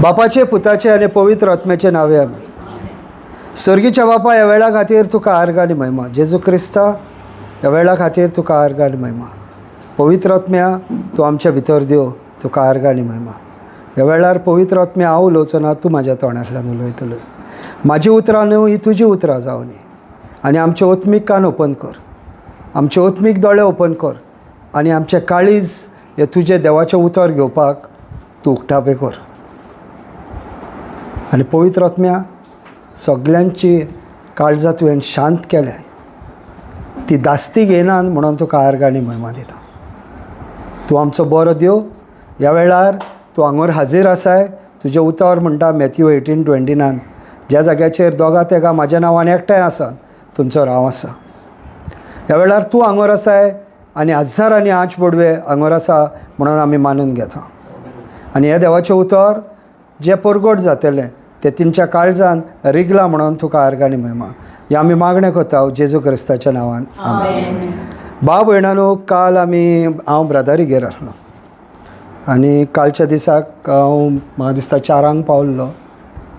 बापाचे, पुताचे आनी पवित्र आत्म्याचे नावे, आमेन. सर्गीच्या बापा, ह्या वेळा खातीर तुका आर्गां आनी महिमा. जेजू क्रिस्ता, ह्या वेळा खातीर तुका आर्गां आनी महिमा. पवित्र आत्म्या, तूं आमच्या भितर देव, तुका आर्गां आनी महिमा. ह्या वेळार पवित्र आत्म्या, हांव उलोवचो ना, तूं म्हाज्या तोंडांतल्यान उलयतलो. म्हाजी उतरां न्हू, ही तुजी उतरां जावनी. आनी आमचे ओत्मीक कान ओपन कर, आमचे ओत्मीक दोळे ओपन कर आनी आमचें काळीज हे तुजें देवाचें उतर घेवपाक तूं उक्तापें कर. आनी पवित्र आत्म्या, सगल्यांची काळजां तुवें शांत केल्या, ती दास्ती घेयनात म्हणून तुका आर्गां आनी महिमा दिता. तूं आमचो बरो देव. ह्या वेळार तूं हांगोर हाजीर आसाय. तुजें उतर म्हणटा मॅथ्यू 18:29, ज्या जाग्याचेर दोगां तेगां म्हाज्या नांवान एकठांय आसात, थंयसर हांव आसा. ह्या वेळार तूं हांगोर आसाय आनी हजारांनी आंच बोडवे हांगोर आसा म्हणून आमी मानून घेता. आनी हें देवाचें उतर जें परगट जातलें तें तेंच्या काळजान रिगलां म्हणून तुका आर्गां आनी महिमा. हें आमी मागणें करता जेजू क्रिस्ताच्या नांवान, आमेन. भाव भयणानो, काल आमी हांव ब्रदरीगेर आसलो आनी कालच्या दिसाक हांव म्हाका दिसता 4 पावल्लो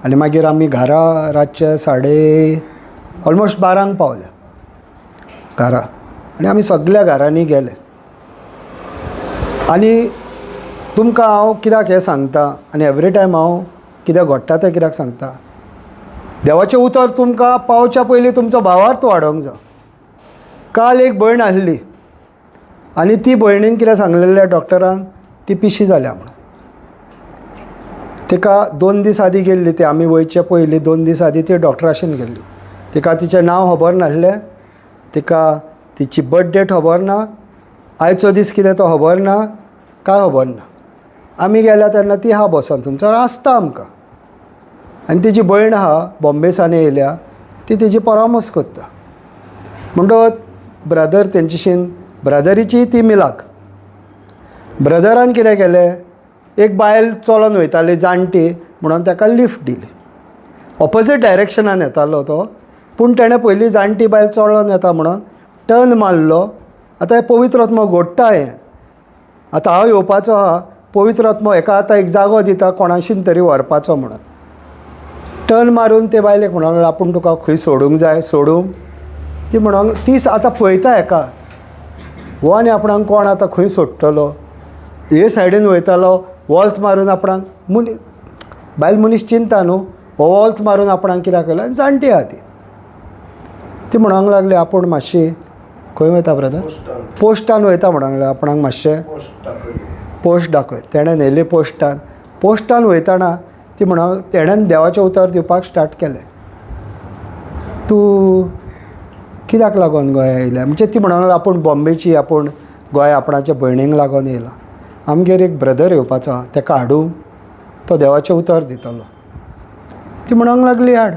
आनी मागीर आमी घरा रातचे साडे ऑलमोस्ट 12 पावले घरा. आनी आमी सगल्या घरांनी गेले. आनी तुमकां हांव कित्याक हें सांगता आनी एवरी टायम हांव कितें घडटा तें कित्याक सांगता? देवाचें उतर तुमकां पावच्या पयलीं तुमचो भावार्थ वाडोवंक जाय. काल एक भयण आसली आनी ती भयणीन कितें सांगलेलें डॉक्टरान, ती पिशी जाल्या म्हणून. तिका 2 दीस आदीं गेल्ली ती, आमी वयचे पयलीं 2 दीस आदीं ती डॉक्टराशीन गेल्ली. तिका तिचें नांव खबर नासलें, तिका तिची बर्थ डेट खबर ना, आयचो दीस कितें तो खबर ना, कांय खबर ना. आमी गेल्या तेन्ना ती आहा बसोन थंयसर आसता आमकां. आनी तिजी भयण आहा, बॉम्बेसान येयल्या, ती तिजी परामर्स करता. म्हणटकच ब्रदर तेंच्याशीन ब्रदरीची ती मिलाक. ब्रदरान कितें केलें, एक बायल चलोन वयताली जाणटी म्हणून ताका लिफ्ट दिली. ऑपोजीट डायरेक्शनान येतालो तो, पूण तेणें पयलीं जाणटी बायल चलोन येता म्हणून टर्न मारलो. आतां हें पवित्र आत्मो घडटा हें. आतां हांव येवपाचो आहा, पवित्र आत्मो हेका आतां एक जागो दिता कोणाशीन तरी व्हरपाचो म्हणून. टर्न मारून ते बायलेक म्हणूंक लागलो, आपूण तुका खंय सोडूंक जाय, सोडूंक? ती म्हणूंक, ती आतां पळयता हेका, हो आनी आपणाक कोण आतां खंय सोडटलो? हे सायडीन वयतालो, वॉल्त मारून आपणाक मनी बायल मनीस चिंता न्हू, हो वॉल्त मारून आपणाक कित्याक केलो? आनी जाणटी आहा ती. ती म्हणूंक लागली, आपूण मातशी खंय वयता ब्रदर? पोस्टान वयता म्हणूंक लागली, आपणाक मातशें पोस्ट दाखय. तेणें न्हेली पोस्टान. पोस्टान वयतना ती म्हणून तेणेन देवाचें उतर दिवपाक स्टार्ट केलें. तूं कित्याक लागून गोंया येयल्या? म्हणजे ती म्हणूंक लागली, आपूण बॉम्बेची, आपूण गोंय आपणाच्या भयणींक लागून येयला. आमगेर एक ब्रदर येवपाचो आहा, तेका हाडूं? तो देवाचें उतर दितलो. ती म्हणूंक लागली, हाड.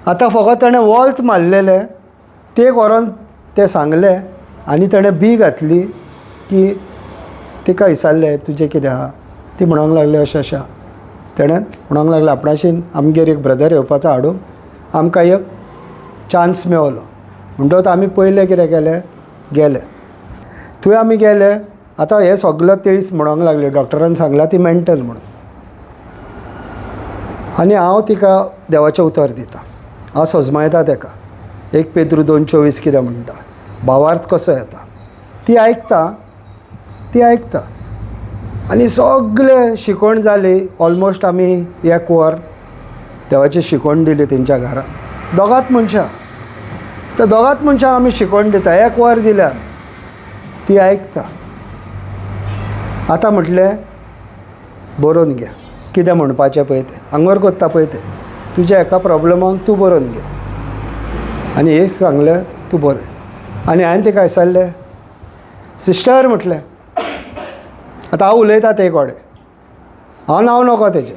आतां फकत तेणें वॉल्त मारलेलें ते व्हरोन तें सांगलें आनी तेणें बी घातली की तिका विचारलें, तुजें कितें आहा? ती म्हणूंक लागली, अशें अशें आहा. तेणें म्हणूंक लागलें, आपणाशीन आमगेर एक ब्रदर येवपाचो, हाडूंक? आमकां एक चान्स मेवलो म्हणटकच आमी पयलें कितें केलें, गेले थंय आमी गेले. आतां हें सगलें तेच म्हणूंक लागले, डॉक्टरान सांगलां ती मेंटल म्हणून. आनी हांव तिका देवाचें उतर दिता, हांव सजमायता तेका, 1 पेद्रू 2:24 कितें म्हणटा, भावार्थ कसो येता. ती आयकता, ती आयकता. आनी सगळें शिकवण जाली. ऑलमोस्ट आमी एक वर देवाची शिकवण दिली तेंच्या घरान. दोगांत मनशां, त्या दोगांत मनशांक आमी शिकवण दिता. एक वर दिल्या, ती आयकता. आतां म्हटलें, बरोवन घे कितें म्हणपाचें पळय तें, हांगर करता पळय तें, तुज्या एका प्रॉब्लमाक तूं बरोवन घे. आनी हें सांगलें, तूं बरय. आनी हांवें तिका विचारलें, सिस्टर म्हटलें, आतां हांव उलयता ते कोडे, हांव नांव नको तेजें.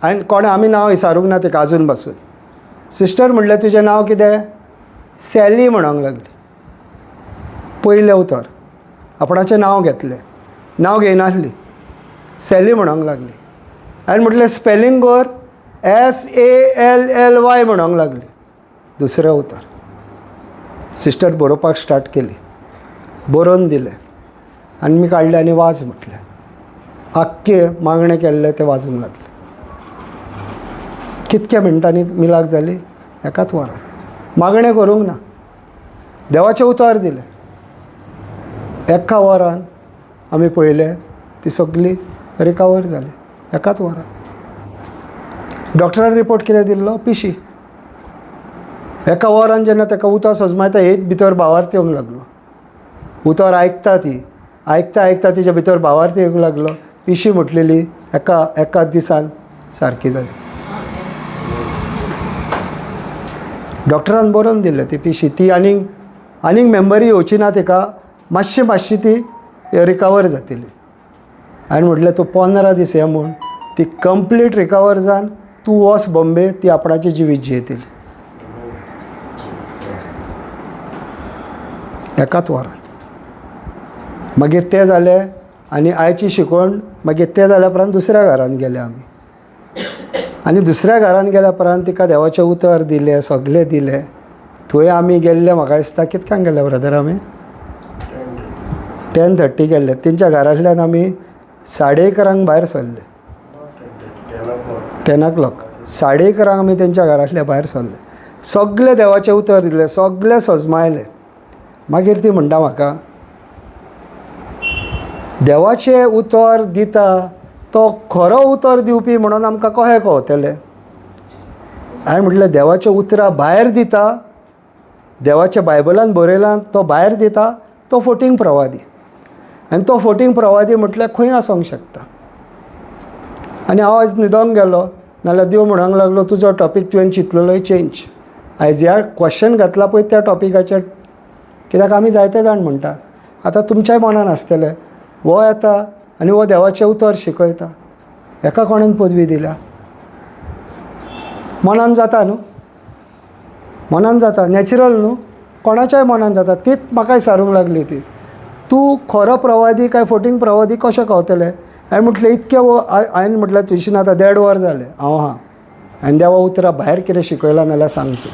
हांवें कोणें आमी नांव विचारूंक ना तेका आजून पासून. सिस्टर म्हणलें, तुजें नांव कितें? सॅली म्हणूंक लागली. पयलें उतर आपणाचें नांव घेतलें, नांव घेयनासली, सॅली म्हणूंक लागली. हांवें म्हटलें, स्पेलिंग कर. SALLY म्हणूंक लागली. दुसरें उतर. सिस्टर बरोवपाक स्टार्ट केली, बरोवन दिलें आनी मी काडलें आनी वाज म्हटलें. आख्खें मागणें केल्लें तें वाजूंक लागलें. कितक्या मिनटांनी मिलाक जाली? एकाच वरान. मागणें करूंक ना, देवाचें उतर दिलें. एका वरान आमी पळयलें ती सगळी रिकवर जाली, एकाच वरान. डॉक्टरान रिपोर्ट कितें दिल्लो? पिशी. एका वरान जेन्ना ताका उतर सजमायता, एक भितर भावार्थ येवंक लागलो. उतर आयकता ती, आयकता आयकता तिच्या भितर भावार्थ येवंक लागलो. पिशी म्हटलेली एका एका दिसान सारकी जाली. डॉक्टरान बरोवन दिल्लें ती पिशी, ती आनीक आनीक मेमरी येवची ना तिका, मातशी मातशी ती रिकवर जातली. हांवें म्हटलें तूं 15 दीस हे म्हूण ती कंप्लीट रिकवर जावन तूं वच बॉम्बे, ती आपणाचें जिवीत जियेतली. एकाच वरान. मागीर तें जालें आनी आयची शिकवण. मागीर तें जाल्या उपरांत दुसऱ्या घरान गेले आमी, आनी दुसऱ्या घरान गेल्या उपरांत तिका देवाचें उतर दिलें, सगळें दिलें. थंय आमी गेल्ले, म्हाका दिसता कितक्यांक गेल्ले ब्रदर आमी? 10:30 गेल्ले. तेंच्या घरांतल्यान आमी 11:30 भायर सरले, 10 o'clock. 11:30 आमी तेंच्या घरांतल्या भायर सरले. सगळें देवाचें उतर दिलें, सगळें सजमायलें. मागीर ती म्हणटा म्हाका, देवाचें उतर दिता तो खरो उतर दिवपी म्हणून आमकां कशें कळटलें? हांवें म्हटलें देवाच्या उतरां भायर दिता, देवाच्या बायबलान बरयलां तो भायर दिता, तो फोटींग प्रवादी. आनी तो फोटींग प्रवादी म्हटल्यार खंय आसूंक शकता? आनी हांव आयज न्हिदोंक गेलो नाल्यार देव म्हणूंक लागलो तुजो टॉपीक तुवें चिंतलेलो चेंज. आयज ह्या क्वेश्चन घातला पळय त्या टॉपिकाचेर, कित्याक आमी जायते जाण म्हणटा. आतां तुमच्याय मनान आसतलें, हो येता आनी हो देवाचें उतर शिकयता, हेका कोणेन पदवी दिल्या? मनान जाता न्हू, मनान जाता, नॅचरल न्हू, कोणाच्याय मनान जाता. तीच म्हाकाय सारूंक लागली ती, तूं खरो प्रवादी काय फोटींग प्रवादी कशें कळटलें? हांवें म्हटलें इतकें हांवें म्हटलें तुयशीन आतां 1.5 वर जालें हांव आहा, आनी देवा उतरां भायर कितें शिकयलां नाल्यार सांग तूं.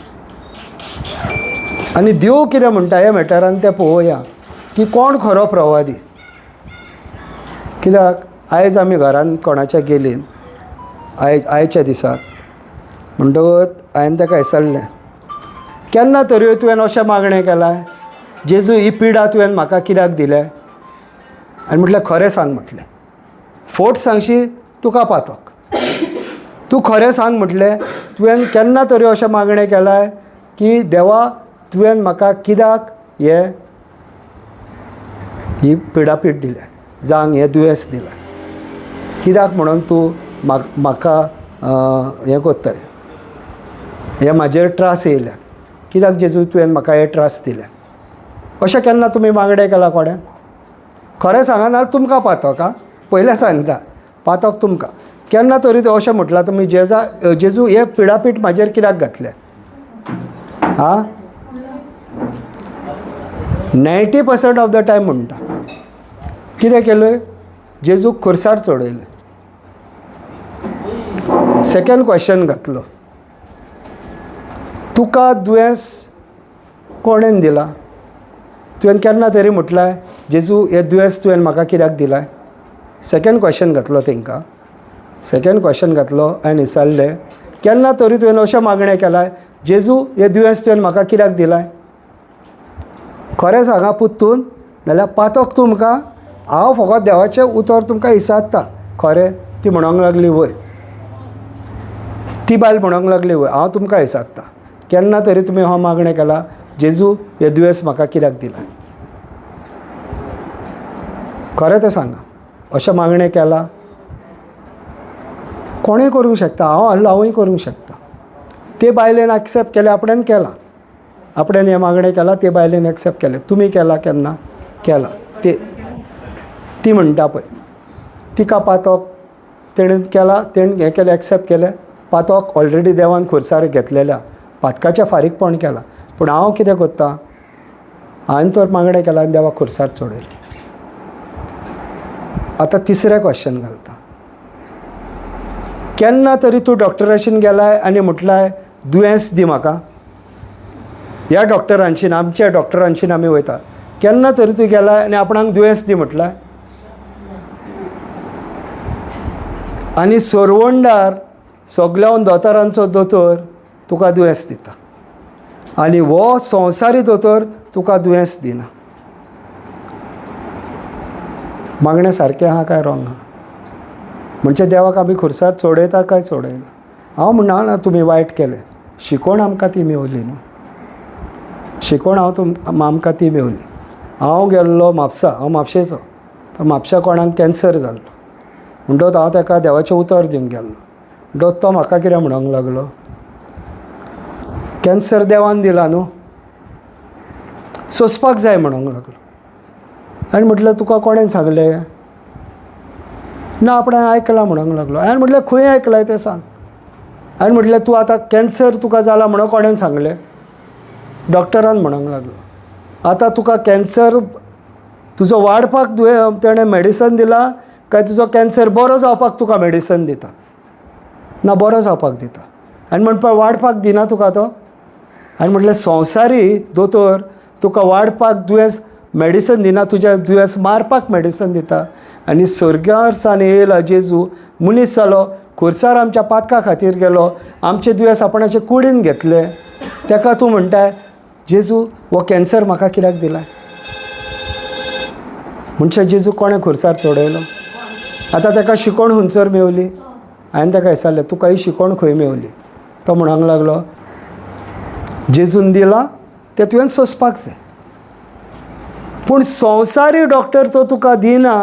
आनी देव कितें म्हणटा ह्या मॅटरान तें पळोवया की कोण खरो प्रवादी. कित्याक आयज आमी घरान कोणाच्या गेलीं आयज आयच्या दिसाक, म्हणटकच हांवें ताका विचारलें, केन्ना तरी तुवें अशें मागणें केलां, जेजू ही पिडा तुवें म्हाका कित्याक दिल्या? आनी म्हटलें खरें सांग, म्हटलें फोट सांगशी तुका पातक, तूं खरें सांग. म्हटलें तुवें केन्ना तरी अशें मागणें केलां की देवा तुवें म्हाका कित्याक हे ही पिडापीड दिल्या, जावं हें दुयेंस दिलां, कित्याक म्हणून तूं म्हाका हें कोत्ताय, हे म्हाजेर त्रास येयल्या, कित्याक जेजू तुवें म्हाका हे त्रास दिल्या? अशें केन्ना तुमी मागणें केलां कोणें? खरें सांगा नाल्यार तुमकां पातक. आं, पयलें सांगता, पातक तुमकां. केन्ना तरी तें अशें म्हटलां तुमी, जेजू हे पिडापीठ म्हाजेर कित्याक घातलें? आं, 90% ऑफ the time म्हणटा. कितें केलें? जेजूक खुर्सार चडयलें. सेकंड क्वेश्चन घातलो, तुका दुयेंस कोणेन दिलां? तुवें केन्ना तरी म्हटलें जेजू हें दुयेंस तुवें म्हाका कित्याक दिलां? सेकंड क्वेश्चन घातलो तांकां. सेकंड क्वेश्चन घातलो आनी विचारलें, केन्ना तरी तुवें अशें मागणें केलां, जेजू हें दुयेंस तुवें म्हाका कित्याक दिलां? खरें सांगा पुत्तून, नाल्यार पातक तुमकां. हांव फकत देवाचें उतर तुमकां विचारता खरें. ती म्हणोंक लागली वय, ती बायल म्हणोंक लागली वय, हांव तुमकां विचारता, केन्ना तरी तुमी हो मागणें केलां, जेजू हें दुयेंस म्हाका कित्याक दिलां? खरें तें सांगा, अशें मागणें केलां? कोणूय करूंक शकता, हांव आहलो हांवूय करूंक शकता. ते बायलेन एक्सेप्ट केलें, आपणेन केलां, आपणेन हें मागणें केलां, ते बायलेन एक्सेप्ट केलें. तुमी केलां केन्ना? केलां. ती म्हणटा पळय, तिका पातक तेणेन केलां, तेणें हें केलें, एक्सेप्ट केलें, पातक ऑलरेडी देवान खुर्सार घेतलेल्या, पातकाचें फारीकपण केलां. पूण हांव कितें करता, हांवें तर मागणें केलां आनी देवाक खुर्सार चडयलें. आतां तिसरें क्वेश्चन घालता, केन्ना तरी तूं डॉक्टराशीन गेलाय आनी म्हटलाय दुयेंस दी म्हाका? ह्या डॉक्टरांशीन, आमच्या डॉक्टरांशीन आमी वयता, केन्ना तरी तूं गेलाय आनी आपणाक दुयेंस दी म्हटलाय? आनी सरवंडार सगल्यान दोतोरांचो दोतोर तुका दुयेंस दिता आनी हो संवसारी दोतोर तुका दुयेंस दिना. मागणें सारकें आहा काय रोंग आहा? म्हणजे देवाक आमी खुर्सार चडयता काय चडयना? हांव म्हणना ना तुमी वायट केलें, शिकोवण आमकां ती मेवली न्हू, शिकोवण हांव आमकां ती मेवली. हांव गेल्लो म्हापसा, हांव म्हापशेचो, म्हापशा कोणाक कॅन्सर जाल्लो म्हणटकच हांव ताका देवाचें उतर दिवंक गेल्लो. म्हणटकच तो म्हाका कितें म्हणूंक लागलो, कॅन्सर देवान दिला न्हू, सोंसपाक जाय म्हणूंक लागलो. आनी म्हटलें तुका कोणें सांगलें? ना आपणें आयकलां म्हणूंक लागलो. हांवें म्हटलें खंय आयकलां तें सांग. हांवें म्हटलें तूं आतां कॅन्सर तुका जाला म्हणून कोणें सांगलें? डॉक्टरान म्हणूंक लागलो. आतां तुका कॅन्सर तुजो वाडपाक तेणें मेडिसन दिलां काय तुजो कॅन्सर बरो जावपाक तुका मेडिसन दिता? ना, बरो जावपाक दिता. आनी म्हणपाक वाडपाक दिना तुका तो? आनी म्हटलें संवसारी दोतोर तुका वाडपाक दुयेंस मेडिसन दिना, तुज्या दुयेंस मारपाक मेडिसन दिता. आनी स्वर्गार सान येयला जेजू, मनीस जालो, खुर्सार आमच्या पातका खातीर गेलो, आमचे दुयेंस आपणाचे कुडीन घेतले, ताका तूं म्हणटाय जेजू हो कॅन्सर म्हाका कित्याक दिला? म्हणजे जेजू कोणें खुर्सार चडयलो? आतां ताका शिकोवण हुंचर मेवली? हांवें ताका विचारलें तुका ही शिकोवण खंय मेवली? तो म्हणूंक लागलो जेजून दिला तें तुवें सोंसपाक जाय, पूण संवसारी डॉक्टर तो तुका दिना,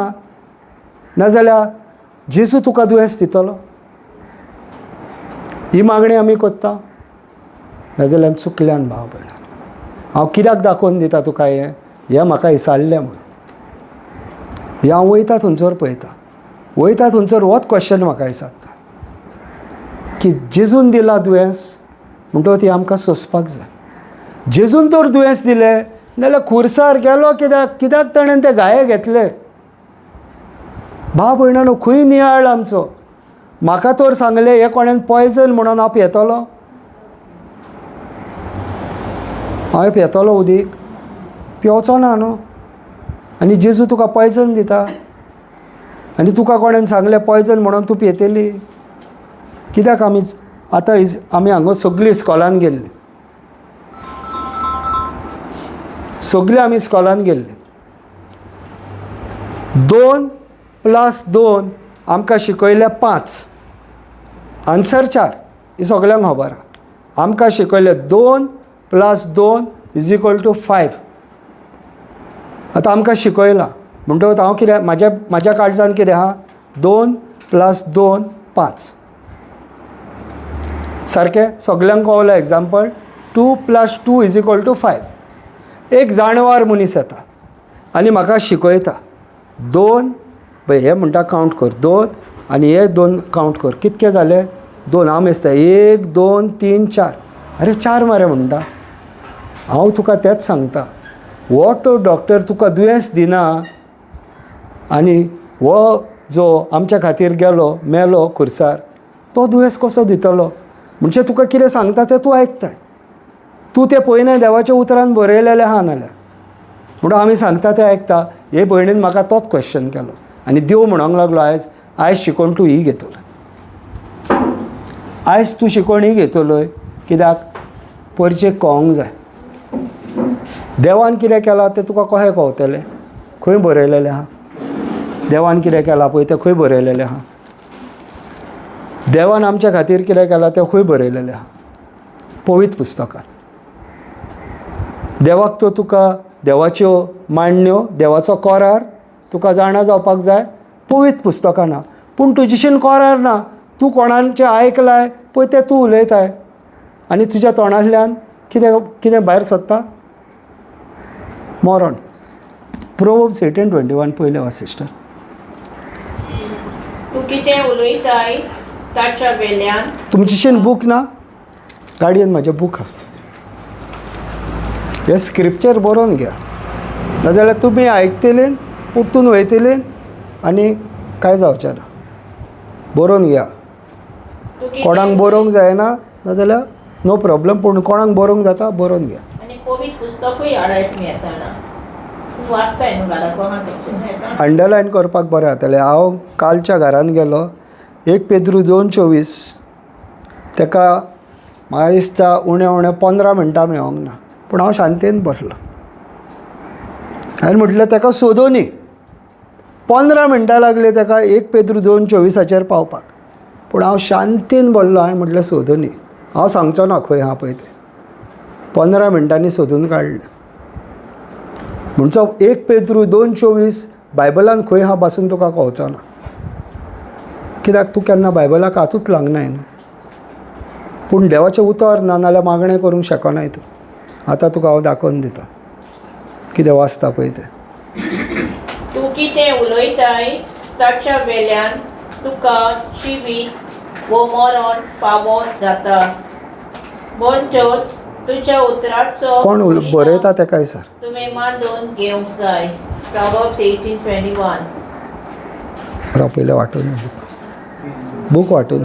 नाजाल्यार जेजू तुका दुयेंस दितलो? ही मागणी आमी करता? नाजाल्यार चुकल्यान भाव भयणां. हांव कित्याक दाखोवन दिता तुका हें? हें म्हाका विचारलें म्हणून. हें हांव वयता थंयसर पळयता, वयता थंयसर होच क्वेश्चन म्हाका विचारता की जेजून दिला दुयेंस म्हणटकच ती आमकां सोंसपाक जाय. जेजून तर दुयेंस दिलें नाल्यार खुर्सार गेलो कित्याक? कित्याक ताणें ते घाये घेतले? भाव भयणांनो खंय नियाळ आमचो? म्हाका तर सांगलें हें कोणें पॉयजन म्हणून हांव पियेतलो? हांवें पियेतलो उदीक? पिवचो ना न्हू. आनी जेजू तुका पॉयजन दिता आनी तुका कोणें सांगलें पॉयजन म्हणून तूं पियेतली? कित्याक आमी आतां आमी हांगा सगळीं इस्कॉलान गेल्ली, सगळीं आमी इस्कॉलान गेल्ली. 2 + 2 आमकां शिकयलें 5, आन्सर 4, ही सगळ्यांक खबर आहा. आमकां शिकयलें 2 + 2 = 5. आतां आमकां शिकयलां म्हणटकच हांव कितें म्हाज्या काळजान कितें आहा? 2 + 2 5. सारकें सगल्यांक कळ्ळो एग्जाम्पल? 2 + 2 = 5. एक जाणवार मनीस येता आनी म्हाका शिकयता 2, पळय हे म्हणटा कावंट कर 2 आनी हे 2 कावंट कर, कितके जाले? 2. हांव मेजता 1 2 3 4, अरे 4 मरे म्हणटा. हांव तुका तेंच सांगता, हो तो डॉक्टर तुका दुयेंस दिना आनी हो जो आमच्या खातीर गेलो मेलो खुर्सार तो दुयेंस कसो दितलो? म्हणजे तुका कितें सांगता तें तूं आयकताय, तूं तें पळयना देवाच्या उतरान बरयलेलें आहा नाल्यार. म्हणून आमी सांगता तें आयकता. हे भयणीन म्हाका तोच क्वेश्चन केलो आनी देव म्हणूंक लागलो आयज आयज शिकोवन तूं ही घेतलो, आयज तूं शिकोवन ही घेतलोय कित्याक परचेक कळोंक जाय देवान कितें केलां तें तुका कशें कळटलें? खंय बरयलेलें आहा देवान कितें केलां पळय तें खंय बरयलेलें आहा? देवान आमच्या खातीर कितें केलां तें खंय बरयलेलें आहा? पवित्र पुस्तकान. देवाक तो तुका देवाच्यो मांडण्यो, देवाचो कोरार तुका जाणा जावपाक जाय पवित्र पुस्तकान. पूण तुजेशीन कोरार ना, तूं कोणाचें आयकलाय पळय तें तूं उलयताय आनी तुज्या तोंडांतल्यान कितें कितें भायर सरता? मरण. प्रोवर्ब्स 18:21 पयलें वा सिस्टर. तूं कितें उलयताय ताच्या वेल्यान तुमचेशीन बूक ना? गाडयेन म्हाजें बूक आहा, हें स्क्रिप्चर बरोवन घ्या, नाजाल्यार तुमी आयकतली परतून वयतली आनी कांय जावचें ना. बरोवन घ्या, कोणाक बरोवंक जायना नाजाल्यार नो प्रॉब्लम, पूण कोणाक बरोवंक जाता बरोवन घ्या. आनी पवित्र पुस्तकूय हाडाय तुमी येतना, तूं वाचताय न्हू घरा कोणाक? अंडरलायन करपाक बरें जातलें. हांव कालच्या घरान गेलो, 1 पेद्रू 2:24. ताका म्हाका दिसता उणें उणें 15 मिनटां मेळोंक ना, पूण हांव शांतीन बसलो. हांवें म्हटलें ताका सोदोनी. 15 मिनटां लागली ताका 1 पेद्रू 2:24 पावपाक, पूण हांव शांतीन बसलो. हांवें म्हटलें सोदोनी, हांव सांगचो ना खंय आहा पळय तें. 15 मिनटांनी सोदून काडलें. म्हणचो 1 पेद्रू 2:24 बायबलान खंय आहा बासून तुका कळचो ना, कित्याक तूं केन्ना बायबलाक हातूच लागनाय न्हू. पूण देवाचें उतर ना नाल्यार मागणें करूंक शकनाय तूं. आतां तुका हांव दाखोवन दिता कितें वाचता पळय तें. तूं कितें उलयताय ताच्या वेल्यान तुका जिवीत वो मरण फावो जाता, म्हणटच तुज्या उतराचो कोण बरयता तेकाय सर तुवें मानून घेवंक जाय. Proverbs 18:21. राव पयलें वांटून बूक वांटून.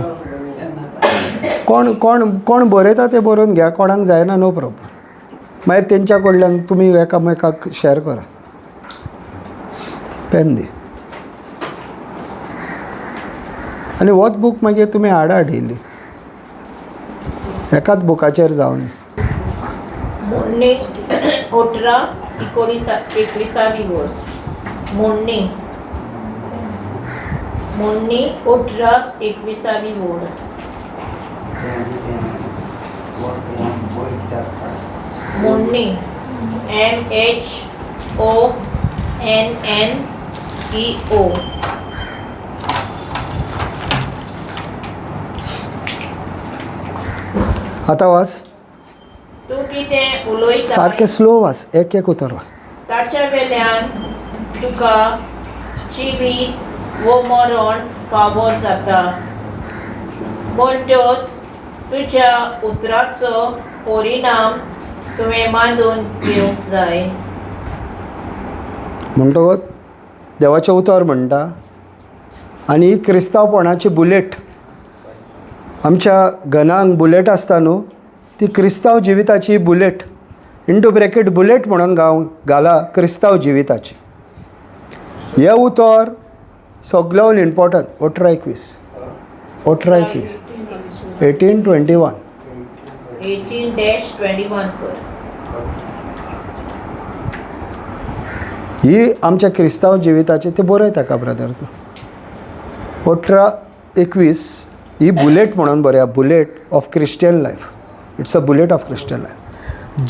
कोण कोण कोण बरयता तें बरोवन घ्या, कोणाक जायना नो प्रॉब्लम. मागीर तेंच्या कडल्यान तुमी एकामेकाक शेअर करा. पेन दी आनी होच बूक मागीर तुमी हाडा डेली, एकाच बुकाचेर जावन. मोडणी 18 21 वळ. मोडणी मोडणी 18 21 वळ. मोडणी MHONNEO. आतां वाच. तूं कितें उलयता सारकें स्लो वाच, एक एक उतर वाच. ताच्या वेल्यान तुका जिवीत वो मरण फावो जाता, म्हणटच तुज्या उतराचो परिणाम तुवें मानून घेवंक जाय. म्हणटकच देवाचें उतर म्हणटा आनी ही क्रिस्तांवपणाची बुलेट, आमच्या गनांक बुलेट आसता न्हू, ती क्रिस्तांव जिविताची बुलेट, इंटू ब्रॅकेट बुलेट म्हणून घाला क्रिस्तांव जिविताची. हें उतर सगल्यान इम्पोर्टंट. 18:21 18:21 18:21. 18-21 कर. ही आमच्या क्रिस्तांव जिविताची, ते बरय ताका ब्रदर तूं. 18:21 ही बुलेट म्हणून बरया, bullet of Christian life. It's a bullet of Christian life.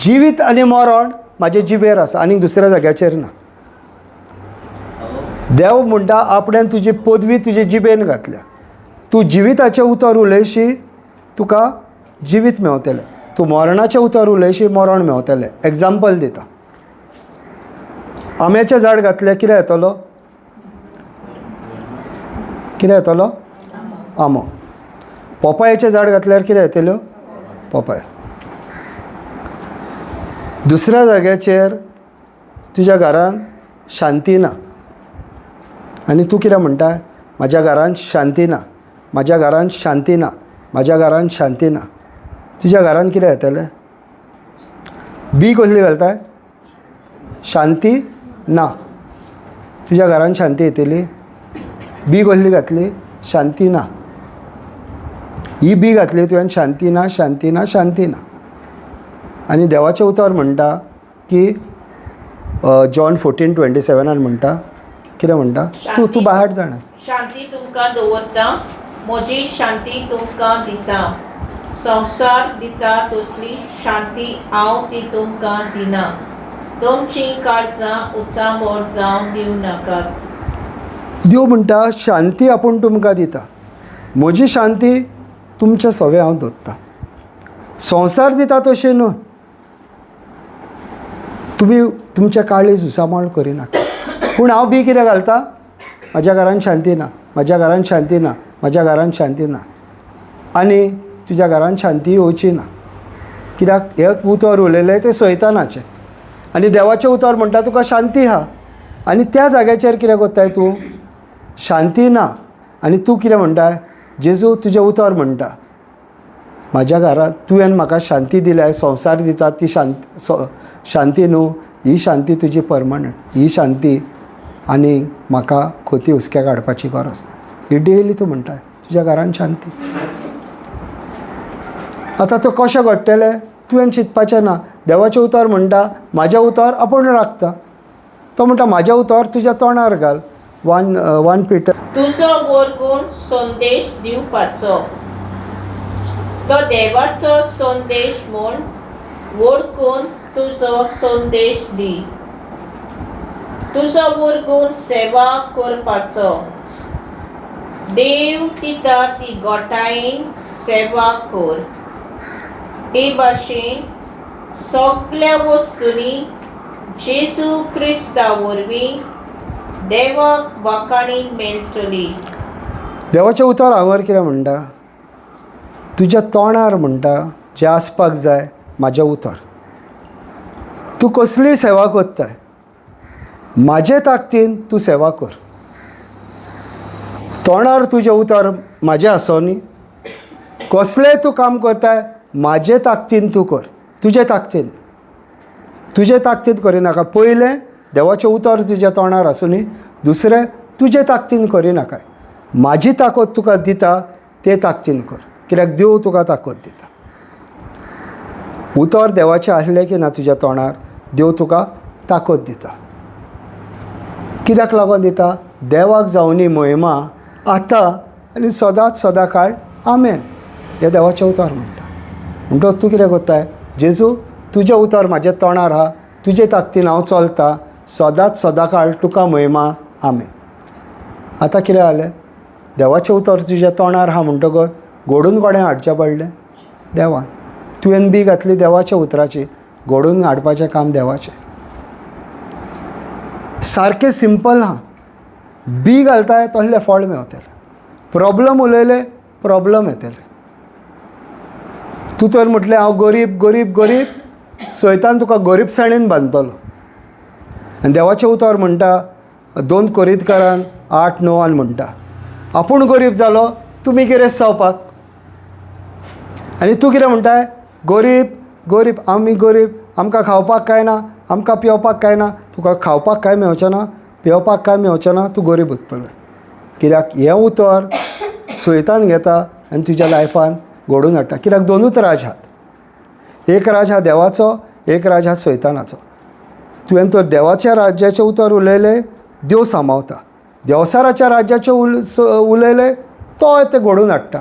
जिवीत आनी मरण म्हाजे जिबेर आसा आनी दुसऱ्या जाग्याचेर ना. देव म्हणटा आपणें तुजी पदवी तुजे जिबेन घातल्या, तूं जिविताचें उतर उलयशी तुका जिवीत मेवतलें, तूं मरणाचें उतर उलयशी मरण मेवतलें. एग्जाम्पल दिता, आंब्याचें झाड घातलें कितें येतलो? कितें येतलो? आंबो. पोपायेचें झाड घातल्यार कितें येतल्यो? पोपाय. दुसऱ्या जाग्याचेर तुज्या घरान शांती ना आनी तूं कितें म्हणटा? म्हाज्या घरान शांती ना, म्हाज्या घरान शांती ना, म्हाज्या घरान शांती ना. तुज्या घरान कितें येतलें? बी कसली घालताय? शांती ना. तुज्या घरान शांती येतली? बी कसली घातली? शांती ना. ही बी घातली तुवें, शांती ना, शांती ना, शांती ना. आनी देवाचें उतर म्हणटा की जॉन 14:27 म्हणटा कितें म्हणटा? तूं तूं बाहाट जाणा. शांती तुमकां दवरता, म्हजी शांती तुमकां दिता, संवसार दिता तसली शांती हांव ती तुमकां दिना, तुमची काळजां उचांबळ जावन दिवं नाकात. देव म्हणटा शांती आपूण तुमकां दिता, म्हजी शांती तुमच्या सवे हांव दवरता. संवसार दिता तशें न्हू. तुमी तुमच्या काळीज उचांबळ करिनाका. पूण हांव बी कितें घालता? म्हाज्या घरान शांती ना, म्हाज्या घरान शांती ना, म्हाज्या घरान शांती ना. आनी तुज्या घरान शांती येवची ना, कित्याक हें उतर उलयलें तें सैतानाचें आनी देवाचें उतर म्हणटा तुका शांती आहा. आनी त्या जाग्याचेर कितें करताय तूं? शांती ना. आनी तूं कितें म्हणटा? जेजू तुजें उतर म्हणटा म्हाज्या घरांत तुवें म्हाका शांती दिल्या, संवसार दिता ती शांती न्हू, ही शांती तुजी परमनंट, ही शांती आनी म्हाका खोती हुसक्या काडपाची गरज ना. ही डेली तूं म्हणटा तुज्या घरान शांती. आतां तें कशें घडटलें तुवें चिंतपाचें ना. देवाचें उतर म्हणटा म्हाजें उतर आपूण राखता. तो म्हणटा म्हाजें उतर तुज्या तोंडार घाल. 1 Peter. तुजो वरगूण संदेश दिवपाचो, तो देवाचो संदेश म्हूण वळखून तुजो संदेश दी. तुजो वरगूण सेवा करपाचो, देव दिता ती गोठायेन सेवा कर. हे भाशेन सगल्या वस्तूंनी जेजू क्रिस्ता वरवीं देवाक वाखाणी मेळटली. देवाचें उतर हांगर कितें म्हणटा, तुज्या तोंडार म्हणटा जें आसपाक जाय म्हाजें उतर. तूं कसली सेवा करताय म्हाजे ताकदीन तूं सेवा कर. तोंडार तुजें उतर म्हाजें आसो न्ही. कसलें तूं काम करताय म्हाजे ताकदीन तूं कर, तुजे ताकदीन. तुजे ताकदीन करिनाका. पयलें देवाचें उतर तुज्या तोंडार आसूं न्ही, दुसरें तुजे ताकदीन करिनाका. म्हाजी ताकद तुका दिता ते ताकदीन कर, कित्याक देव तुका ताकद दिता. उतर देवाचें आसलें की ना तुज्या तोंडार, देव तुका ताकद दिता. कित्याक लागून दिता? देवाक जावनी महिमा आतां आनी सदांच सदां काळ. आमेन. हें देवाचें उतर म्हणटा. म्हणटकच तूं कितें करताय, जेजू तुजें उतर म्हाज्या तोंडार आहा, तुजे ताकदीन हांव चलता, सदांच सदां काळ तुका महिमा. आमेन. आतां कितें जालें, देवाचें उतर तुज्या तोंडार आहा म्हणटकच घडून कोणें हाडचें पडलें? देवान. तुवें बी घातली देवाच्या उतराची, घडून हाडपाचें काम देवाचें. सारकें सिंपल आहा. बी घालताय तसलें फळ मेवतलें. प्रॉब्लम उलयलें प्रॉब्लम येतलें. तूं तर म्हटलें हांव गरीब गरीब गरीब, सैतान तुका गरीबसाणेन बांदतलो. आनी देवाचें उतर म्हणटा 2 कोरिंतकारान 8:9 म्हणटा, आपूण गरीब जालो तुमी गिरेस्त जावपाक. आनी तूं कितें म्हणटाय, गरीब गरीब आमी गरीब, आमकां खावपाक कांय ना, आमकां पिवपाक कांय ना. तुका खावपाक कांय मेवचें ना, पिवपाक कांय मेवचें ना, तूं गरीब उरतलो. कित्याक हें उतर सैतान घेता आनी तुज्या लायफान घडोवन हाडटा. कित्याक दोनूच राज आहात, एक राज हा देवाचो, एक राज हा सैतानाचो. तुवें तर देवाच्या राज्याचें उतर उलयलें, देव सांबाळता. देवसाराच्या राज्याचें उलयलें, तो तें घडोवन हाडटा.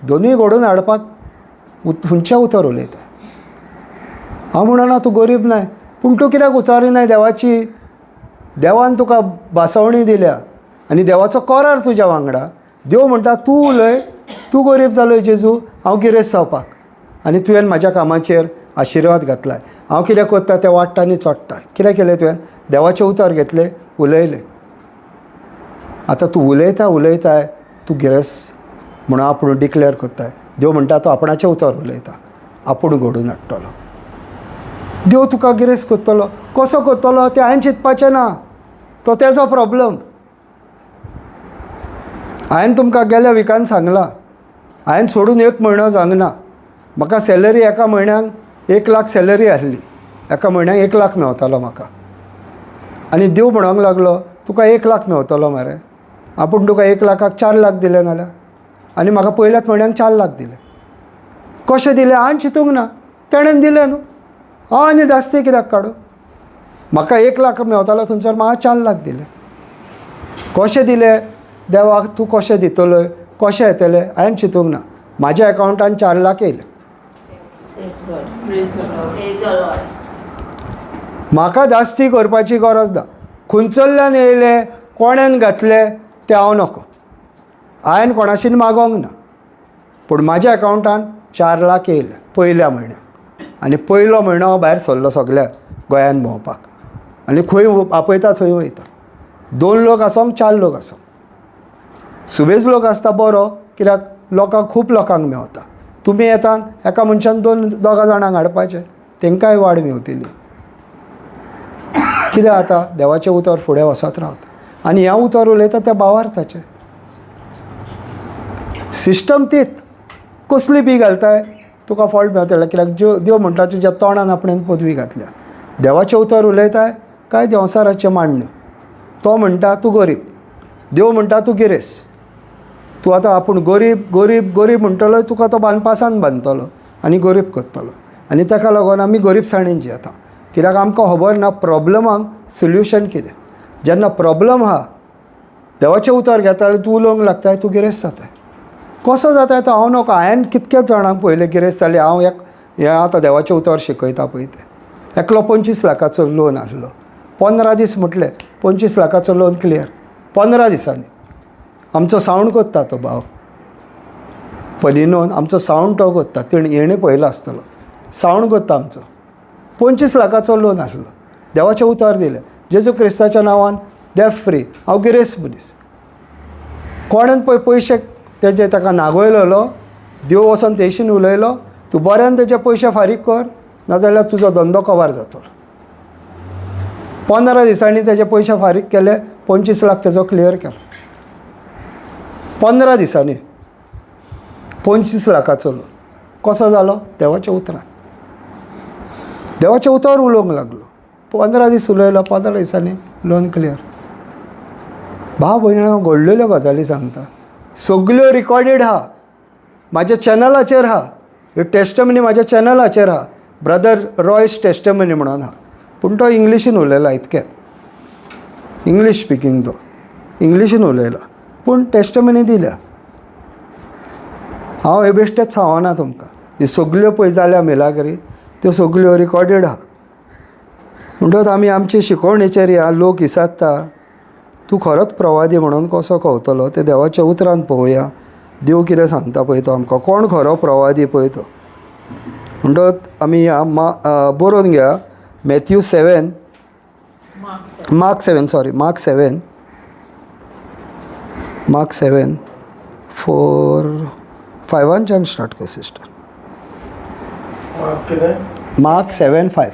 दोनूय घडोवन हाडपाक खंयचें उतर उलयता. हांव म्हणना तूं गरीब न्हय, पूण तूं कित्याक उचारिनाय देवाची? देवान तुका भासवणी दिल्या आनी देवाचो करार तुज्या वांगडा. देव म्हणटा तूं उलय, तूं गरीब जालो जेजू, हांव गिरेस्त जावपाक. आनी तुवें म्हाज्या कामाचेर आशिर्वाद घातलाय. हांव कितें करता तें वाडटा आनी चोडटा. कितें केलें तुवें? देवाचें उतर घेतलें, उलयलें. आतां तूं उलयता उलयताय तूं गिरेस्त म्हणून आपूण डिक्लेअर करताय. देव म्हणटा तो आपणाचें उतर उलयता, आपूण घडोवन हाडटलो. देव तुका गिरेस्त करतलो. कसो करतलो तें हांवें चिंतपाचें ना, तो तेजो प्रॉब्लम. हांवें तुमकां गेल्या विकान सांगलां, हांवें सोडून 1 म्हयनो जावंक ना. म्हाका सॅलरी एका म्हयन्याक 1 लाख सॅलरी आसली, एका म्हयन्याक 1 लाख मेवतालो म्हाका. आनी देव म्हणोंक लागलो तुका 1 लाख मेवतलो मरे, आपूण तुका 1 लाखाक 4 लाख दिले नाल्यार. आनी म्हाका पयल्याच म्हयन्याक 4 लाख दिले. कशें दिले हांवें चिंतूंक ना, तेणेन दिले न्हू, हांव आनी जास्ती कित्याक काडूं? म्हाका 1 लाख मेवतालो थंयसर म्हाका 4 लाख दिले. कशें दिले देवाक तूं कशें दितलोय, कशें येतलें हांवें चिंतूंक ना. म्हाज्या एकावंटान 4 लाख येयले. म्हाका जास्ती करपाची गरज ना. खंयसरल्यान येयले, कोणेन घातले तें हांव नको, हांवें कोणाशीन मागोंक ना. पूण म्हाज्या एकावंटान 4 लाख येयले पयल्या म्हयन्याक. आनी पयलो म्हयनो हांव भायर सरलो सगल्या गोंयान भोंवपाक. आनी खंय आपयता थंय वयता. 2 लोक आसोंक 4 लोक आसोंक, सुबेज लोक आसता बरो, कित्याक लोकांक खूब लोकांक मेवता. तुमी येता एका मनशान 2 जाणांक हाडपाचें, तेंकांय वाड मेवतली. कितें जाता, देवाचें उतर फुडें वचत रावता. आनी हें उतर उलयता तें भावार्थाचें. सिस्टम तीच. कसली बी घालताय तुका फॉल्ट मेवतलें. कित्याक देव म्हणटा तुज्या तोंडान आपणें पदवी घातल्या. देवाचें उतर उलयताय काय देंवचाराचें मांडण्यो. तो म्हणटा तूं गरीब, देव म्हणटा तूं गिरेस्त. तूं आतां आपूण गरीब गरीब गरीब म्हणटलो, तुका तो बांदपासान बांदतलो. आनी गरीब करतलो. आनी ताका लागून आमी गरीबसाणेन जियेता, कित्याक आमकां खबर ना प्रॉब्लमांक सोल्युशन कितें. जेन्ना प्रॉब्लम आहा देवाचें उतर घेता जाल्यार तूं उलोवंक लागता, तूं गिरेस्त जाताय. कसो जाता तो हांव नको. हांवें कितक्याच जाणांक पयलें गिरेस्त जालें. हांव एक हें आतां देवाचें उतर शिकयता पळय तें. एकलो 25 लाखाचो लोन आहलो, 15 दीस म्हटलें 25 लाखाचो लोन क्लियर 15 दिसांनी. आमचो सावंड करता तो भाव पलिनोन, आमचो सावंड तो करता, तेणें हेणें पळयलो आसतलो, सावंड करता आमचो. 25 लाखाचो लोन आहलो, देवाचें उतर दिलें जेजू क्रिस्ताच्या नांवान डॅफ फ्री. हांव गिरेस्त मनीस. कोणेन पळय पयशे तेजे ताका नागयलेलो, देव वचोन तेशीन उलयलो, तूं बऱ्यान तेजे पयशे फारीक कर नाजाल्यार तुजो धंदो कवर जातलो. 15 दिसांनी तेजे पयशे फारीक केले, 25 लाख तेजो क्लियर केलो 15 दिसांनी. 25 लाखाचो लोन कसो जालो? देवाच्या उतरान. देवाचें उतर उलोवंक लागलो, 15 दीस उलयलो, 15 दिसांनी लोन क्लियर. भाव भयणीं घडलेल्यो गजाली सांगता, सगल्यो रिकॉर्डेड आहा म्हाज्या चॅनलाचेर आहा. ह्यो टेस्टमनी म्हाज्या चॅनलाचेर आहा, ब्रदर रॉयस टेस्टमनी म्हणून आहा, पूण तो इंग्लिशीन उलयला, इतकें इंग्लीश स्पिकींग, तो इंग्लिशीन उलयला, पूण टेस्टमनी दिल्या. हांव हे बेश्टेच सांगना तुमकां, ह्यो सगल्यो पळय जाल्या मिलाग्री त्यो सगल्यो रिकॉर्डेड आहा. म्हणटकच आमी आमचे शिकवणेचेर ह्या लोक विचारता तूं खरोच प्रवादी म्हणून कसो कवतलो? ते देवाच्या उतरान पळोवया, देव कितें सांगता पळय तो आमकां, कोण खरो प्रवादी पळय तो. म्हणटकच आमी ह्या बरोवन घेया, Matthew 7, Mark 7, sorry, Mark 7, Mark 7 4 5 start कर सिस्टर. मार्क 7 5.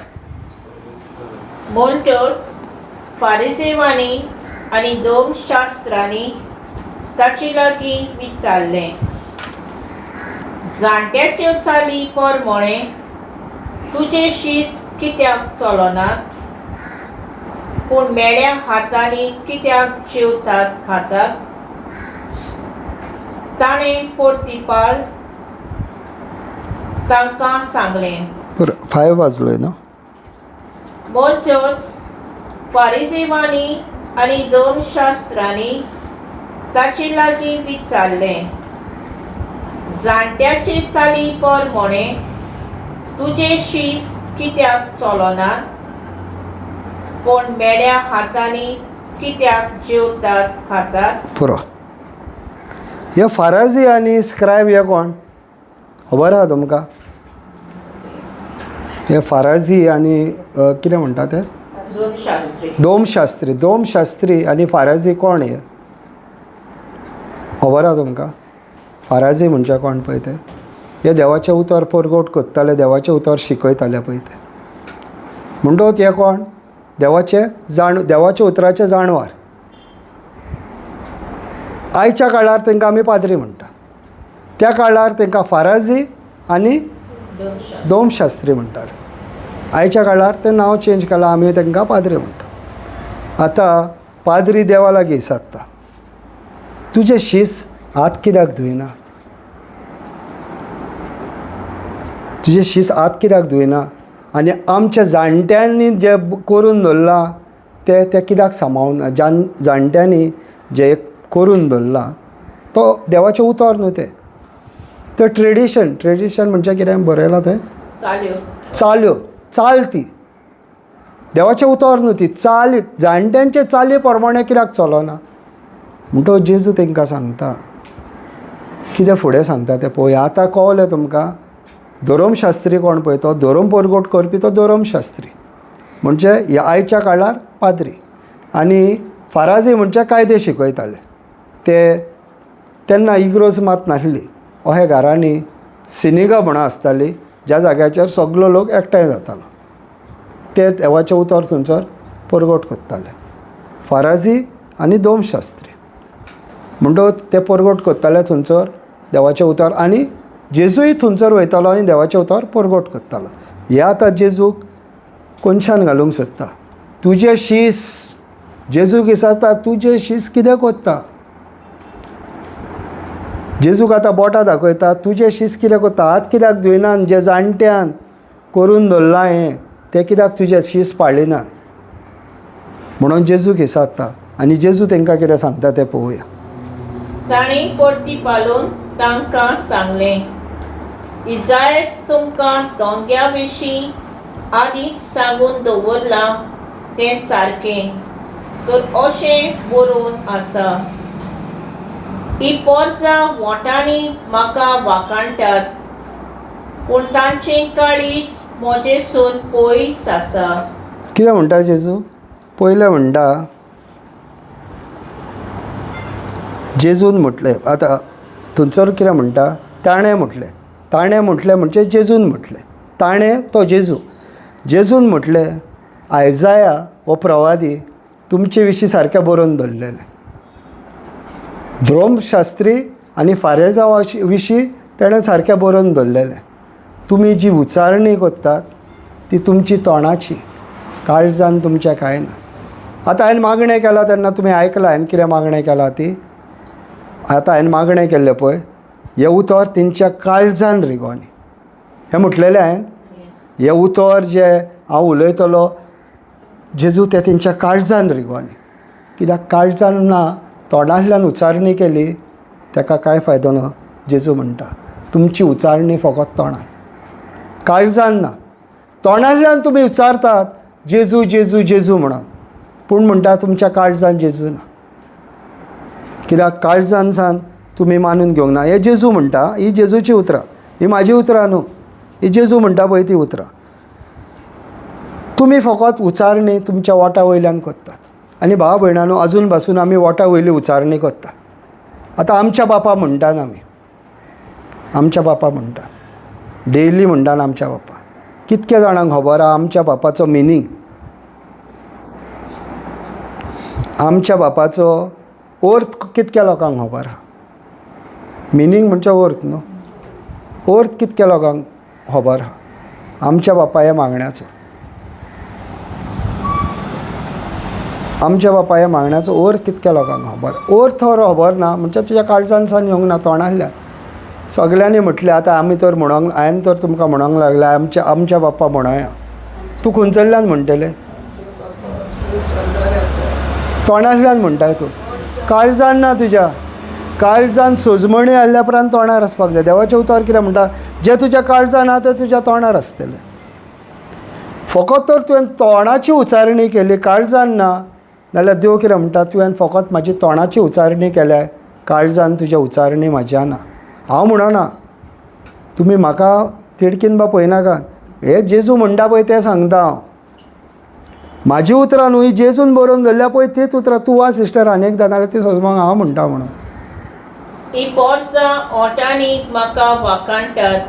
म्हणटच फारिसेवांनी आनी धर्मशास्त्रांनी ताचे लागीं विचारलें, जाणट्याच्यो चाली परमोणें तुजे शीस कित्याक चलनात, पूण मेळ्या हातांनी कित्याक जेवतात खातात? ताणें परतिपाळ तांकां सांगलें. बरं, 5 वाजलोय न्हू. म्हणटच फारिसेवांनी आनी धर्मशास्त्रांनी ताचे लागीं विचारलें, जाणट्याचे चाली परमोणें तुजे शीस कित्याक चलनात, पूण मेळ्या हातांनी कित्याक जेवतात खातात? पुरो. हे फाराजी आनी स्क्रायब हे कोण खबर आहा तुमकां? हे फाराजी आनी कितें म्हणटा ते? धर्मशास्त्री. दोमशास्त्री. दोमशास्त्री आनी फाराजी कोण हे खबर आहा तुमकां? फाराजी म्हणजे कोण पळय ते, हे देवाचें उतर परगट करताले, देवाचें उतर शिकयताले पळय ते. म्हणटकच हे कोण? देवाचे जाण, देवाच्या उतराचे जाणवार. आयच्या काळार तांकां आमी पाद्री म्हणटा, त्या काळार तांकां फाराजी आनी दोमशास्त्री म्हणटाले. आयच्या काळार तें नांव चेंज केलां, आमी तांकां पाद्री म्हणटा. आतां पाद्री देवा लागीं विचारता, तुजें शीस हात कित्याक धुयना? तुजें शीस हात कित्याक धुयना? आनी आमच्या जाणट्यांनी जें करून दवरलां तें तें कित्याक सांबाळना? जाणट्यांनी जें करून दवरलां तो देवाचें उतर न्हू तें, तें ट्रेडिशन. ट्रेडिशन म्हणजे कितें बरयलां थंय? चाल्यो. चाल्यो, चाल ती देवाचें उतर न्हू ती चाल, जाणट्यांचे चाली प्रमाणे कित्याक चलना? म्हणटकच जेजू तांकां सांगता, कितें फुडें सांगता तें पळोवया. आतां कळ्ळें तुमकां धर्मशास्त्री कोण पळय तो धर्म परगट करपी तो धर्मशास्त्री म्हणजे ह्या आयच्या काळार पाद्री, आनी फाराजी म्हणजे कायदे शिकयताले ते. तेन्ना इग्रोज मात नासली, अशे घरांनी सिनिगा म्हणून आसताली ज्या जाग्याचेर सगलो लोक एकठांय जातालो, ते देवाचें उतर थंयसर परगट करताले. फाराजी आनी दोमशास्त्री म्हणटकच ते परगट करताले थंयसर देवाचें उतर, आनी जेजूय थंयसर वयतालो आनी देवाचें उतर परगट करतालो. हे आतां जेजूक कोनशान घालूंक सोदता, तुजें शीस जेजूक विचारता, तुजें शीस कितें करता? जेजूक आतां बोटां दाखयता, तुजे शीस कित्याक करता, हात कित्याक धुयनान, जे जाणट्यान करून दवरलां हें तें कित्याक तुजें शीस पाळिनात म्हणून जेजूक विचारता. आनी जेजू तांकां कितें सांगता तें पळोवया. तांणी परती पालून तांकां सांगलें, इजायस तुमकां दोंग्या विशीं आदींच सांगून दवरलां तें सारकें, तर अशें बरोवन आसा, ही पोरसां वोंटांनी म्हाका वाखाणटात, पूण तांचें काळीज म्हजेसून पयस आसा. कितें म्हणटा जेजू? पयलें म्हणटा जेजून म्हटलें, आतां थंयसर कितें म्हणटा, ताणें म्हटलें, ताणें म्हटलें म्हणजे जेजून म्हटलें, ताणें तो जेजू, जेजून म्हटलें आयजाया हो प्रवादी तुमचे विशीं सारकें बरोवन दवरलेलें. धर्मशास्त्री आनी फारेजावा विशीं ताणें सारकें बरोवन दवरलेलें. तुमी जी उच्चारणी करतात ती तुमची तोंडाची, काळजान तुमच्या कांय ना. आतां हांवें मागणें केलां तेन्ना तुमी आयकलां हांवें कितें मागणें केलां ती. आतां हांवें मागणें केल्लें पळय, हें उतर तेंच्या काळजान रिगोनी हें म्हटलेलें हांवें. हें उतर जें हांव उलयतलो जेजू तें तेंच्या काळजान रिगोनी. कित्याक काळजान ना, तोंडांतल्यान उच्चारणी केली ताका कांय फायदो ना. जेजू म्हणटा तुमची उच्चारणी फकत तोंडान, काळजान ना. तोंडांतल्यान तुमी उच्चारतात जेजू जेजू जेजू म्हणून, पूण म्हणटा तुमच्या काळजान जेजू ना. कित्याक काळजान सान तुमी मानून घेवंक ना. हें जेजू म्हणटा, ही जेजूची उतरां, ही म्हाजी उतरां न्हू, ही जेजू म्हणटा पळय ती उतरां. तुमी फकत उच्चारणी तुमच्या वोटा वयल्यान करतात. आनी भाव भयणांनो, अजून पासून आमी वोटा वयली उच्चारणी करता. आतां आमच्या बापा म्हणटात आमी, आमच्या बापा म्हणटा, डेली म्हणटात आमच्या बापा. कितक्या जाणांक खबर आहा आमच्या बापाचो मिनींग? आमच्या बापाचो अर्थ कितक्या लोकांक खबर आहा? मिनींग म्हणजे अर्थ न्हू, अर्थ कितक्या लोकांक खबर आहा आमच्या बापा ह्या मागण्याचो? आमच्या बापा ह्या मागण्याचो अर्थ कितक्या लोकांक खबर? अर्थ खबर ना म्हणजे तुज्या काळजान सान येवंक ना, तोंडांतल्यान सगल्यांनी म्हटलें. आतां आमी तर म्हणोंक, हांवें तर तुमकां म्हणोंक लागलें आमच्या आमच्या बाप्पा म्हणोया. तूं खंयसरल्यान म्हणटलें? तोंडांतल्यान म्हणटाय तूं, काळजान ना तुज्या. काळजान सोजमणी आयल्या उपरांत तोंडार आसपाक जाय. देवाचें उतर कितें म्हणटा, जें तुज्या काळजान आहा तें तुज्या तोंडार आसतलें. फकत तर तुवें तोंडाची उच्चारणी केली, काळजान ना, नाल्यार देव कितें म्हणटा, तुवें फकत म्हाजी तोंडाची उच्चारणी केल्या, काळजान तुज्या उच्चारणी म्हाज्या ना. हांव म्हणना, तुमी म्हाका तिडकीन बा पळयनाका, हे जेजू म्हणटा पळय तें सांगता हांव. म्हाजी उतरां न्हू, ही जेजून बरोवन दवरल्या पळय तीच उतरां. तूं वा सिस्टर आनी एकदां नाल्यार ती सोजमाक हांव म्हणटा म्हणून. ही पोरसां ओंठांनी म्हाका वाखाणटात,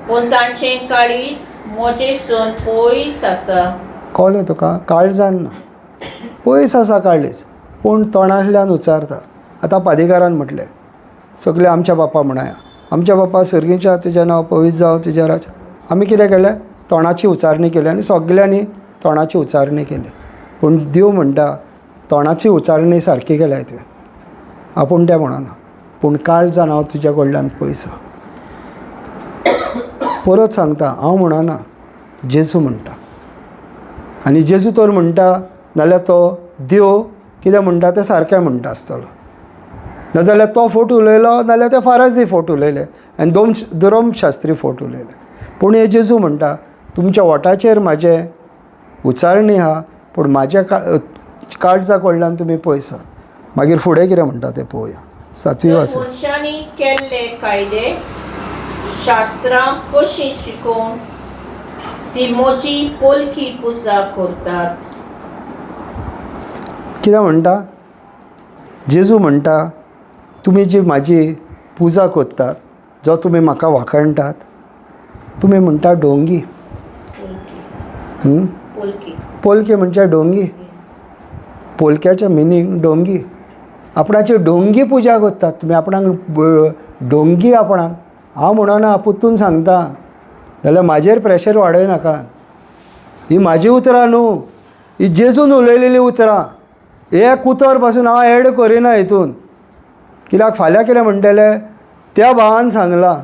पूण तांचें काळीज म्हजेसून पयस आसा. कळ्ळें तुका? काळजान ना, पयस आसा काळीज, पूण तोंडांतल्यान उच्चारता. आतां पादिकारान म्हटलें सगळें आमच्या बापा म्हणया, आमच्या बापा सर्गीच्या तुजें नांव पवित्र जावं, तुज्या राज्य. आमी कितें केलें? तोंडाची उच्चारणी केली आनी सगल्यांनी तोंडाची उच्चारणी केली. पूण देव म्हणटा तोंडाची उच्चारणी सारकी केल्या तुवें, आपूण तें म्हणना, पूण काळजान हांव तुज्या कडल्यान पयस आसा. परत सांगता, हांव म्हणना, जेजू म्हणटा. आनी जेजू तर म्हणटा नाल्यार तो देव कितें म्हणटा तें सारकें म्हणटा आसतलो. नाजाल्यार तो फोट उलयलो, नाल्यार ते फाराजी फोट उलयले आनी धर्मशास्त्री फोट उलयले. पूण हे जेजू म्हणटा तुमच्या वोटाचेर म्हाजें उच्चारणी आहा, पूण म्हाज्या काळजा कडल्यान तुमी पयस आहात. मागीर फुडें कितें म्हणटा तें पळोवया. सातवी वाचन. मनशांनी केल्ले कायदे शास्त्रां कशीं शिकोवन ती म्हजी पोलकी पुजा करतात. कितें म्हणटा जेजू? म्हणटा तुमी जी म्हाजी पुजा करतात, जो तुमी म्हाका वाखाणटात, तुमी म्हणटा डोंगी. पोलकी. पोलकी म्हणजे डोंगी. पोलक्याचें मिनींग डोंगी. आपणाची डोंगी पुजा करतात तुमी, आपणाक डोंगी आपणाक. हांव म्हणना, पुतून सांगता, जाल्यार म्हाजेर प्रेशर वाडयनाका. ही म्हाजी उतरां न्हू, ही जेजून उलयलेली उतरां. एक उतर पासून हांव एड करिना हितून. कित्याक फाल्यां कितें म्हणटले, त्या भावान सांगलां,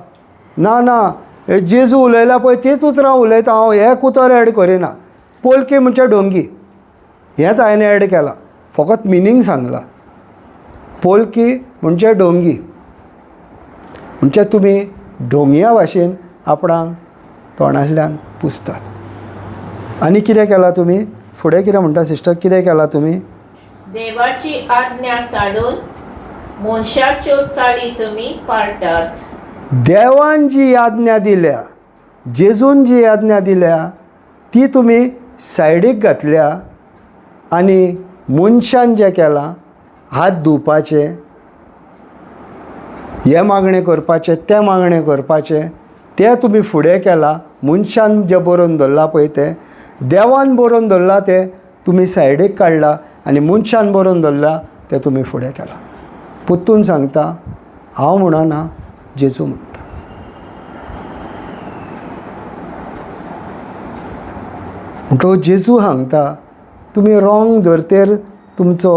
ना ना हे जेजू उलयला पळय तीच उतरां उलयता हांव, एक उतर एड करिना. पोलकी म्हणजे डोंगी हेंच हांवें एड केलां, फकत मिनींग सांगलां. पोलकी म्हणजे डोंगी, म्हणजे तुमी डोंगया भाशेन आपणाक तोंडांतल्यान पुसतात. आनी कितें केलां तुमी? फुडें कितें म्हणटा सिस्टर, कितें केलां तुमी? देवाची आज्ञा साडून मनशाच्यो चाली तुमी पाळटात. देवान जी आज्ञा दिल्या, जेजून जी आज्ञा दिल्या ती तुमी सायडीक घातल्या आनी मनशान जें केलां, हात धुवपाचें, हें मागणें करपाचें, तें मागणें करपाचें, तें तुमी फुडें केलां. मनशान जें बरोवन दवरलां पळय तें देवान बरोवन दवरलां तें तुमी सायडीक काडलां आनी मनशान बरोवन दवरलां तें तुमी फुडें केलां. पुत्तून सांगता, हांव म्हणना, जेजू म्हणटा. म्हणटकच जेजू सांगता तुमी रॉंग धरतेर तुमचो,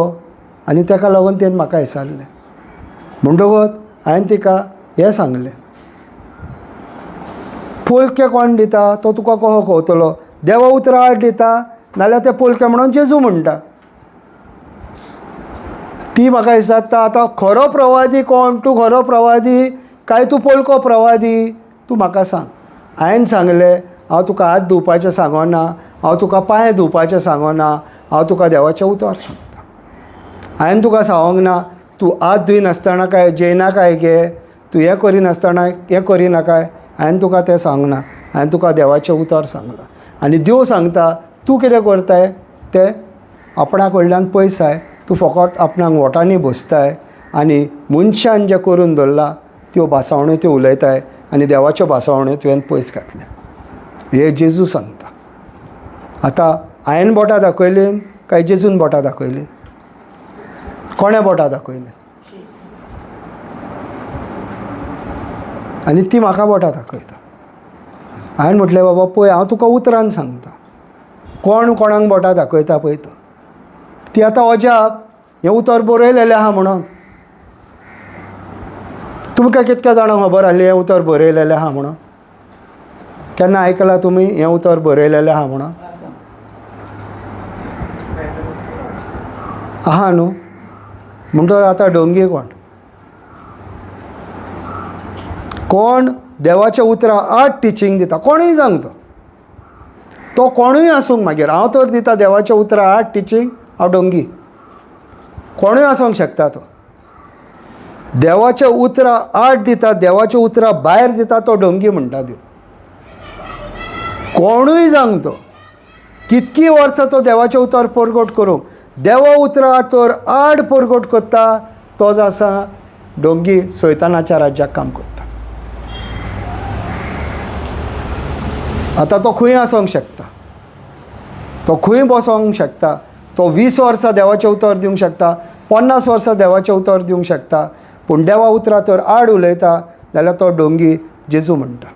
आनी ताका लागून तेणें म्हाका विचारलें. म्हणटकच हांवें तिका हें सांगलें, पोलके कोण दिता तो तुका कसो कळटलो? देवा उतरां आड दिता नाल्यार ते पोलके म्हणून जेजू म्हणटा. ती म्हाका विचारता, आतां खरो प्रवादी कोण? तूं खरो प्रवादी काय तूं पोलको प्रवादी? तूं म्हाका सांग. हांवें सांगलें, हांव तुका हात धुवपाचें सांगना, हांव तुका पांय धुवपाचें सांगना, हांव तुका देवाचें उतर सांगता. हांवें तुका सांगूंक ना तूं हात धुयनासतना काय जेयना काय गे, तूं हें करिनासतना हें करिनाकाय, हांवें तुका तें सांगना. हांवें तुका देवाचें उतर सांगलां. आनी देव सांगता तूं कितें करताय तें आपणा कडल्यान पयसाय, तूं फकत आपणाक वोटांनी बसताय आनी मनशान जें करून दवरलां त्यो भासावण्यो त्यो उलयताय आनी देवाच्यो भासावण्यो तुवें पयस घातल्या. हे जेजू सांगता. आतां हांवें बोटां दाखयलीं काय जेजून बोटां दाखयलीं? कोणें बोटां दाखयलीं? आनी ती म्हाका बोटां दाखयता. हांवें म्हटलें, बाबा पळय, हांव तुका उतरान सांगता, कोण कोणाक बोटां दाखयता पळय तो. ती आतां अजाप, हें उतर बरयलेलें आहा म्हणून. तुमकां कितक्या जाणांक खबर आसली हें उतर बरयलेलें आहा म्हणून? केन्ना आयकलां तुमी हें उतर बरयलेलें आहा म्हणून? आहा न्हू? म्हणटकच आतां डोंगी कोण? कोण देवाच्या उतरां आड टिचींग दिता? कोणूय सांगता, तो कोणूय आसूंक मागीर. हांव तर दिता देवाच्या उतरां आड टिचींग, हांव डोंगी. कोणूय आसूंक शकता तो. देवाच्या उतरां आड दिता, देवाच्या उतरां भायर दिता, तो डोंगी म्हणटा देव. कोणूय सांगतो, कितकी वर्सां तो देवाचें उतर परगट करूंक, देवा उतरां तर आड परगट करता, तो जो आसा डोंगी, सैतानाच्या राज्याक काम करता. आतां तो खंय आसूंक शकता, तो खंय बसोंक शकता, तो 20 वर्सां देवाचें उतर दिवंक शकता, 50 वर्सां देवाचें उतर दिवंक शकता, पूण देवा उतरां तर आड उलयता जाल्यार तो डोंगी जेजू म्हणटा.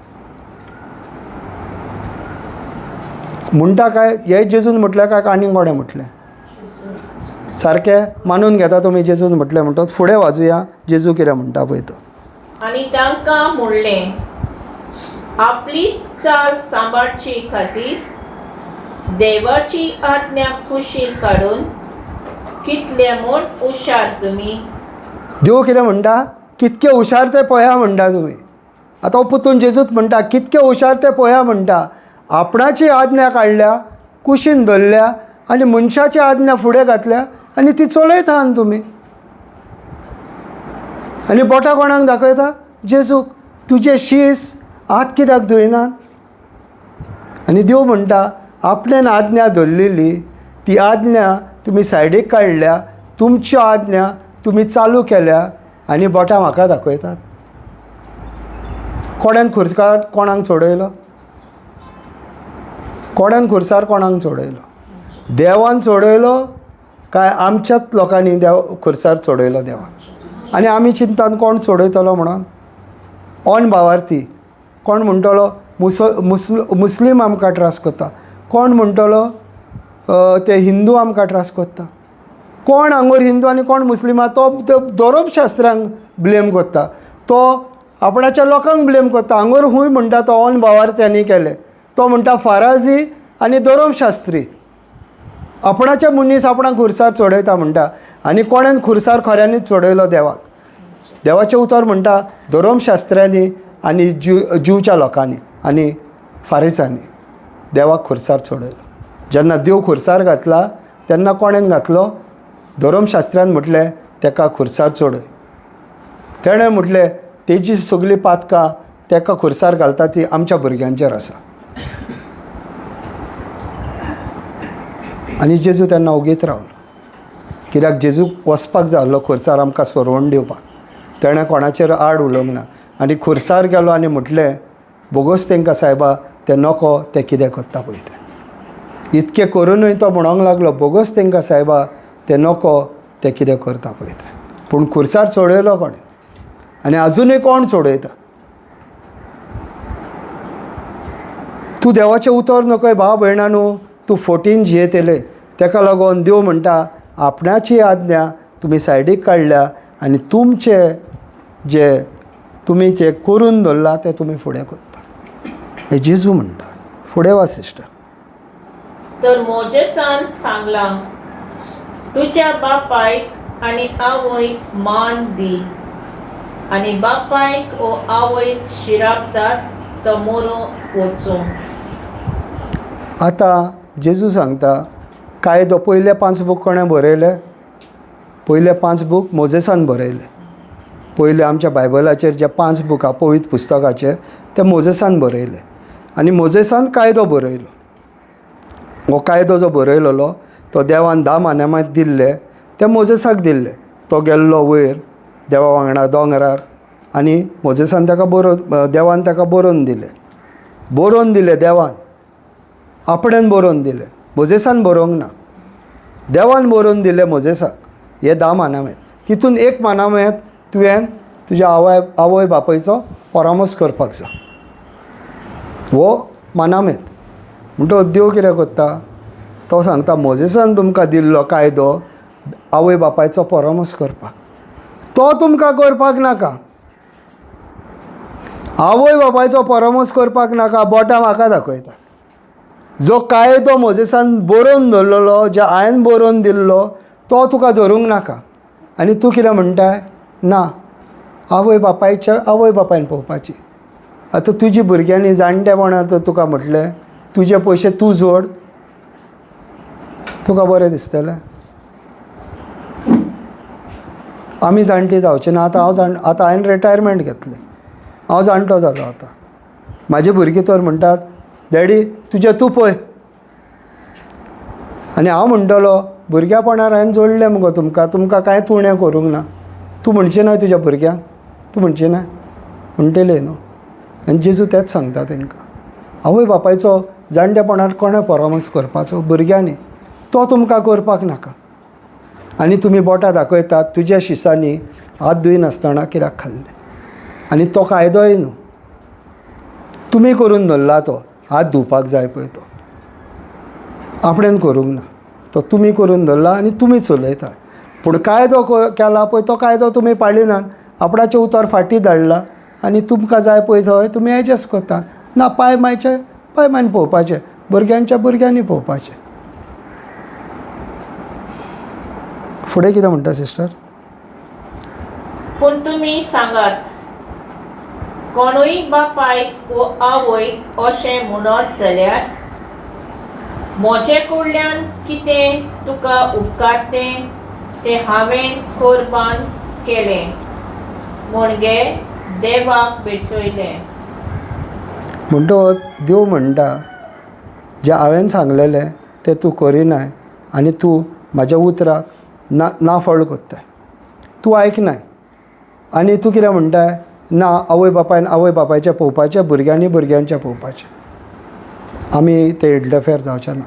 म्हणटा काय हे जेजून म्हटलें काय आनी कोणें म्हटलें? सारकें मानून घेता तुमी जेजून म्हटलें म्हणटकच फुडें वाजूया जेजू कितें म्हणटा पळय तो. आनी तांकां म्हणलें, आपली चाल सांबाळचे खातीर देवाची आज्ञा कुशीर काडून कितले म्हूण हुशार तुमी. देव कितें म्हणटा? कितके हुशार ते पळया म्हणटा तुमी. आतां पुतून जेजूच म्हणटा कितके हुशार ते पळया म्हणटा. आपणाची आज्ञा काडल्या, कुशीन धरल्या आनी मनशाची आज्ञा फुडें घातल्या आनी ती चलयता आहात तुमी. आनी बोटां कोणाक दाखयता? जेजूक. तुजे शीस हात कित्याक धुयनात? आनी देव म्हणटा आपणेन आज्ञा धरलेली ती आज्ञा तुमी सायडीक काडल्या, तुमच्यो आज्ञा तुमी चालू केल्या आनी बोटां म्हाका दाखयतात. कोणान खुर्सार कोणाक चडयलो? कोणान खुर्सार कोणाक चडयलो? देवान चडयलो काय आमच्याच लोकांनी देव खुर्सार चडयलो देवान? आनी आमी चिंतान कोण चडयतलो म्हणून ऑन भावार्थी कोण म्हणटलो मुस्लीम आमकां त्रास करता, कोण म्हणटलो ते हिंदू आमकां त्रास करता, कोण हांगोर हिंदू आनी कोण मुस्लिम आहा तो धर्मशास्त्रांक ब्लेम करता, तो आपणाच्या लोकांक ब्लेम करता. हांगर खूंय म्हणटा तो ऑन भावार्थ्यांनी केलें, तो म्हणटा फाराजी आनी धर्मशास्त्री. आपणाचे मनीस आपणाक खुर्सार चडयता म्हणटा. आनी कोणेन खुर्सार खऱ्यांनीच चडयलो? देवाक. देवाचें उतर म्हणटा धर्मशास्त्र्यांनी आनी ज्यूच्या लोकांनी आनी फारिसांनी देवाक खुर्सार चडयलो. जेन्ना देव खुर्सार घातला तेन्ना कोणेन घातलो? धर्मशास्त्र्यान म्हटलें तेका खुर्सार चडय. तेणें म्हटलें तेजी सगळीं पातकां तेका खुर्सार घालता ती आमच्या भुरग्यांचेर आसा. आनी जेजू तेन्ना ओगीत रावलो, कित्याक जेजूक वचपाक जाय आसलो खुर्सार आमकां सोरवण दिवपाक. तेणें कोणाचेर आड उलोवंक ना आनी खुर्सार गेलो आनी म्हटलें बोगोस तांकां सायबा, तें नको, तें कितें करता पळय तें. इतकें करुनूय तो म्हणोंक लागलो बोगोस तांकां सायबा, तें नको, तें कितें करता पळय तें. पूण खुर्सार चडयलो कोणें? आनी आजुनूय कोण चडयता? तूं देवाचें उतर नकय भाव भयणानू, तूं 14 जियेतले. तेका लागून देव म्हणटा आपणाची आज्ञा तुमी सायडीक काडल्या आनी तुमचे जे तुमी जे करून दवरला तें तुमी फुडें करता. हें जेजू म्हणटा. फुडें वाच सिस्टर. तर मोजेसान सांगलां, तुज्या बापायक आनी आवयक मान दी, आनी बापायक ओ आवयक शिरापतात तो मरूंक वचूं. आतां जेजू सांगता कायदो पयले 5 बूक कोणें बरयले? पयले 5 बूक मोजेसान बरयले. पयले आमच्या बायबलाचेर जे 5 बुकां पवित्र पुस्तकाचेर ते मोजेसान बरयले. आनी मोजेसान कायदो बरयलो. हो कायदो जो बरयलेलो तो देवान 10 मान्यामांत दिल्ले, ते मोजेसाक दिल्ले. तो गेल्लो वयर देवा वांगडा दोंगरार आनी मोजेसान ताका बरोवन, देवान ताका बरोवन दिले. बरोवन दिले देवान, आपणेन बरोवन दिले, मोजेसान बरोवंक ना. देवान बरोवन दिले मोजेसाक हे 10 मानामेत. तितून एक मानामेत तुवें तुज्या आवय बापायचो परामर्श करपाक जाय, हो मानामेत. म्हणटकच देव कितें करता? तो सांगता मोजेसान तुमकां दिल्लो कायदो आवय बापायचो परामर्श करपाक, तो तुमकां करपाक नाका. आवय बापायचो परामर्श करपाक नाका, बोटां म्हाका दाखयता. जो कायदो मोजेसान बरोवन दवरलेलो, जे हांवें बरोवन दिल्लो तो तुका धरूंक नाका. आनी तूं कितें म्हणटाय? ना, आवय बापायच्या आवय बापायन पळोवपाची. आतां तुजी भुरग्यांनी जाणटेपणार तर तुका म्हटलें तुजे पयशे तूं जोड, तुका बरें दिसतलें? आमी जाणटी जावचे ना. आतां हांव आतां हांवें रिटायरमेंट घेतलें, हांव जाणटो जालो. आतां म्हाजी भुरगीं तर म्हणटात डॅडी तुजें तूं पळय. आनी हांव म्हणटलो भुरग्यापणार हांवें जोडलें मुगो तुमकां, तुमकां कांयच उणें करूंक ना. तूं म्हणचें ना तुज्या भुरग्यांक, तूं म्हणचें ना, म्हणटलें न्हू. आनी जेजू तेंच सांगता तांकां, आवय बापायचो जाणटेपणार कोणें परामर्श करपाचो? भुरग्यांनी. तो तुमकां करपाक नाका. आनी तुमी बोटां दाखयतात तुज्या शिसांनी हात धुयनासतना कित्याक खाल्लें? आनी तो कायदोय न्हू, तुमी करून धरला तो. हात धुवपाक जाय पळय तो आपणेन करूंक ना, तो तुमी करून धरला आनी तुमी चलयता. पूण कायदो केला पळय तो कायदो तुमी पाळिनात, आपणाचें उतर फाटीं धाडला आनी तुमकां जाय पळय थंय तुमी एडजस्ट करता. ना, पांय मायचे पांय मायन पळोवपाचें, भुरग्यांच्या भुरग्यांनी पळोवपाचें. फुडें कितें म्हणटा सिस्टर? पूण तुमी सांगात, कोणूय बापायक वो आवयक अशें म्हणत जाल्यार म्हजे कडल्यान कितें तुका उपकारतें तें हांवें कोरबान केलें म्हणजे देवाक भेटयलें. म्हणटकच देव म्हणटा जें हांवें सांगलेलें तें तूं करिनाय आनी तूं म्हाज्या उतराक ना नाफळ करताय, तूं आयकनाय. आनी तूं कितें म्हणटाय? ना, आवय बापायन आवय बापायचें पळोवपाचें, भुरग्यांनी भुरग्यांचें पळोवपाचें. आमी ते इंटरफेर जावचें ना.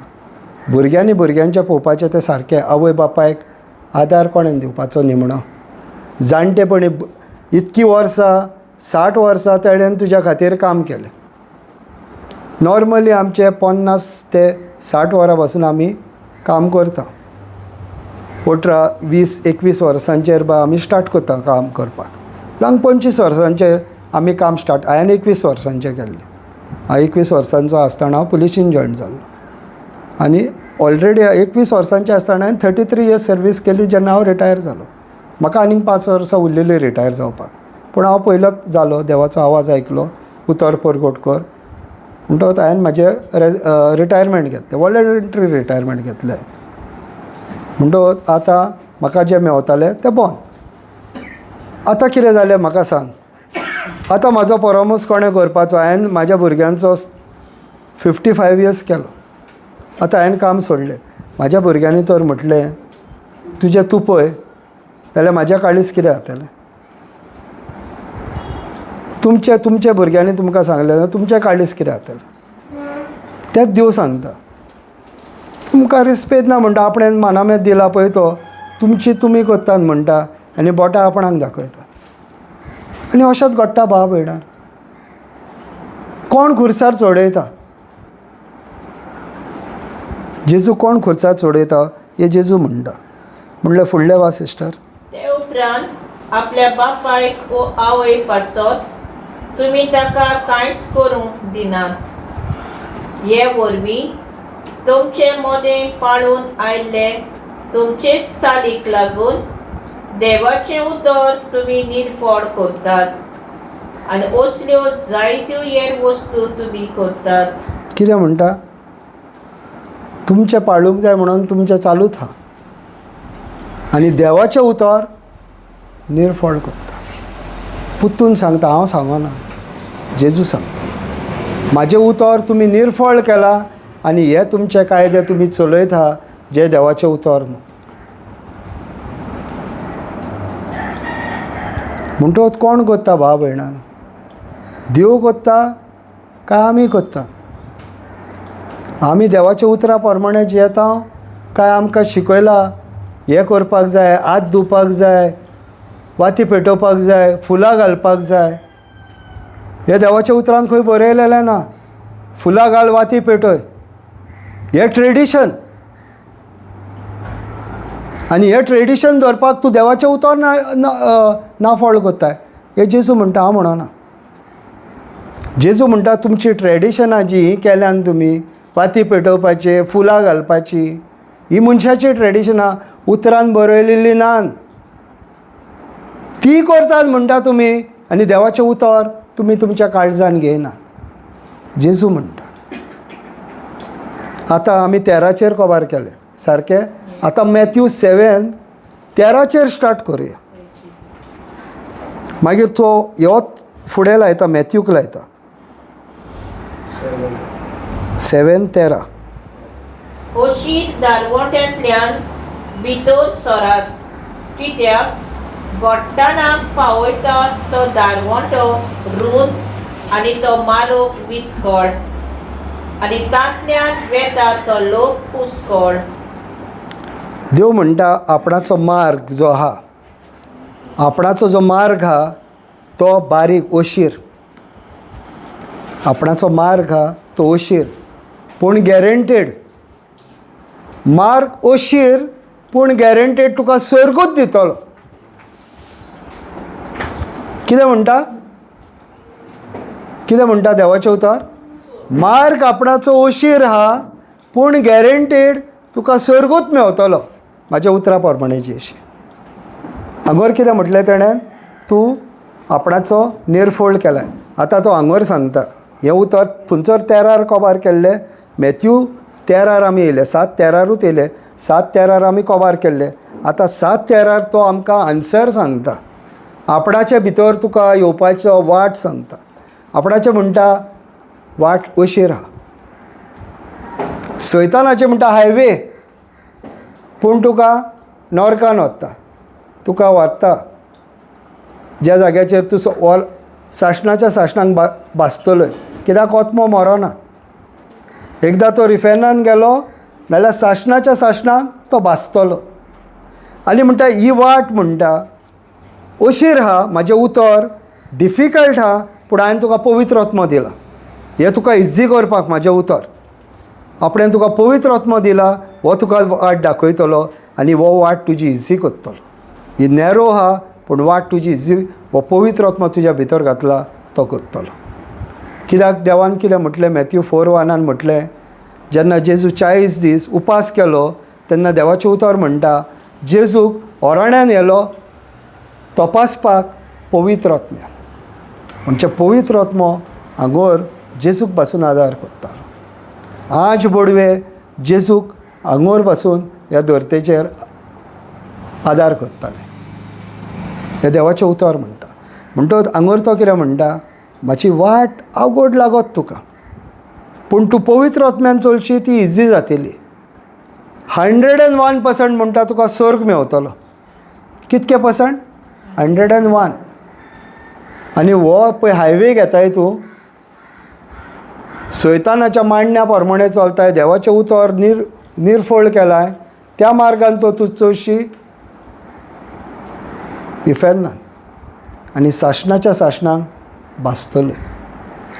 भुरग्यांनी भुरग्यांचें पळोवपाचें तें सारकें. आवय बापायक आदार कोणेन दिवपाचो निमणो? जाणटेपणी इतकीं वर्सां, 60 वर्सां तेणेन तुज्या खातीर काम केलें. नॉर्मली आमचे 50 ते 60 वरां पासून आमी काम करता. 18, 20, 21 वर्सांचेर बा आमी स्टार्ट करता काम करपाक. जावं 25 वर्सांचे आमी काम स्टार्ट हांवें 21 वर्सांचें केल्लें. हांव 21 वर्सांचो आसतना हांव पुलिशीन जॉयन जाल्लो आनी ऑलरेडी 21 वर्सांचें आसतना हांवें 33 इयर्स सर्वीस केली. जेन्ना हांव रिटायर जालो, म्हाका आनीक 5 वर्सां उरलेलीं रिटायर जावपाक, पूण हांव पयलोच जालो. देवाचो आवाज आयकलो, उतर परगट कर म्हणटकच हांवें म्हाजें रिटायरमेंट घेतलें, वॉलंटरी रिटायरमेंट घेतलें. म्हणटकच आतां म्हाका जें मेवतालें तें बंद. आतां कितें जालें म्हाका सांग, आतां म्हाजो परामर्स कोणें करपाचो? हांवें म्हाज्या भुरग्यांचो 55 इयर्स केलो. आतां हांवें काम सोडलें. म्हाज्या भुरग्यांनी तर म्हटलें तुजें तूं पळय, जाल्यार म्हाज्या काळीज कितें जातलें? तुमच्या तुमच्या भुरग्यांनी तुमकां सांगलें जाल्यार तुमचें काळीज कितें जातलें? तेंच देव सांगता. तुमकां रिस्पेद ना म्हणटा, आपणें मानामेत दिला पळय तो तुमची तुमी करतात म्हणटा आनी बोटां आपणाक दाखयता. आनी अशेंच घडटा भाव भयणां. कोण खुर्सार चडयता जेजू? कोण खुर्सार चडयता हे जेजू म्हणटा. म्हणलें फुडलें वा सिस्टर. ते उपरांत आपल्या बापायक वो आवय पासत तुमी ताका कांयच करूंक दिनात. हे वरवीं तुमचे मदें पाळून आयिल्ले तुमचेच चालीक लागून देवाचें उतर तुमी निर्फळ करतात आनी असल्यो जायत्यो हेर वस्तू तुमी करतात. कितें म्हणटा? तुमचें पाळूंक जाय म्हणून तुमचें चालूच आहा आनी देवाचें उतर निर्फळ करता. पुत्तून सांगता, हांव सांगना, जेजू सांगता. म्हाजें उतर तुमी निर्फळ केलां आनी हे तुमचे कायदे तुमी चलयता जे देवाचें उतर न्हू. म्हणटकच कोण करता भाव भयणां? देव करता काय आमी करता? आमी देवाच्या उतरा प्रमाणे जियेता काय आमकां शिकयलां हें करपाक जाय, हात धुवपाक जाय, वाती पेटोवपाक जाय, फुलां घालपाक जाय? हें देवाच्या उतरान खंय बरयलेलें ना. फुलां घाल, वाती पेटय, हें ट्रेडिशन. आनी हें ट्रेडिशन दवरपाक तूं देवाचें उतर ना ना फॉलो करताय. हें जेजू म्हणटा, हांव म्हणना. जेजू म्हणटा तुमची ट्रेडिशनां जी हीं केल्यान तुमी, वाती पेटोवपाची, फुलां घालपाची, ही मनशाची ट्रेडिशनां उतरान बरयलेली नान, ती करतात म्हणटा तुमी आनी देवाचें उतर तुमी तुमच्या काळजान घेयना. जेजू म्हणटा. आतां आमी 13चेर कबार केलें सारकें. आतां मॅथ्यू 7:13 स्टार्ट करुया. मागीर तो ह्यो फुडें लायता, मॅथ्यूक लायता. 7:13. अशीर दारवट्यांतल्यान भितर सरात, कित्याक गोट्टानाक पावयता तो दारवंटो रूंद आनी तो मारोग विस्कळ आनी तांतल्यान वेता तो लोक पुस्कळ. देव म्हणटा आपणाचो मार्ग जो आहा, आपणाचो जो मार्ग आहा तो बारीक अशीर. आपणाचो मार्ग आहा तो अशीर पूण गॅरंटेड. मार्ग अशीर पूण गॅरंटेड, तुका स्वर्गूच दितलो. कितें म्हणटा? कितें म्हणटा देवाचें उतर? मार्ग आपणाचो अशीर आहा पूण गॅरंटेड, तुका स्वर्गूच मेवतलो. म्हाज्या उतरा प्रमाणेची अशी. हांगर कितें म्हटलें तेणें? तूं आपणाचो निर्फोळ केलाय. आतां तो हांगर सांगता हें उतर थंयसर 13 कबार केल्लें. मॅथ्यू 13 आमी येयले, 7:13 येयले, 7:13 आमी कबार केल्ले. आतां 7:13 तो आमकां आन्सर सांगता. आपणाचे भितर तुका येवपाचो वाट सांगता. आपणाचें म्हणटा वाट अशीर आहा. सैतानाचें म्हणटा हायवे, पूण तुका नॉर्कान वता, तुका व्हरता ज्या जाग्याचेर तूं ऑल सासणाच्या सासणाक भाजतलोय. कित्याक आत्मो मरोना. एकदां तो रिफेनान गेलो जाल्यार सासणाच्या सासणाक तो भाजतलो. आनी म्हणटा ही वाट म्हणटा अशीर आहा, म्हाजें उतर डिफिकल्ट आहा, पूण हांवें तुका पवित्र आत्मो दिला, हें तुका इजी करपाक. म्हाजें उतर आपणें तुका पवित्र आत्मो दिला, हो तुका वाट दाखयतलो आनी हो वाट तुजी इजी करतलो. ही नॅरो आहा पूण वाट तुजी इजी, हो पवित्र आत्मो तुज्या भितर घातला तो करतलो. कित्याक देवान कितें म्हटलें, मॅथ्यू 4:1 म्हटलें, जेन्ना जेजू 40 दीस उपास केलो तेन्ना देवाचें उतर म्हणटा जेजूक ओरण्यान येलो तपासपाक पवित्र आत्म्यान. म्हणजे पवित्र आत्मो हांगोर जेजूक पासून आदार करतालो. आज बोडवे जेजूक हांगोर पासून ह्या धर्तेचेर आदार करताले. हे देवाचें उतर म्हणटा. म्हणटकच हांगोर तो कितें म्हणटा, म्हाजी वाट आवगड लागत तुका, पूण तूं पवित्र आत्म्यान चलशी ती इजी जातली. 101% म्हणटा तुका स्वर्ग मेवतलो. कितके पर्संट? 101. आनी हो पळय हायवे घेताय तूं, सैतानाच्या मांडण्या प्रमाणे चलताय, देवाचें उतर निर्फळ केलाय, त्या मार्गान तो तूं चडशी इफेर्नान आनी सासणाच्या सासणाक भासतले.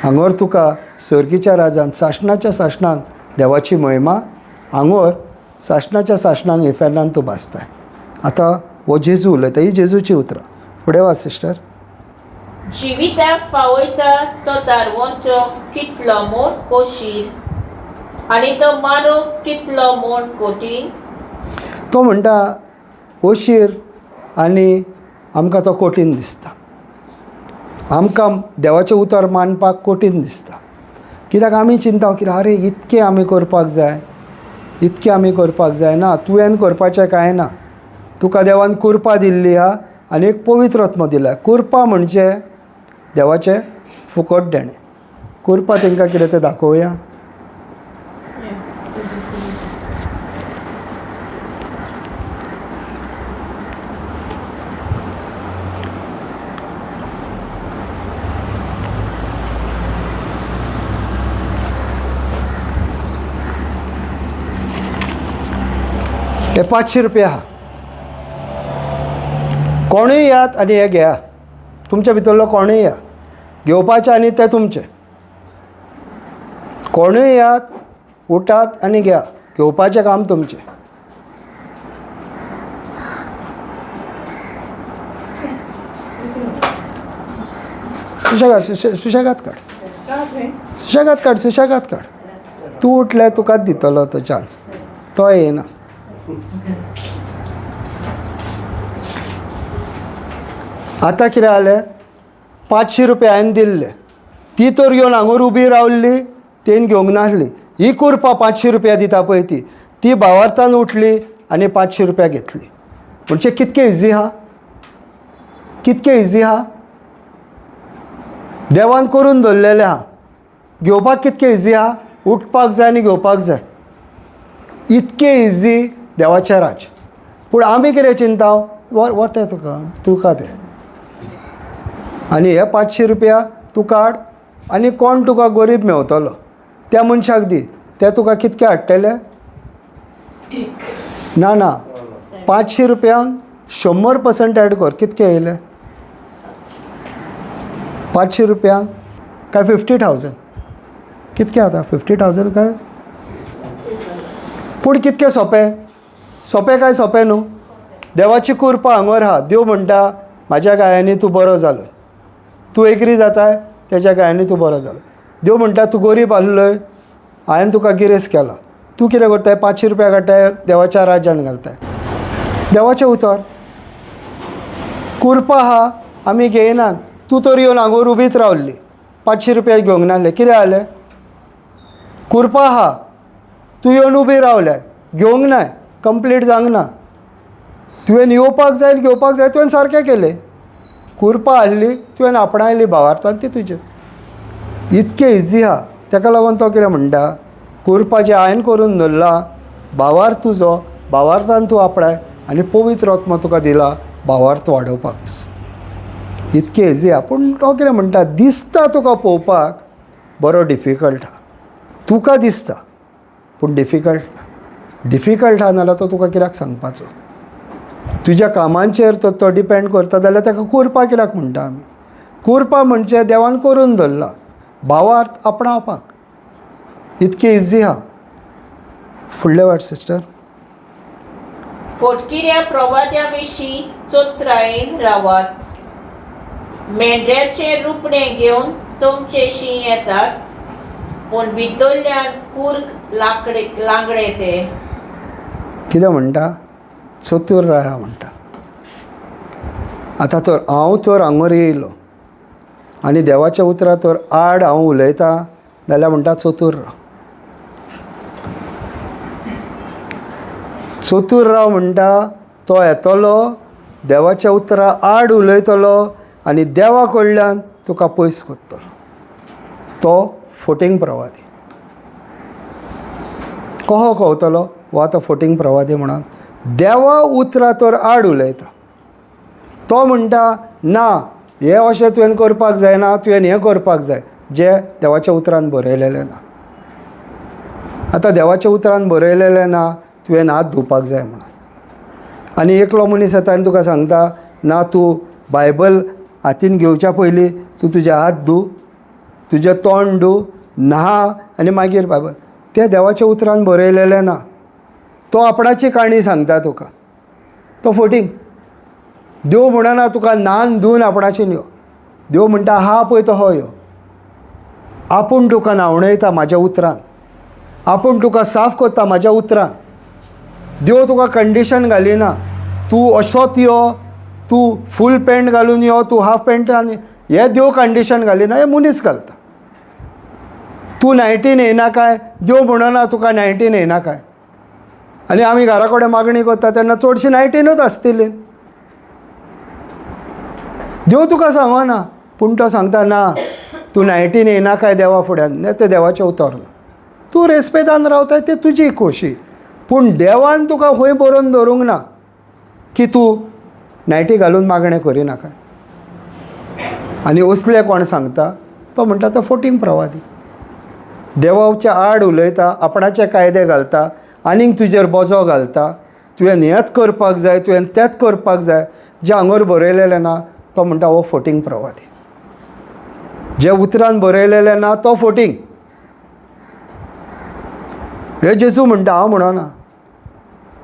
हांगोर तुका सर्गीच्या राजान सासणाच्या सासणाक देवाची महिमा, हांगोर सासणाच्या सासणाक इफेर्नान तूं भासताय. आतां हो जेजू उलयता, ही जेजूची उतरां. फुडें वाच सिस्टर. जिविताक पावयता तो दारवंचो कितलो म्हूण कोशीर आनी तो मारूंक कितलो म्हूण कठीण. तो म्हणटा ओशीर आनी आमकां तो कठीण दिसता, आमकां देवाचें उतर मानपाक कठीण दिसता. कित्याक आमी चिंता की आरे इतकें आमी करपाक जाय, इतकें आमी करपाक जाय. ना, तुवें करपाचें कांय ना. तुका देवान कुरपा दिल्ली आहा आनी एक पवित्र आत्मो दिला. कुरपा म्हणजे देवाचें फुकट देणें. कुरपा तांकां कितें तें दाखोवया. हे 500 रुपया आहा. कोणूय यात आनी हे घेया, तुमच्या भितरलो कोणूय या, घेवपाचें आनी तें तुमचें. कोणूय यात, उठात आनी घेया, घेवपाचें काम तुमचें. सुशेगाद सुशेगाद काड, सुशेगाद काड, सुशेगाद काड. तूं उठलें तुकाच दितलो तो चान्स, तो येना. आतां कितें जालें, 500 रुपया हांवें दिल्ले, ती तर घेवन हांगोर उबी रावल्ली, तेन घेवंक नासली. ही कुरपा 500 रुपया दिता पळय ती, ती भावार्थान उठली आनी 500 रुपया घेतली. म्हणजे कितके इजी आहा, कितके इजी आहा. देवान करून दवरलेलें आहा, घेवपाक कितके इजी आहा. उठपाक जाय आनी घेवपाक जाय, इतके इजी देवाचें राज्य. पूण आमी कितें चिंता, व्हर तें तुका, तुका तें, आनी हे 500 रुपया तूं काड आनी कोण तुका गरीब मेवतलो त्या मनशाक दी, ते तुका कितके हाडटले? ना ना, 500 रुपयांक 100% एड कर, कितके येयले? 500 रुपयांक काय 50,000, कितके आतां 50,000 काय? पूण कितके सोंपें, सोंपें काय सोंपें न्हू. देवाची कुरपा हांगोर आहा. देव म्हणटा म्हाज्या गायांनी तूं बरो जालो, तूं एग्री जाताय तेज्या गायांनी तूं बरो जालो. देव म्हणटा तूं गरीब आसलोय, हांवें तुका गिरेस्त केला. तूं कितें करताय, 500 रुपया काडटाय देवाच्या राज्यान घालताय. देवाचें उतर कुरपा आहा, आमी घेयनात. तूं तर येवन हांगोर उबीत रावल्ली, 500 रुपया घेवंक नासले, कितें जालें? कुरपा आहा, तूं येवन उबी रावल्याय, घेवंक नाय, कंप्लीट जावंक ना. तुवें येवपाक जाय, घेवपाक जाय, तुवें सारकें केलें. कुरपा आहली तुवें आपणायली भावार्थान, ती तुजें. इतकें इजी आहा. ताका लागून तो कितें म्हणटा, कुरपा जें हांवें करून दवरला भावार्थ तुजो, भावार्थान तूं आपणाय आनी पवित्र आत्मो तुका दिला भावार्थ वाडोवपाक तुजो. इतकें इजी आहा. पूण तो कितें म्हणटा, दिसता तुका पळोवपाक बरो डिफिकल्ट आहा, तुका दिसता, पूण डिफिकल्ट ना. डिफिकल्ट आहा नाल्यार तो तुका कित्याक सांगपाचो? तुज्या कामांचेर तो डिपेंड करता जाल्यार ताका कुरपा कित्याक म्हणटा आमी? कुरपा म्हणजे देवान करून दवरला भावार्थ आपणावपाक. इतकें इजी आहा. फुडलें वाट सिस्टर. फोटकिऱ्या प्रवाद्या विशीं चोत्रायेन रावात. मेंढ्याचें रुपणें घेवन तुमचेशी येतात, पूण भितरल्यान कूर्ग लांकडे लांगडे ते. कितें म्हणटा? चतूर राया म्हणटा. आतां तर हांव तर हांगर येयलो आनी देवाच्या उतरां तर आड हांव उलयतां जाल्यार म्हणटा चतूर राव. चतूर राव म्हणटा तो येतलो देवाच्या उतरां आड उलयतलो आनी देवा कडल्यान तुका पयस करतलो. तो फोटींग प्रवादी. कहो कवतलो वा तो फोटींग प्रवादी म्हणून देवा उतरां तर आड उलयता. तो म्हणटा ना हें अशें तुवें करपाक जायना, तुवें हें करपाक जाय, जें देवाच्या उतरान बरयलेलें ना. आतां देवाच्या उतरान बरयलेलें ना तुवें हात धुवपाक जाय म्हणून, आनी एकलो मनीस येता आनी तुका सांगता ना तूं बायबल हातीन घेवच्या पयलीं तूं तुजे हात धू, तुजें तोंड धू, न्हा आनी मागीर बायबल. तें देवाच्या उतरान बरयलेलें ना. तो आपणाची काणी सांगता तुका, तो फोटींग. देव म्हणना तुका न्हान धुवन आपणाचेन यो. देव म्हणटा हा पळय तो हो यो, आपूण तुका न्हावणयता म्हाज्या उतरान, आपूण तुका साफ करता म्हाज्या उतरान. देव तुका कंडिशन घालिना, तूं अशोच यो, तूं फूल पॅन्ट घालून यो, तूं हाफ पॅन्ट आनी हें देव कंडिशन घालिना, हें मनीस घालता. तूं नायटीन येयना काय, देव म्हणना तुका नायटीन येयना काय. आनी आमी घरा कडेन मागणी करता तेन्ना चडशी नायटीनूच आसतली. देव तुका सांगना, पूण तो सांगता ना तूं नायटीन येयना काय देवा फुड्यान, तें देवाचें उतर ना. तूं रेस्पेदान रावताय तें तुजी खोशी, पूण देवान तुका खंय बरोवन दवरूंक ना की तूं नायटी घालून मागणें करिनाका. आनी असलें कोण सांगता तो म्हणटा तो फोटींग प्रवादी. देवाच्या आड उलयता, आपणाचे कायदे घालता, आनीक तुजेर बोजो घालता, तुवें हेंच करपाक जाय, तुवें तेंच करपाक जाय, जें हांगर बरयलेलें ना तो म्हणटा हो फोटींग प्रवादी. जे उतरान बरयलेलें ना तो फोटींग. हे जेजू म्हणटा, हांव म्हणना.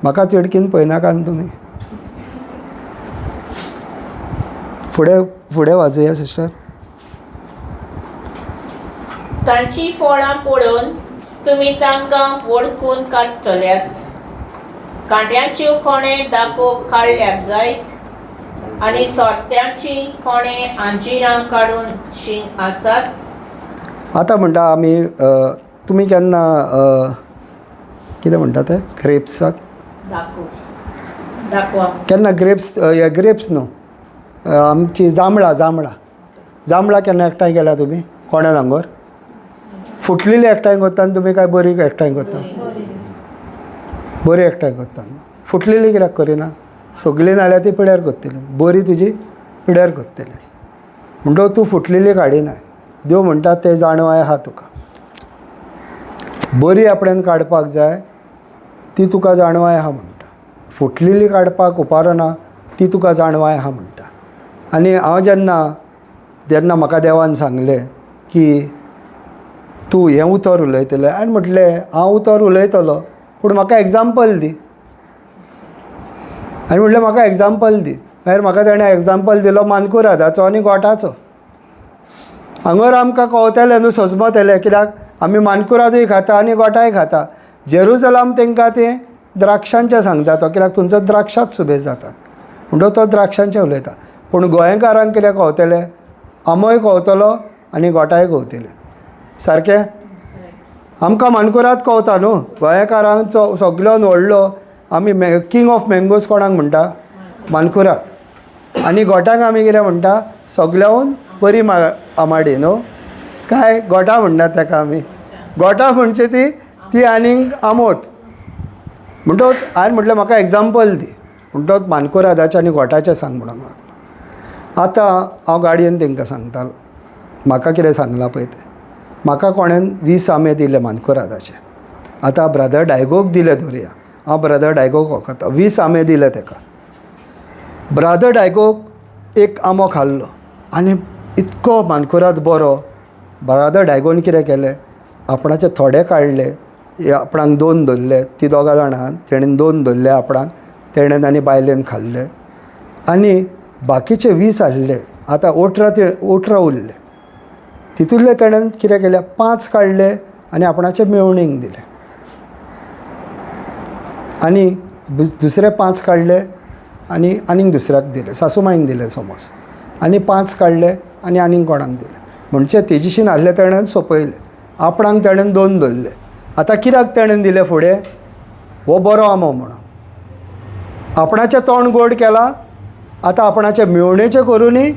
म्हाका तिडकीन पळयनाका न्हू तुमी. फुडें फुडें वाजया सिस्टर. तांची फळां पळोवन तुमी तांकां वळखून काडटल्यात. कांट्याच्यो कोणे दाखो काडल्यात जायत आनी सोत्याची कोणे आंजिरां काडून शीं आसात. आतां म्हणटा आमी तुमी केन्ना कितें म्हणटा तें ग्रेप्साक दाखवा केन्ना ग्रेप्स, हे ग्रेप्स न्हू, आमची जांबळां, जांबळां जांबळां केन्ना एकठांय केल्या तुमी? कोणा नांगोर फुटलेली एकठांय करता आनी तुमी काय बरी एकठांय करता? बरी एकठांय करता. फुटलेली कित्याक करिना? सगळीं नाल्यार ती पिड्यार करतली, बरी तुजी पिड्यार करतली. म्हणटकच तूं फुटलेली काडिना. देव म्हणटा तें जाणवाय आहा तुका, बरी आपणान काडपाक जाय ती तुका जाणवाय आहा म्हणटा. फुटलेली काडपाक उपारना ती तुका जाणवाय आहा म्हणटा. आनी हांव जेन्ना जेन्ना म्हाका देवान सांगलें की तूं हें उतर उलयतलें, आनी म्हटलें हांव उतर उलयतलो पूण म्हाका एग्जाम्पल दी. आनी म्हटलें म्हाका एग्जाम्पल दी. मागीर म्हाका ताणें एग्जाम्पल दिलो मानकुरादाचो आनी गोठाचो. हांगर आमकां कवतलें न्हू, सजमतलें, कित्याक आमी मानकुरादूय खाता आनी गोठाय खाता. जेरुजलाम तांकां तें द्राक्षांचें सांगता तो, कित्याक तुमचो द्राक्षांच सुबेज जातात म्हणटकच तो द्राक्षांचें उलयता. पूण गोंयकारांक कितें कवतलें? आमोय कवतलो आनी गोठाय कवतलें. सारकें आमकां मानकुराद कवता न्हू. गोंयकारांचो सगल्यान व्हडलो आमी किंग ऑफ मँगोज कोणाक म्हणटा? मानकुराद. आनी गोठांक आमी कितें म्हणटा? सगल्याहून बरी आमाडी न्हू, काय गोठां म्हणटात ताका आमी. गोठां म्हणचे ती ती आनीक आमोट. म्हणटकच हांवें म्हटलें म्हाका एग्जाम्पल दी. म्हणटकच मानकुरादाचें आनी गोठाचें सांग म्हणूंक लागलो. आतां हांव गाडयेन तांकां सांगतालो म्हाका कितें सांगलां पळय तें. म्हाका कोणेन 20 आंबे दिले मानकुरादाचे. आतां ब्रदर डायगोक दिले धरया, हांव ब्रदर डायगोक वखता. 20 आंबे दिले ताका. ब्रदर डायगोक एक आंबो खाल्लो आनी इतको मानकुराद बरो. ब्रदर डायगोन कितें केलें, आपणाचे थोडे काडले, आपणाक 2 धरले, ती दोगां जाणां तेणेन 2 धरले आपणाक, तेणेन आनी बायलेन खाल्ले आनी बाकीचे 20 आसले आतां 18 ते 18 उरले. तितूंतले तेणेन कितें केलें, 5 काडले आनी आपणाचे मेवणीक दिले आनी दुसरे 5 काडले आनी आनीक दुसऱ्याक दिले, सासूमांयक दिले समज, आनी 5 काडले आनी आनीक कोणाक दिले. म्हणजे तेजीशीन आहले तेणेन सोंपयले. आपणाक तेणेन 2 दवरले. आतां कित्याक तेणेन दिले फुडें, हो बरो आंबो म्हणून आपणाचें तोंड गोड केलां. आतां आपणाचें मेवणेचें करुनी,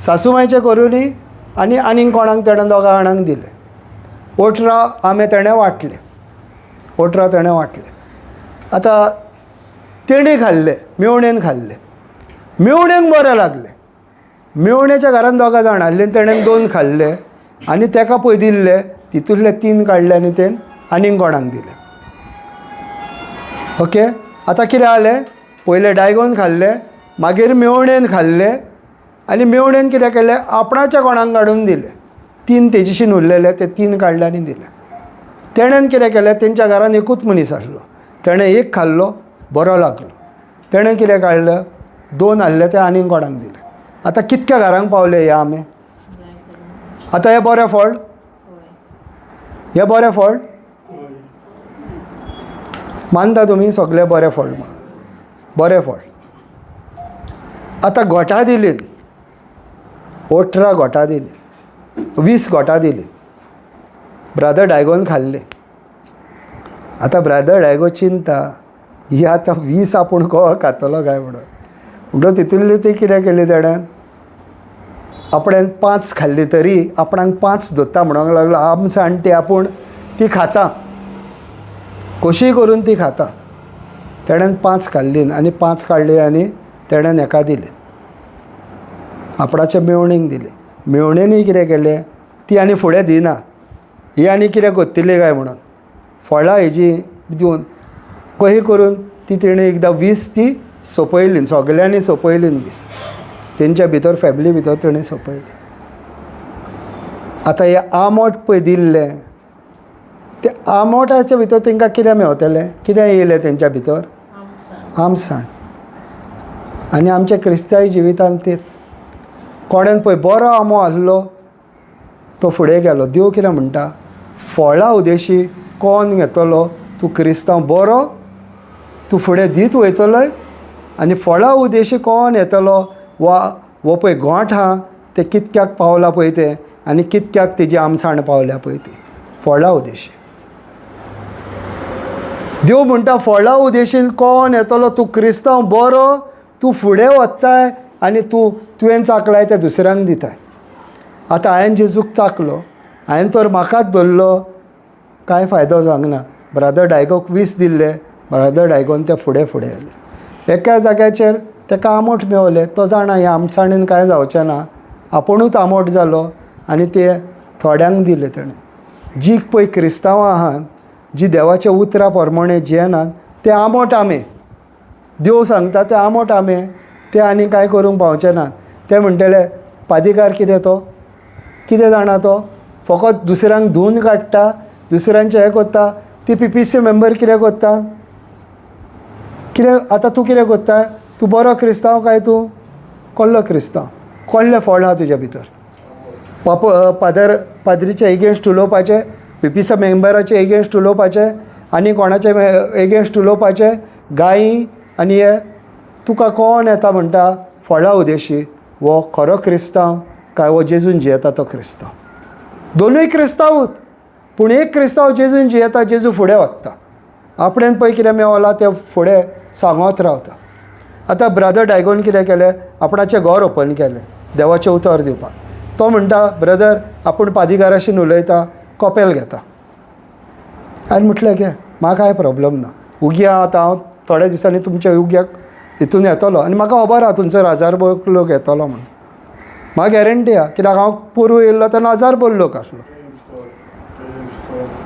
सासूमांयचें करुनी आनी आनीक कोणाक तेणें 2 जाणांक दिले. 18 आंबे तेणें वांटले, 18 तेणें वांटले. आतां तेणी खाल्ले, मेवणेन खाल्ले, मेवणेक बरें लागलें. मेवणेच्या घरान 2 जाणां आहलीं, तेणें 2 खाल्ले आनी तेका पळय दिल्ले, तितूंतले 3 काडले आनी तेण आनीक कोणाक दिले. ओके, आतां कितें जालें, पयलें डायगोन खाल्ले, मागीर मेवणेन खाल्ले आनी मेवणेन कितें केलें, आपणाच्या कोणाक काडून दिले. 3 तेजीशीन उरलेले ते 3 काडले आनी दिले. तेणेन कितें केलें, तेंच्या घरान एकूच मनीस आसलो, तेणें 1 खाल्लो, बरो लागलो. तेणें कितें काडलें, 2 आहले ते आनीक कोणाक दिले. आतां कितक्या घरांक पावले हे आमे. आतां हें बरें फळ, हें बरें फळ मानता तुमी सगळें बरें फळ म्हणून, बरें फळ. आतां गोठां दिली, 18 गोठां दिली, 20 गोठां दिली. ब्रादर डायगोन खाल्ले. आतां ब्रादर डायगो चिंता, ही आतां 20 आपूण गोवा खातलो काय म्हणून. म्हणटकच तितूंतली ती कितें केली तेणें, आपणें 5 खाल्ली तरी आपणाक 5 दवरता म्हणूंक लागलो. आमसाण ती आपूण ती खाता, कशीय करून ती खाता. तेणें 5 खाल्ली आनी 5 काडली आनी तेणें हेका दिले, आपणाचे मेवणीक दिले. मेवणेनूय कितें केलें, ती आनी फुडें दिना, ही आनी कितें करतली काय म्हणून फळां हेजी दिवन कशी करून ती तेणें एकदां 20 ती सोंपयली, सगल्यांनी सोंपयली 20, तेंच्या भितर फॅमिली भितर तेणें सोंपयली. आतां हें आमोट पळय दिल्लें, ते आमोटाच्या भितर तांकां कितें मेवतलें, कितें येयलें तेंच्या भितर, आमसाण. आनी आमच्या क्रिस्तांव जिवितांत तेच, कोणेन पळय बरो आंबो आहलो तो फुडें गेलो. देव कितें म्हणटा, फळां उदेशी कोण घेतलो, तूं क्रिस्तांव बरो, तूं फुडें दीत वयतलोय आनी फळां उदेशी कोण येतलो, वा हो पळय गोंठ आहा तें कितक्याक पावला पळय तें आनी कितक्याक तेजी आमसाण पावल्या पळय ती, फळां उदेशी. देव म्हणटा फळां उदेशीन कोण येतलो, तूं क्रिस्तांव बरो, तूं फुडें वताय आनी तूं तुवें चाकलाय तें दुसऱ्यांक दिताय. आतां हांवें जेजूक चाकलो, हांवें तर म्हाकाच धरलो, कांय फायदो जावंक ना. ब्रादर डायगोक 20 दिल्ले, ब्रादर डायगोन ते फुडें फुडें आयले. एका जाग्याचेर ताका आमोट मेवलें, तो जाणा हे आमसाणेन कांय जावचें ना, आपुणूच आमोट जालो आनी ते थोड्यांक दिले तेणें. जी पळय क्रिस्तांवां आहात, जी देवाच्या उतरा प्रमाणे जियेनात, ते आमोट आमे. देव सांगता ते आमोट आमे, ते आनी कांय करूंक पावचे नात. ते म्हणटले पादीगार कितें, तो कितें जाणा, तो फकत दुसऱ्यांक धुवन काडटा, दुसऱ्यांचें हें करता. ती PPC member कितें करता, कितें आतां तूं कितें करता, तूं बरो क्रिस्तांव काय तूं कोल्लो क्रिस्तांव, कोल्लें फळ आहा तुज्या भितर. पाप पादर पाद्रीचे एगेन्स्ट उलोवपाचें, PPC मेंबराचे एगेन्स्ट उलोवपाचें आनी कोणाचे एगेन्स्ट उलोवपाचें, गायी आनी हे तुका कोण येता म्हणटा फळां उदेशी, हो खरो क्रिस्तांव काय हो जेजून जियेता तो क्रिस्तांव. दोनूय क्रिस्तांवूच, पूण एक क्रिस्तांव जेजून जियेता, जेजू फुडें वता, आपणेन पळय कितें मेवला तें फुडें सांगत रावता. आतां ब्रदर डायगोन कितें केलें, आपणाचें घर ओपन केलें देवाचें उतर दिवपाक. तो म्हणटा ब्रदर आपूण पादीगाराशीन उलयता, कपेल घेता. आनी म्हटलें घे, म्हाका कांय प्रॉब्लम ना, उग्या आतां हांव थोड्या दिसांनी तुमच्या उग्याक हितून येतलो आनी म्हाका खबर आहा तुमचो हजारभर लोक येतलो म्हणून, म्हाका गॅरंटी आहा, कित्याक हांव पोरूं येयल्लो तेन्ना हजारभर लोक आसलो,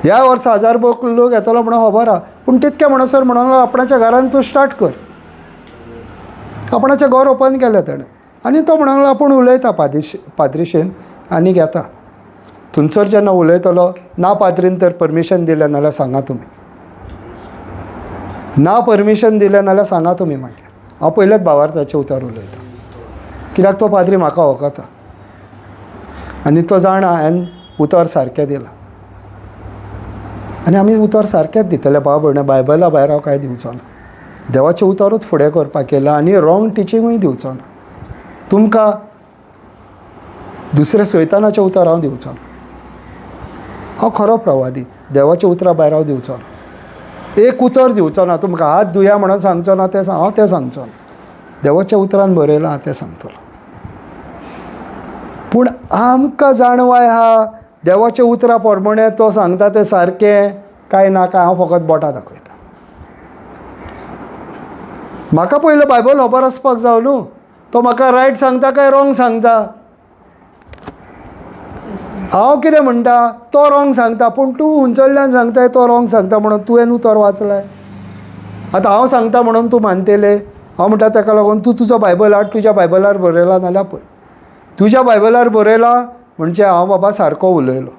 ह्या वर्सा हजारभर लोक येतलो म्हणून खबर आहा. पूण तितकें म्हणसर म्हणून आपणाच्या घरान तूं स्टार्ट कर. आपणाचें घर ओपन केलें तेणें आनी तो म्हणूंक लागलो आपूण उलयता पाद्रीशेन आनी घेता. थंयसर जेन्ना उलयतलो ना पाद्रीन तर परमिशन दिलें नाल्यार सांगा तुमी, ना परमिशन दिलें नाल्यार सांगा तुमी मागीर. हांव पयलेच भावार्थाचें उतर उलयतां. कित्याक तो पाद्री म्हाका वळखता आनी तो जाणा हांवें उतर सारकें दिलां आनी आमी उतर सारकेंच दितले भाव भयणां. बायबला भायर हांव कांय दिवचो ना. देवाचें उतरूच फुडें करपाक केलां आनी रॉंग टिचिंगूय दिवचो ना. तुमकां दुसऱ्या सैतानाचें उतर हांव दिवचो ना. हांव खरो प्रवादी, देवाच्या उतरा भायर हांव दिवचो ना. एक उतर दिवचो ना. तुमकां हात धुया म्हणून सांगचो ना, तें हांव तें सांगचो ना. देवाच्या उतरान बरयलां तें सांगतलो. पूण आमकां जाणवाय आहा देवाच्या उतरा प्रमाणे तो सांगता तें सारकें काय ना काय हांव फकत बोटां दाखयता. म्हाका पयलें बायबल खबर आसपाक जाय न्हू, तो म्हाका रायट सांगता काय रॉंग सांगता. हांव कितें म्हणटा तो रॉंग सांगता, पूण तूं हुंचल्ल्यान सांगताय तो रॉंग सांगता म्हणून तुवें उतर वाचलाय. आतां हांव सांगता म्हणून तूं मानतले. हांव म्हणटा ताका लागून तूं तुजो बायबल हाड, तुज्या बायबलार बरयला नाल्यार पळय. तुज्या बायबलार बरयला म्हणजे हांव बाबा सारको उलयलो,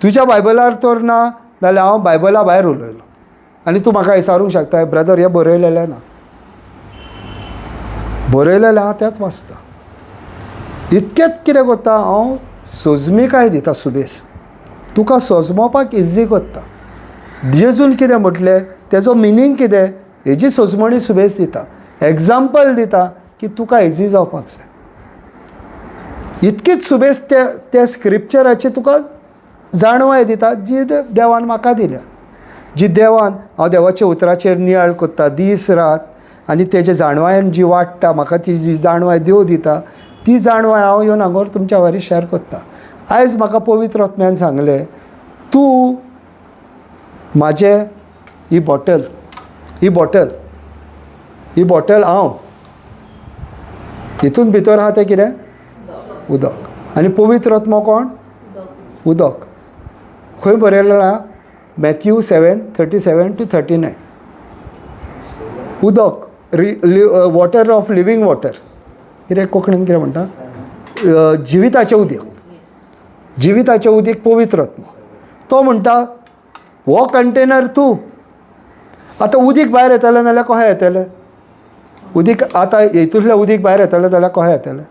तुज्या बायबलार तर ना जाल्यार हांव बायबला भायर उलयलो. आनी तूं म्हाका विचारूंक शकता, ब्रदर हें बरयलेलें ना, बरयलेलें आहा तेंच वाचता. इतकेंच कितें करता हांव, सोजमिकाय दिता सुबेस, तुका सोजमोवपाक इजी करता. जेजून कितें म्हटलें तेजो मिनींग कितें हेजी सोजमणी सुबेस दिता, एग्जाम्पल दिता की तुका इजी जावपाक जाय. इतकीच सुबेस त्या त्या स्क्रिप्चराची तुका जाणवाय दिता जी देवान म्हाका दिल्या, जी देवान हांव देवाच्या उतराचेर नियाळ करता दीस रात आनी तेजे जाणवायेन जी वाडटा म्हाका ती जी जाणवाय देव दिता ती जाणवाय हांव येवन हांगार तुमच्या वारी शेअर करता. आयज म्हाका पवित्र आत्म्यान सांगलें, तूं म्हाजें ही बॉटल, ही बॉटल, ही बॉटल हांव हितून भितर आहा तें कितें उदक, आनी पवित्र आत्मो कोण उदक. खंय बरयलें आहा? Matthew 7:37 to 39. उदक, वॉटर ऑफ लिवींग वॉटर. कितें कोंकणीन कितें म्हणटा? जिविताचें उदीक, जिविताचें उदीक पवित्र आत्मो. तो म्हणटा हो कंटेनर तूं. आतां उदीक भायर येतलें नाल्यार कशें येतलें? उदीक आतां हितूंतलें उदीक भायर येतलें जाल्यार कशें येतलें?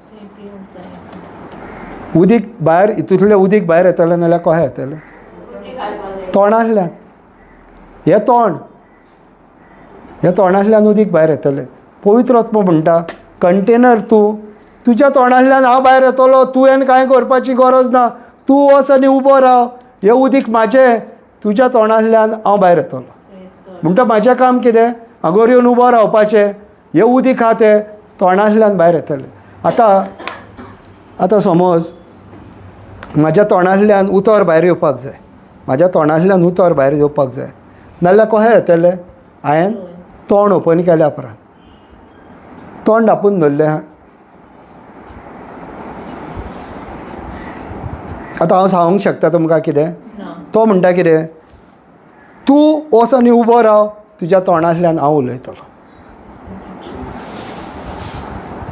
उदीक भायर हितूंतलें उदीक भायर येतलें नाल्यार कशें येतलें? तोंडांतल्यान. हें तोंड, ह्या तोंडांतल्यान उदीक भायर येतलें. पवित्र आत्मो म्हणटा कंटेनर तूं, तुज्या तोंडांतल्यान हांव भायर येतलो, तुवें कांय करपाची गरज ना, तूं वच आनी उबो राव, हें उदीक म्हाजें, तुज्या तोंडांतल्यान हांव भायर येतलो. म्हणटा म्हाजें काम कितें? हांगर येवन उबो रावपाचें, हें उदीक आहा तें तोंडांतल्यान भायर येतलें. आतां आतां समज म्हाज्या तोंडांतल्यान उतर भायर येवपाक जाय, म्हाज्या तोंडांतल्यान उतर भायर येवपाक जाय, नाल्यार कशें येतलें? हांवें तोंड ओपन केल्या उपरांत तोंड धांपून दवरलें आहा. आतां हांव सांगूंक शकता तुमकां कितें? तो म्हणटा कितें, तूं वच आनी उबो राव, तुज्या तोंडांतल्यान हांव उलयतलो.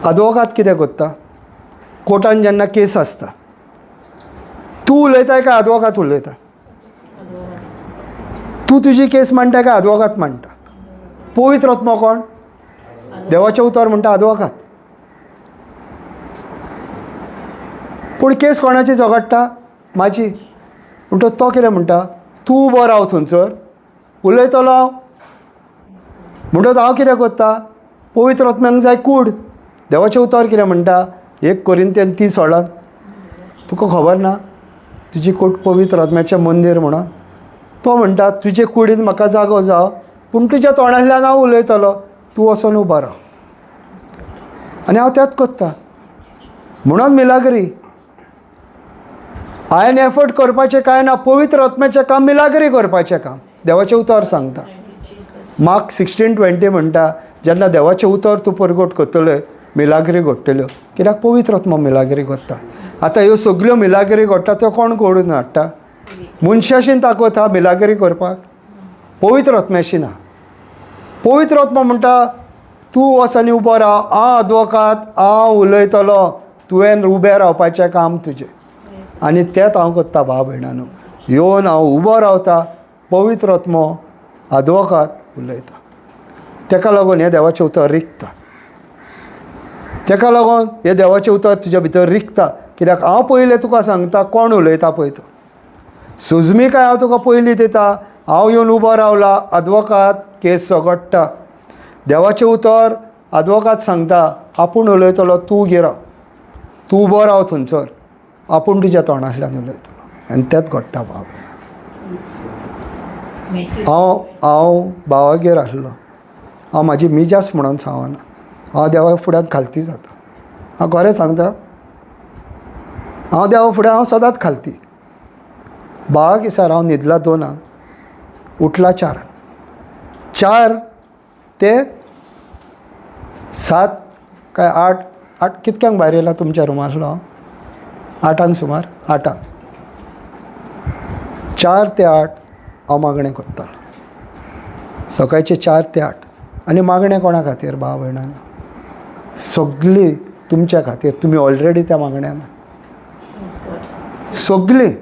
आदवोगाद कितें करता? कोर्टान जेन्ना केस आसता तूं उलयताय काय आदवोगाद उलयता? तूं तुजी केस मांडटा काय आदवोगाद मांडटा? पवित्र आत्मो कोण? देवाचें उतर म्हणटा आदवोगाद. पूण केस कोणाची झगडटा? म्हाजी. म्हणटा तो कितें म्हणटा, तूं उबो राव थंयसर, उलयतलो हांव. म्हणटकच हांव कितें करता? पवित्र आत्म्यांक जाय कूड. देवाचें उतर कितें म्हणटा? 1 कोरिंथियन 3:16. तुका खबर ना तुजी कूड पवित्र आत्म्याचें मंदीर म्हणून? तो म्हणटा तुजे कुडीन म्हाका जागो जाव, पूण तुज्या तोंडांतल्यान हांव उलयतलो, तूं वचोन उबो राव. आनी हांव तेंच करता. म्हणून मिलाग्री हांवें एफर्ट करपाचें कांय ना, पवित्र आत्म्याचें काम मिलाग्री करपाचें काम. देवाचें उतर सांगता. मार्क 16:20 म्हणटा जेन्ना देवाचें उतर तूं परगट करतलें मिलाग्री घडटल्यो. कित्याक? पवित्र आत्मो मिलाग्री करता. आतां ह्यो सगल्यो मिलाग्री घडटा त्यो कोण घडून हाडटा? मनशाशीन ताकद आहा मिलाग्री करपाक? पवित्र आत्म्याशी ना. पवित्र आत्मो म्हणटा तूं वच आनी उबो राव, हांव आदवोगाद, हांव उलयतलो, तुवें उबें रावपाचें काम तुजें. आनी तेंच हांव करता भाव भयणांनो, येवन हांव उबो रावता, पवित्र आत्मो आदवोगाद उलयता. तेका लागून हें देवाचें उतर रिगता. तेका लागून हें देवाचें उतर तुज्या भितर रिगता. कित्याक हांव पयलें तुका सांगता कोण उलयता पळय तो सुजमिकाय हांव तुका पयलीं दिता. हांव येवन उबो रावला आदवोकात केस सगडटा. देवाचें उतर आदवोकात सांगता आपूण उलयतलो, तूं गिराव, तूं उबो राव थंयसर, आपूण तुज्या तोंडांतल्यान उलयतलो. आनी तेंच घडटा भाव. हांव हांव भावागेर आसलो. हांव म्हाजी मिजास म्हणून सांगना, हांव देवा फुड्यांत खालती जाता. हांव खरें सांगता, हांव देवा फुड्यान हांव सदांच खालती. भावा दिसार हांव न्हिदला 2, उठला 4, 4 ते 7 काय 8, 8 कितक्यांक भायर येयला तुमच्या रुमांतलो हांव? 8 सुमार, 8, 4 ते 8 हांव मागणें करतालो. सकाळचे 4 ते 8. आनी मागणें कोणा खातीर भाव भयणांनो? सगळीं तुमच्या खातीर. तुमी ऑलरेडी त्या मागण्यान सगळीं.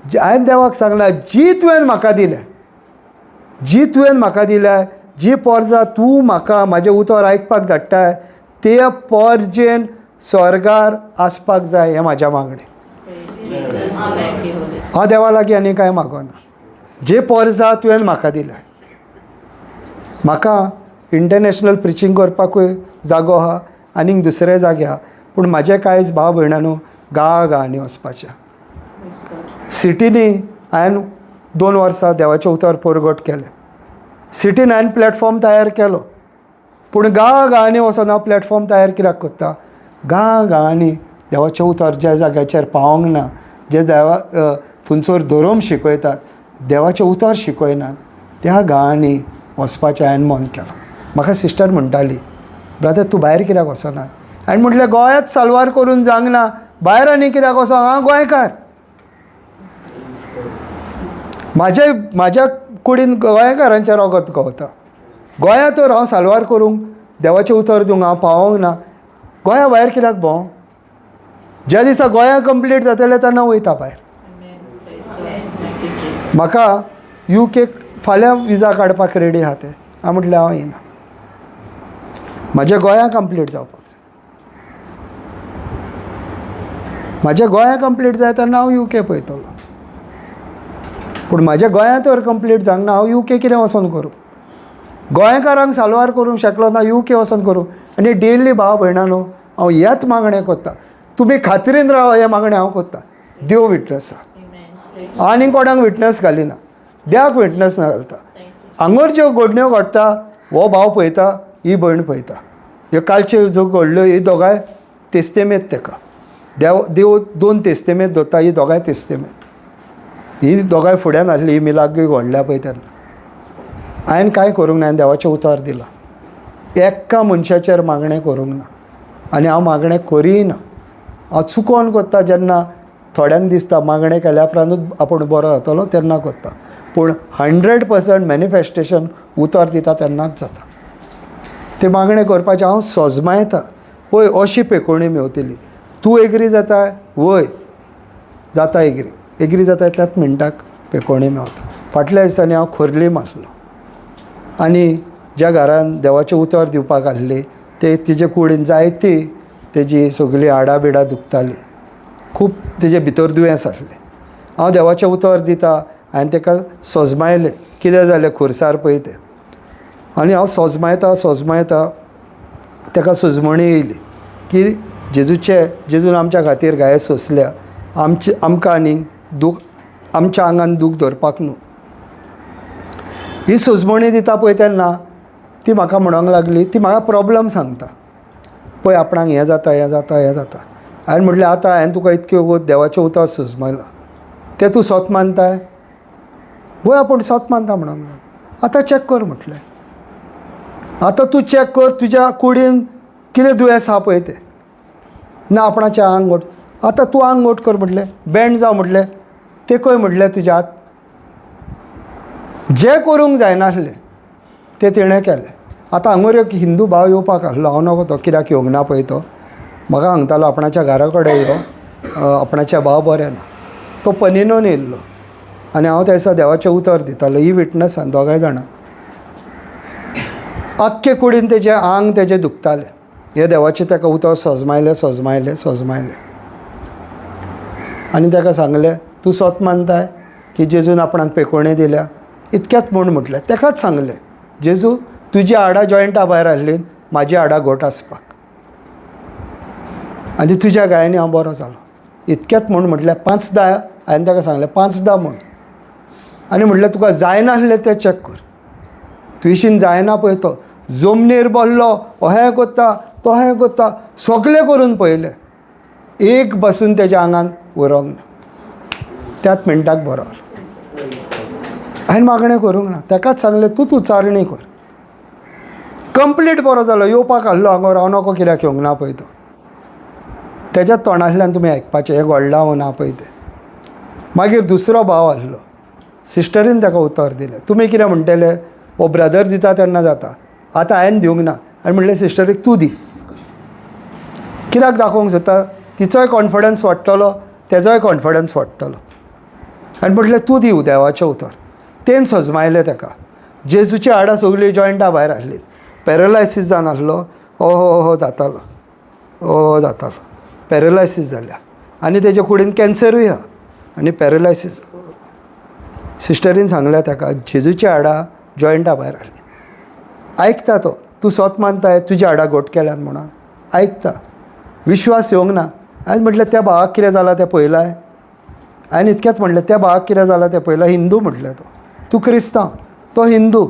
हांवें देवाक सांगलां, जी तुवें म्हाका दिल्या, जी तुवें म्हाका दिल्या, जी पोरजा तूं म्हाका म्हाजें उतर आयकपाक धाडटाय, ते पोरजेन स्वर्गार आसपाक जाय, हें म्हाज्या मागणें. हांव देवा लागीं आनी कांय मागना. जे पोरजा तुवें म्हाका दिल्या, म्हाका इंटरनॅशनल प्रिचींग करपाकूय जागो आहा आनीक दुसरे जागे आहा, पूण म्हाजें कांयच भाव भयणांनो गांवा गांवांनी वचपाचें. सिटींनी हांवें 2 वर्सां देवाचें उतर परगट केलें. सिटीन हांवें प्लॅटफॉर्म तयार केलो, पूण गांवा गांवांनी वचोन हांव प्लॅटफॉर्म तयार कित्याक करता? गांवा गांवांनी देवाचें उतर ज्या जाग्याचेर पावोंक ना, जे देवा थंयसर धर्म शिकयतात, देवाचें उतर शिकयनात, त्या गांवांनी वचपाचें हांवें मन केलां. म्हाका सिस्टर म्हणटाली, ब्रदर तूं भायर कित्याक वचना? हांवें म्हटलें, गोंयांत साल्वार करून जावंक ना, भायर आनी कित्याक वचो? हांव गोंयकार, म्हाज्या कुडीन गोंयकारांचें रगत गवता. गोंयांत तर हांव साल्वार करूंक देवाचें उतर दिवंक हांव पावोंक ना, गोंया भायर कित्याक भोंव? ज्या दिसा गोंया कंप्लीट जातलें तेन्ना वयता भायर. म्हाका UK फाल्यां विजा काडपाक रेडी आहा ते. हांव म्हटलें हांव येना, म्हाज्या गोंया कंप्लीट जावपाक जाय. म्हाज्या गोंया कंप्लीट जाय तेन्ना हांव UK पळयतलो, पूण म्हाज्या गोंयांत तर कंप्लीट जावंक ना, हांव UK कितें वचोन करूं? गोंयकारांक साल्वार करूंक शकलो ना, UK वचोन करूं? आनी डेली भाव भयणांनो हांव ह्याच मागणें करता, तुमी खात्रीन रावा, हें मागणें हांव करता. देव विटनस आहा, आनी कोणाक विटनस घालिना, देवाक विटनस ना घालता. हांगर ज्यो घडण्यो घडटा, हो भाव पळयता, ही भयण पळयता. ह्यो कालच्यो ज्यो घडल्यो, ही दोगांय तेस्तेमेत तेका देव देव 2 तेस्तेमेत दवरता, ही दोगांय तेस्तेमेत. ही दोगांय फुड्यान आसली, ही मिलाग्री घडल्या पळय तेन्ना हांवें कांय करूंक ना, हांवें देवाचें उतर दिलां. एका मनशाचेर मागणें करूंक ना आनी हांव मागणें करीय ना. हांव चुकोन करता जेन्ना थोड्यांक दिसता मागणें केल्या उपरांतूच आपूण बरो जातलो तेन्ना करता, पूण 100% मॅनिफेस्टेशन उतर दिता तेन्नाच जाता. तें मागणें करपाचें हांव सोजमायता. पळय अशी पेकोवणी मेवतली, तूं एग्री जाता? वय जाता एग्री, एग्री जाता त्याच मिनटाक पेकोवणी मेवता. फाटल्या दिसांनी हांव खोर्ली मारलो आनी ज्या घरान देवाचें उतर दिवपाक आसली ते तिजे कुडीन जायती तेजी सगळीं हाडां बिडां दुखतालीं, खूब तेजे भितर दुयेंस आसलें. हांव देवाचें उतर दिता, हांवें ताका सोजमायलें कितें जालें खुरसार पळय तें. आनी हांव सोजमायता सोजमायता ताका सुजमणी येयली की जेजूचे जेजून आमच्या खातीर घाये सोंसल्या, आमचे आमकां आनी दूख आमच्या आंगान दूख दवरपाक न्हू. ही सुजमणी दिता पळय तेन्ना ती म्हाका म्हणोंक लागली, ती म्हाका प्रोब्लम सांगता, पळय आपणाक हें जाता हें जाता हें जाता. हांवें म्हटलें आतां हांवें तुका इतक्यो देवाचें उतर सुजमयलां तें तूं सोत मानताय? वय आपूण सोत मानता म्हणोंक लागलो. आतां चॅक कर म्हटलें, आतां तूं चॅक कर तुज्या कुडीन कितें दुयेंस आहा पळय तें. ना आपणाचें आंग घोट, आतां तूं आंग घोट कर म्हटलें, बँड जावं म्हटलें, तें खंय म्हटलें तुज्या हात जें करूंक जायनासलें तें तिणें केलें. आतां हांगर एक हिंदू भाव येवपाक आसलो, हांव नको तो कित्याक येवंक ना पळय तो म्हाका सांगतालो आपणाच्या घरा कडेन यो, आपणाच्या भाव बरें ना. तो पनिनोन येयल्लो आनी हांव त्या दिसा देवाचें उतर दितालो, ही विटनसान दोगांय जाणां. आख्खे कुडीन तेजें आंग तेजें दुखतालें. हे देवाचें ताका उतर सजमायलें सजमायलें सजमायलें आनी ताका सांगलें, तूं सत मानताय की जेजून आपणाक पेकोवणी दिल्या? इतक्याच म्हूण म्हटलें. ताकाच सांगलें, जेजू तुजी हाडां जॉयंटा भायर आसली, म्हाजी हाडां घट आसपाक, आनी तुज्या गायांनी हांव बरो जालो. इतक्याच म्हूण म्हटलें. 5दा हांवें ताका सांगलें, 5दा म्हूण. आनी म्हटलें तुका जायनासलें तें चॅक कर, तुयशीन जायना पळय तो जमनीर बसलो, अहें करता तोहें करता, सगळें करून पळयलें, एक बसून तेज्या आंगान उरोंक ना. त्याच मिनटाक बरो. हांवें मागणें करूंक ना, ताकाच सांगलें तूंच उच्चारणी कर. कंप्लीट बरो जालो. येवपाक आहलो हांगा राव नको कित्याक येवंक ना पळय तो. तेज्या तोंडांतल्यान तुमी आयकपाचें हें घडलां वो ना पळय तें. मागीर दुसरो भाव आहलो, सिस्टरीन ताका उतर दिलें, तुमी कितें म्हणटले, हो ब्रदर दिता तेन्ना जाता, आतां हांवें दिवंक ना. आनी म्हणलें सिस्टरीक तूं दी. कित्याक दाखोवंक सोदता, तिचोय कॉन्फिडन्स वाडटलो, तेजोय कॉन्फिडन्स वाडटलो. आनी म्हटलें तूं दी देवाचें उतर. तेन सजमायलें ताका. जेजूची हाडां सगळीं जॉयंटा भायर आहली, पॅरलायसीस जावन आहलो, हो हो हो जातालो, हो जातालो, पॅरलायसीस जाल्या आनी तेजे कुडीन कॅन्सरूय आहा आनी पॅरलायसीस. सिस्टरीन सांगलें ताका, जेजूची हाडां जॉयंटा भायर आहली. आयकता तो, तूं सत मानताय तुजी हाडां घट केल्यात म्हणून आयकता, विश्वास येवंक ना. हांवें म्हटलें त्या भावाक कितें जालां तें पळयलां? हांवें इतकेंच म्हणलें, त्या भावाक कितें जालां तें पळयलां? हिंदू म्हटलें तो, तूं क्रिस्तांव, तो हिंदू.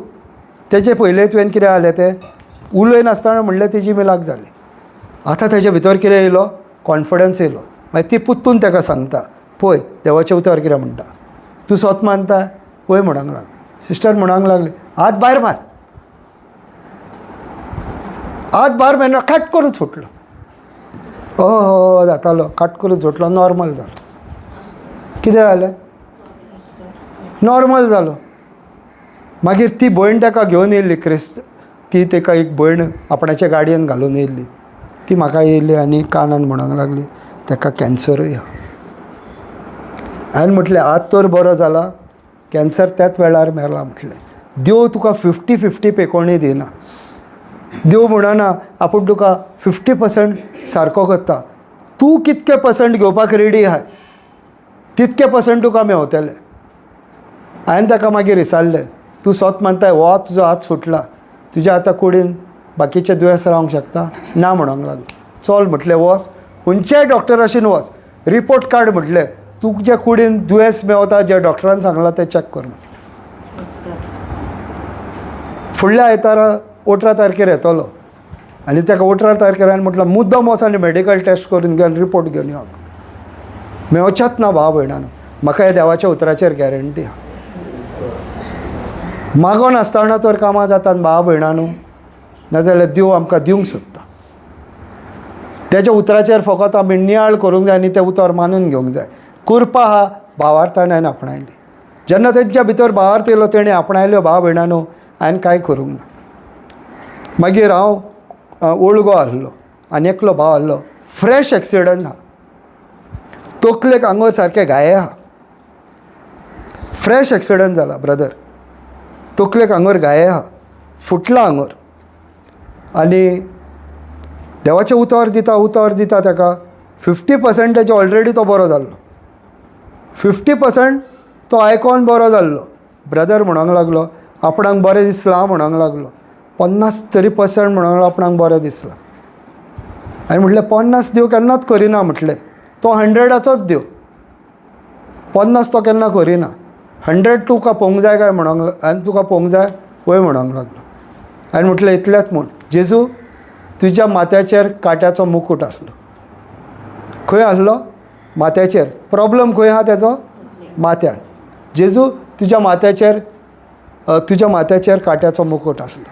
तेजे पयलें तुवें कितें जालें तें उलयनासतना म्हणलें तेजी मिलाक जाली. आतां तेजे भितर कितें येयलो, कॉन्फिडन्स येयलो. मागीर ती पुत्तून ताका सांगता, पळय देवाचें उतर कितें म्हणटा, तूं सत मानता पळय म्हणूंक लागली. सिस्टर म्हणूंक लागली, हात भायर मार, हात भायर मारना, खाट करून सुटलो. हो हो जातालो, खाट करून सुटलो, नॉर्मल जालो. कितें जालें, नॉर्मल जालो. मागीर ती भयण ताका घेवन येयल्ली, क्रिस्त, ती ताका एक भयण आपणाच्या गाडयेन घालून येयल्ली. ती म्हाका येयली आनी कानान म्हणूंक लागली ताका कॅन्सरूय आहा. हांवें म्हटलें आत तर बरो जाला, कॅन्सर त्याच वेळार मेला. म्हटलें देव तुका 50-50 पेकोवणी दिना. देव म्हणना आपूण तुका 50% सारको करता, तूं कितके पर्संट घेवपाक रेडी आहाय तितके पर्संट तुका मेवतले. हांवें ताका मागीर विचारलें, तूं सत मानताय हो तुजो हात सुटला, तुज्या आतां कुडीन बाकीचे दुयेंस रावंक शकता ना? म्हणूंक लागलो. चल म्हटलें वच खंयच्याय डॉक्टराशीन वच, रिपोर्ट काड म्हटलें, तुज्या कुडीन दुयेंस मेवता जे डॉक्टरान सांगलां तें चॅक कर म्हटलें. फुडल्या आयतारा 18 तारखेर येतलो आनी ताका 18 तारखेर हांवें म्हटलें मुद्दम वच आनी मेडिकल टेस्ट करून घेवन रिपोर्ट घेवन यो. मेवच्याच ना भाव भयणानो, म्हाका ह्या देवाच्या उतराचेर गॅरंटी आहा. मागोन आसतना तर कामां जातात भाव भयणानो, नाजाल्यार देव आमकां दिवंक सोदता. तेच्या उतराचेर फकत आमी नियाळ करूंक जाय आनी तें उतर मानून घेवंक जाय. कृपा हा भावार्थान हांवें आपणायली. जेन्ना तेंच्या भितर भावार्थ येयलो तेणें आपणायल्यो भाव भयणानो, हांवें कांय करूंक ना. मागीर हांव ओळगो आहलो आनी एकलो भाव आहलो, फ्रेश एक्सिडंट आहा, तकलेक आंगोर सारकें घाये आहा, फ्रेश एक्सिडंट जाला ब्रदर, तकलेक आंगोर घाये आहा, फुटला आंगोर. आनी देवाचें उतर दिता उतर दिता ताका 50% तेजे ऑलरेडी तो बरो जाल्लो, 50% तो आयकोन बरो जाल्लो. ब्रदर म्हणोंक लागलो आपणाक बरें दिसलां म्हणोंक लागलो, 50 तरी पर्संट म्हणोंक लागलो आपणाक बरें दिसलां. हांवें म्हटलें 50 देव केन्नाच करिना म्हटलें, तो 100आचोच देव, 50 तो केन्ना करिना. 100 तुका पळोवंक जाय काय म्हणोंक, आनी तुका पळोवंक जाय वय म्हणोंक लागलो. हांवें म्हटलें इतलेंच म्हूण, जेजू तुज्या माथ्याचेर कांट्याचो मुकूट आसलो, खंय आसलो? माथ्याचेर. प्रॉब्लम खंय आहा तेजो? माथ्यार. जेजू तुज्या माथ्याचेर तुज्या माथ्याचेर कांट्याचो मुकूट आसलो.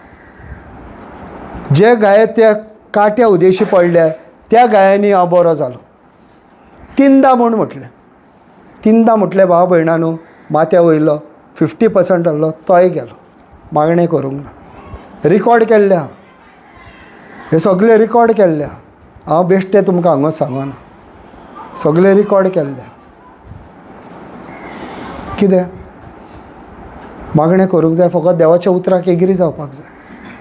जे गाये त्या कांट्या उदेशी पडल्या त्या गायांनी हांव बरो जालो. 3दा म्हूण म्हटलें, 3दा म्हटलें भाव भयणानो, माथ्या वयलो 50% आहलो तोय गेलो. मागणें करूंक ना, रिकॉर्ड केल्लें आहा, हे सगळें रिकॉर्ड केल्लें आहा. हांव बेश्टें तुमकां हांगा सांगना, सगळें रिकॉर्ड केल्लें. कितें मागणें करूंक जाय, फकत देवाच्या उतराक एग्री जावपाक जाय.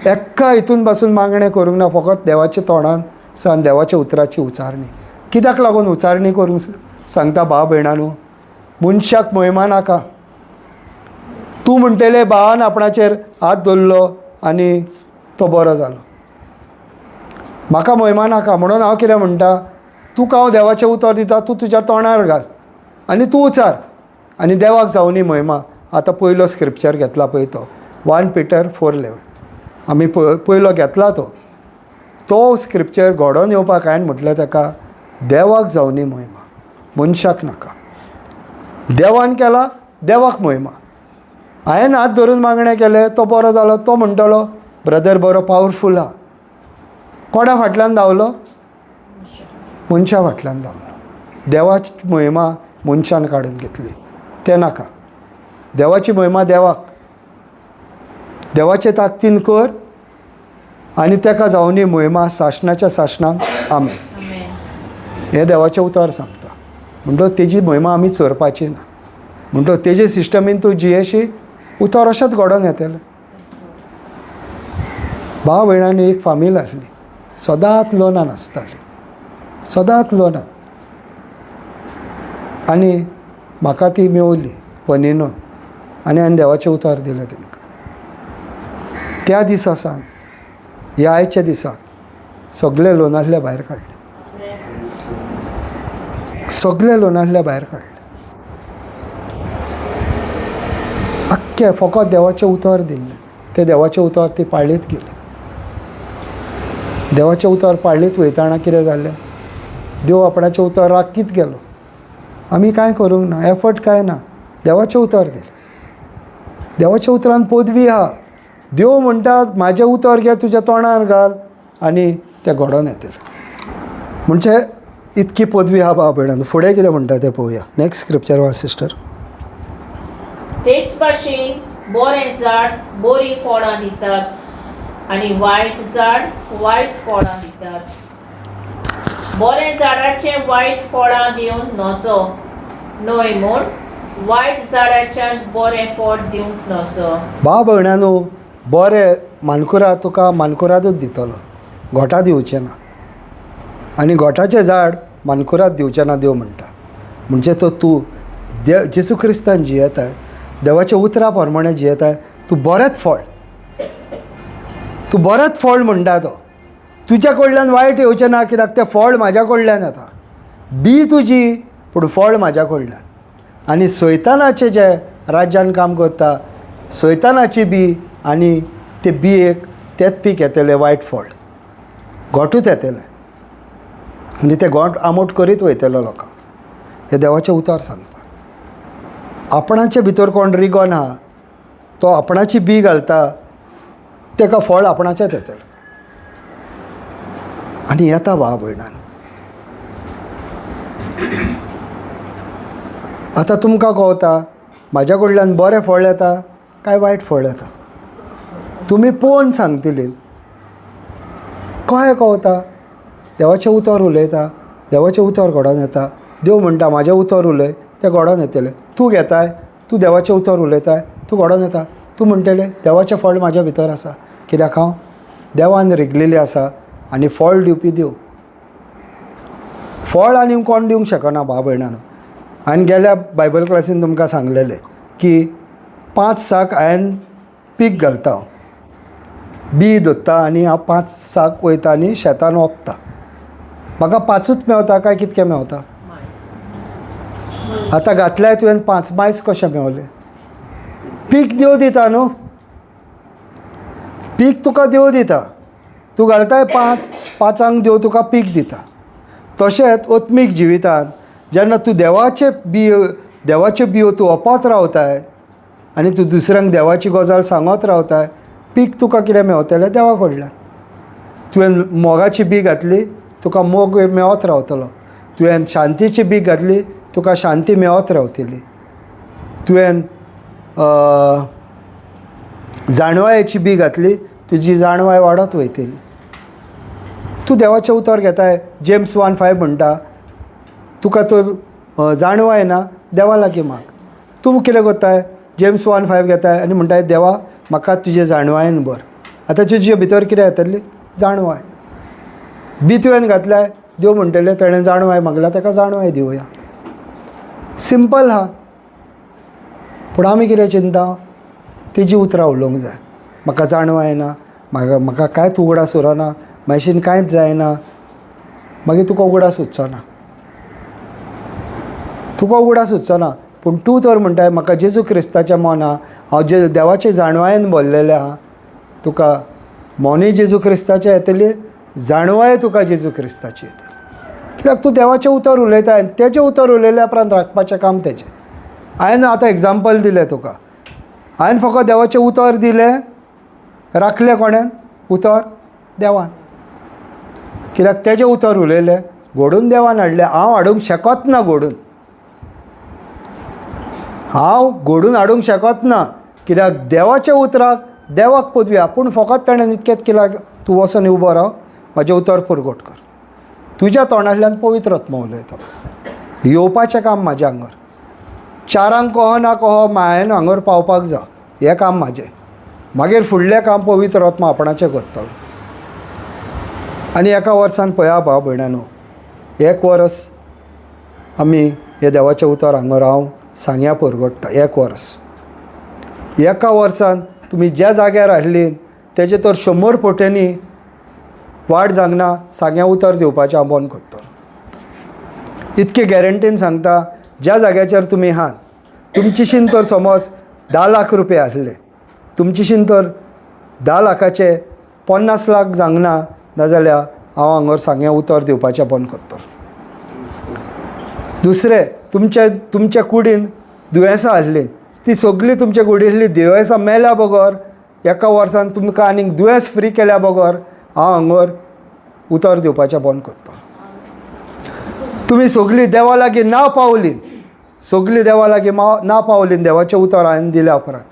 एका हितून पासून मागणें करूंक ना, फकत देवाच्या तोंडान सान देवाच्या उतराची उचारणी. कित्याक लागून उचारणी करूंक सांगता भाव भयणानू? मनशाक महिमा नाका. तूं म्हणटलें भावान आपणाचेर हात दवरलो आनी तो बरो जालो, म्हाका महिमा नाका. म्हणून हांव कितें म्हणटा, तुका हांव देवाचें उतर दिता, तूं तुज्या तोंडार घाल आनी तूं उचार आनी देवाक जावनी महिमा. आतां पयलो स्क्रिप्चर घेतला पळय तो 1 Peter 4:11 आमी पयलो घेतला तो तो स्क्रिप्चर घडोवन येवपाक हांवें म्हटलें ताका, देवाक जावनी महिमा, मनशाक नाका. देवान केला, देवाक महिमा. हांवें हात धरून मागणें केलें, तो बरो जालो, तो म्हणटलो ब्रदर बरो पावरफूल आहा. कोणा फाटल्यान धांवलो? मनशा फाटल्यान धांवलो. देवाची महिमा मनशान काडून घेतली, तें नाका. देवाची महिमा देवाक, देवाचे ताकदीन कर आनी ताका जावनी महिमा सासणाच्या सासणाक. आमेन. हें देवाचें उतर सांगता. म्हणटो तेजी महिमा आमी चोरपाची ना. म्हणटो तेजे सिस्टमीन तूं जियेशी, उतर अशेंच घडोवन येतलें. भाव भयणांनी एक फामील आसली, सदांच लोनान आसताली, सदांच लोनान. आनी म्हाका ती मेवली पनिनून आनी हांवें देवाचें उतर दिलें तांकां. त्या दिसा सावन ह्या आयच्या दिसाक सगळे लोनांतले भायर काडले, सगळे लोनांतले भायर काडले. आख्खें फकत देवाचें उतर दिल्लें, तें देवाचें उतर ती पाळीत गेली. देवाचें उतर पाळीत वयतना कितें जालें, देव आपणाचें उतर राखीत गेलो. आमी कांय करूंक ना, एफर्ट कांय ना, देवाचें उतर दिलें. देवाच्या उतरान पदवी आहा. देव म्हणटा म्हाजें उतर घे, तुज्या तोंडार घाल आनी तें घडोवन येतलें. म्हणजे इतकी पदवी आहा भाव भयणान. फुडें कितें म्हणटा तें पळोवया. नेक्स्ट स्क्रिप्चर वाच सिस्टर. तेच भाशेन बरें झाड बरीं फळां दितात आनी वायट झाड वायट फळां दितात. बरें झाडाचें वायट फळां दिवन नसो न्हय म्हूण वायट झाडाच्यान बरें फळ दिवंक नसो. भाव भयणानो, बरें मानकुराद तुका मानकुरादूच दितलो, घोटां दिवचें ना. आनी घोटाचें झाड मानकुराद दिवचें ना देव म्हणटा. म्हणजे तो तूं जेजू क्रिस्तान जियेताय, देवाच्या उतरा प्रमाणे जियेताय, तूं बरेंच फळ, तूं बरेंच फळ म्हणटा तो. तुज्या कडल्यान वायट येवचें ना, कित्याक तें फळ म्हाज्या कडल्यान येता. बी तुजी पूण फळ म्हाज्या कडल्यान. आनी सैतानाचें जे राज्यान काम करता, सैतानाची बी आनी ते बियेक तेंच पीक येतलें, वायट फळ घोटूच येतलें. आनी तें घोट आमोट करीत वयतलो लोकांक. हें देवाचें उतर सांगता. आपणाचे भितर कोण रिगोन आहा तो आपणाची बी घालता, ताका फळ आपणाचेंच येतलें. आनी येता भाव भयणान. आतां तुमकां कळता म्हाज्या कडल्यान बरें फळ येता काय वायट फळ येता, तुमी पळोवन सांगतली. कशें कळता? देवाचें उतर उलयता, देवाचें उतर घडोवन येता. देव म्हणटा म्हाजें उतर उलय, तें घडोवन येतलें. तूं घेताय, तूं देवाचें उतर उलयताय, तूं घडोवन येता. तूं म्हणटलें देवाचें फळ म्हाज्या भितर आसा, कित्याक हांव देवान रिगलेलें आसा आनी फळ दिवपी देव. फळ आनी कोण दिवंक शकना भाव भयणानो. हांवें गेल्या बायबल क्लासीन तुमकां सांगलेलें की 5 साक हांवें पीक घालता, बी दोत्ता आनी हांव 5 साक वयता आनी शेतान ओंपता. म्हाका 5ूच मेवता काय कितकें मेवता? आतां घातल्यार तुवें 5 मायस कशें मेवलें? पीक देव दिता न्हू, पीक तुका देव दिता. तूं घालताय 5, 5 देव तुका पीक दिता. तशेंच आत्मीक जिवितांत जेन्ना तूं देवाच्यो बियो तूं ओंपत रावताय आनी तूं दुसऱ्यांक देवाची गजाल सांगत रावताय, पीक तुका कितें मेवतलें? देवा कडल्यान. तुवें मोगाची बी घातली, तुका मोग मेवत रावतलो. तुवें शांतीची बी घातली, तुका शांती मेवत रावतली. तुवें जाणवायेची बी घातली, तुजी जाणवाय वाडत वयतली. तूं देवाचें उतर घेताय. जेम्स 1:5 म्हणटा तुका तर जाणवाय ना, देवा लागीं माग. तूं कितें करताय? जेम्स 1:5 घेताय आनी म्हणटाय देवा म्हाका तुजे जाणवायेन भर. आतां तुजे भितर कितें येतली? जाणवाय. बी तुवें घातल्यार देव म्हणटले तेणें जाणवाय मागल्या, ताका जाणवाय दिवया. सिंपल आहा. पूण आमी कितें चिंता? तेजी उतरां उलोवंक जाय. म्हाका जाणवाय ना, म्हाका कांयच उगडास उरना, म्हाजेशीन कांयच जायना. मागीर तुका उगडास उरचो ना, तुका उगडास उरचो ना. पूण तूं तर म्हणटाय म्हाका जेजू क्रिस्ताच्या मोना, हांव जे देवाचे जाणवायेन भरलेलें आहा. तुका मोनूय जेजू क्रिस्ताचें येतली, जाणवाय तुका जेजू क्रिस्ताची येतली. कित्याक तूं देवाचें उतर उलयता आनी तेजें उतर उलयल्या उपरांत राखपाचें काम तेजें. हांवें आतां एग्जाम्पल दिलें तुका. हांवें फकत देवाचें उतर दिलें, राखलें कोणें? उतर देवान. कित्याक तेजें उतर उलयलें, घडून देवान हाडलें. हांव हाडूंक शकत ना घडून, हांव घडून हाडूंक शकत ना. कित्याक देवाच्या उतराक देवाक पदवी. पूण फकत ताणें इतकेंच केलां, तूं वचून उबो राव, म्हाजें उतर पुरगोट कर, तुज्या तोंडांतल्यान पवित्र आत्मा उलयतलो. येवपाचें काम म्हाज्या हांगर. चारांक कहो ना कहो हांवें हांगर पावपाक जाय, हें काम म्हाजें. मागीर फुडलें काम पवित्र आत्मा आपणाचें करतलो. आनी एका वर्सान पळया भाव भयणानो, एक वर्स आमी हे देवाचें उतर हांगर हांव सांग्या परगट्टा. एक वर्स, एका वर्सान तुमी ज्या जाग्यार आसली तेजे तर 100 पटींनी वाड जावंक सांग्या उतर दिवपाचें हांव बंद करतलो. इतके गॅरंटीन सांगता, ज्या जाग्याचेर तुमी आहात तुमचेशीन तर समज 10 लाख रुपया आसले, तुमचेशीन तर 10 लाखाचे 50 लाख जावंक ना, नाजाल्यार हांव हांगर सांग्या उतर दिवपाचें बंद करतलो. दुसरें, तुमच्या कुडीन दुयेंसां आसलीं, ती सगळीं तुमच्या कुडींतलीं दुयेंसां मेल्या बगर एका वर्सान तुमकां आनीक दुयेंस फ्री केल्या बगर हांव हांगर उतर दिवपाचें बंद करतलो. तुमी सगळीं देवा लागीं ना पावलीं, सगळीं देवा लागीं ना पावलीं देवाचें उतर हांवें दिल्या उपरांत,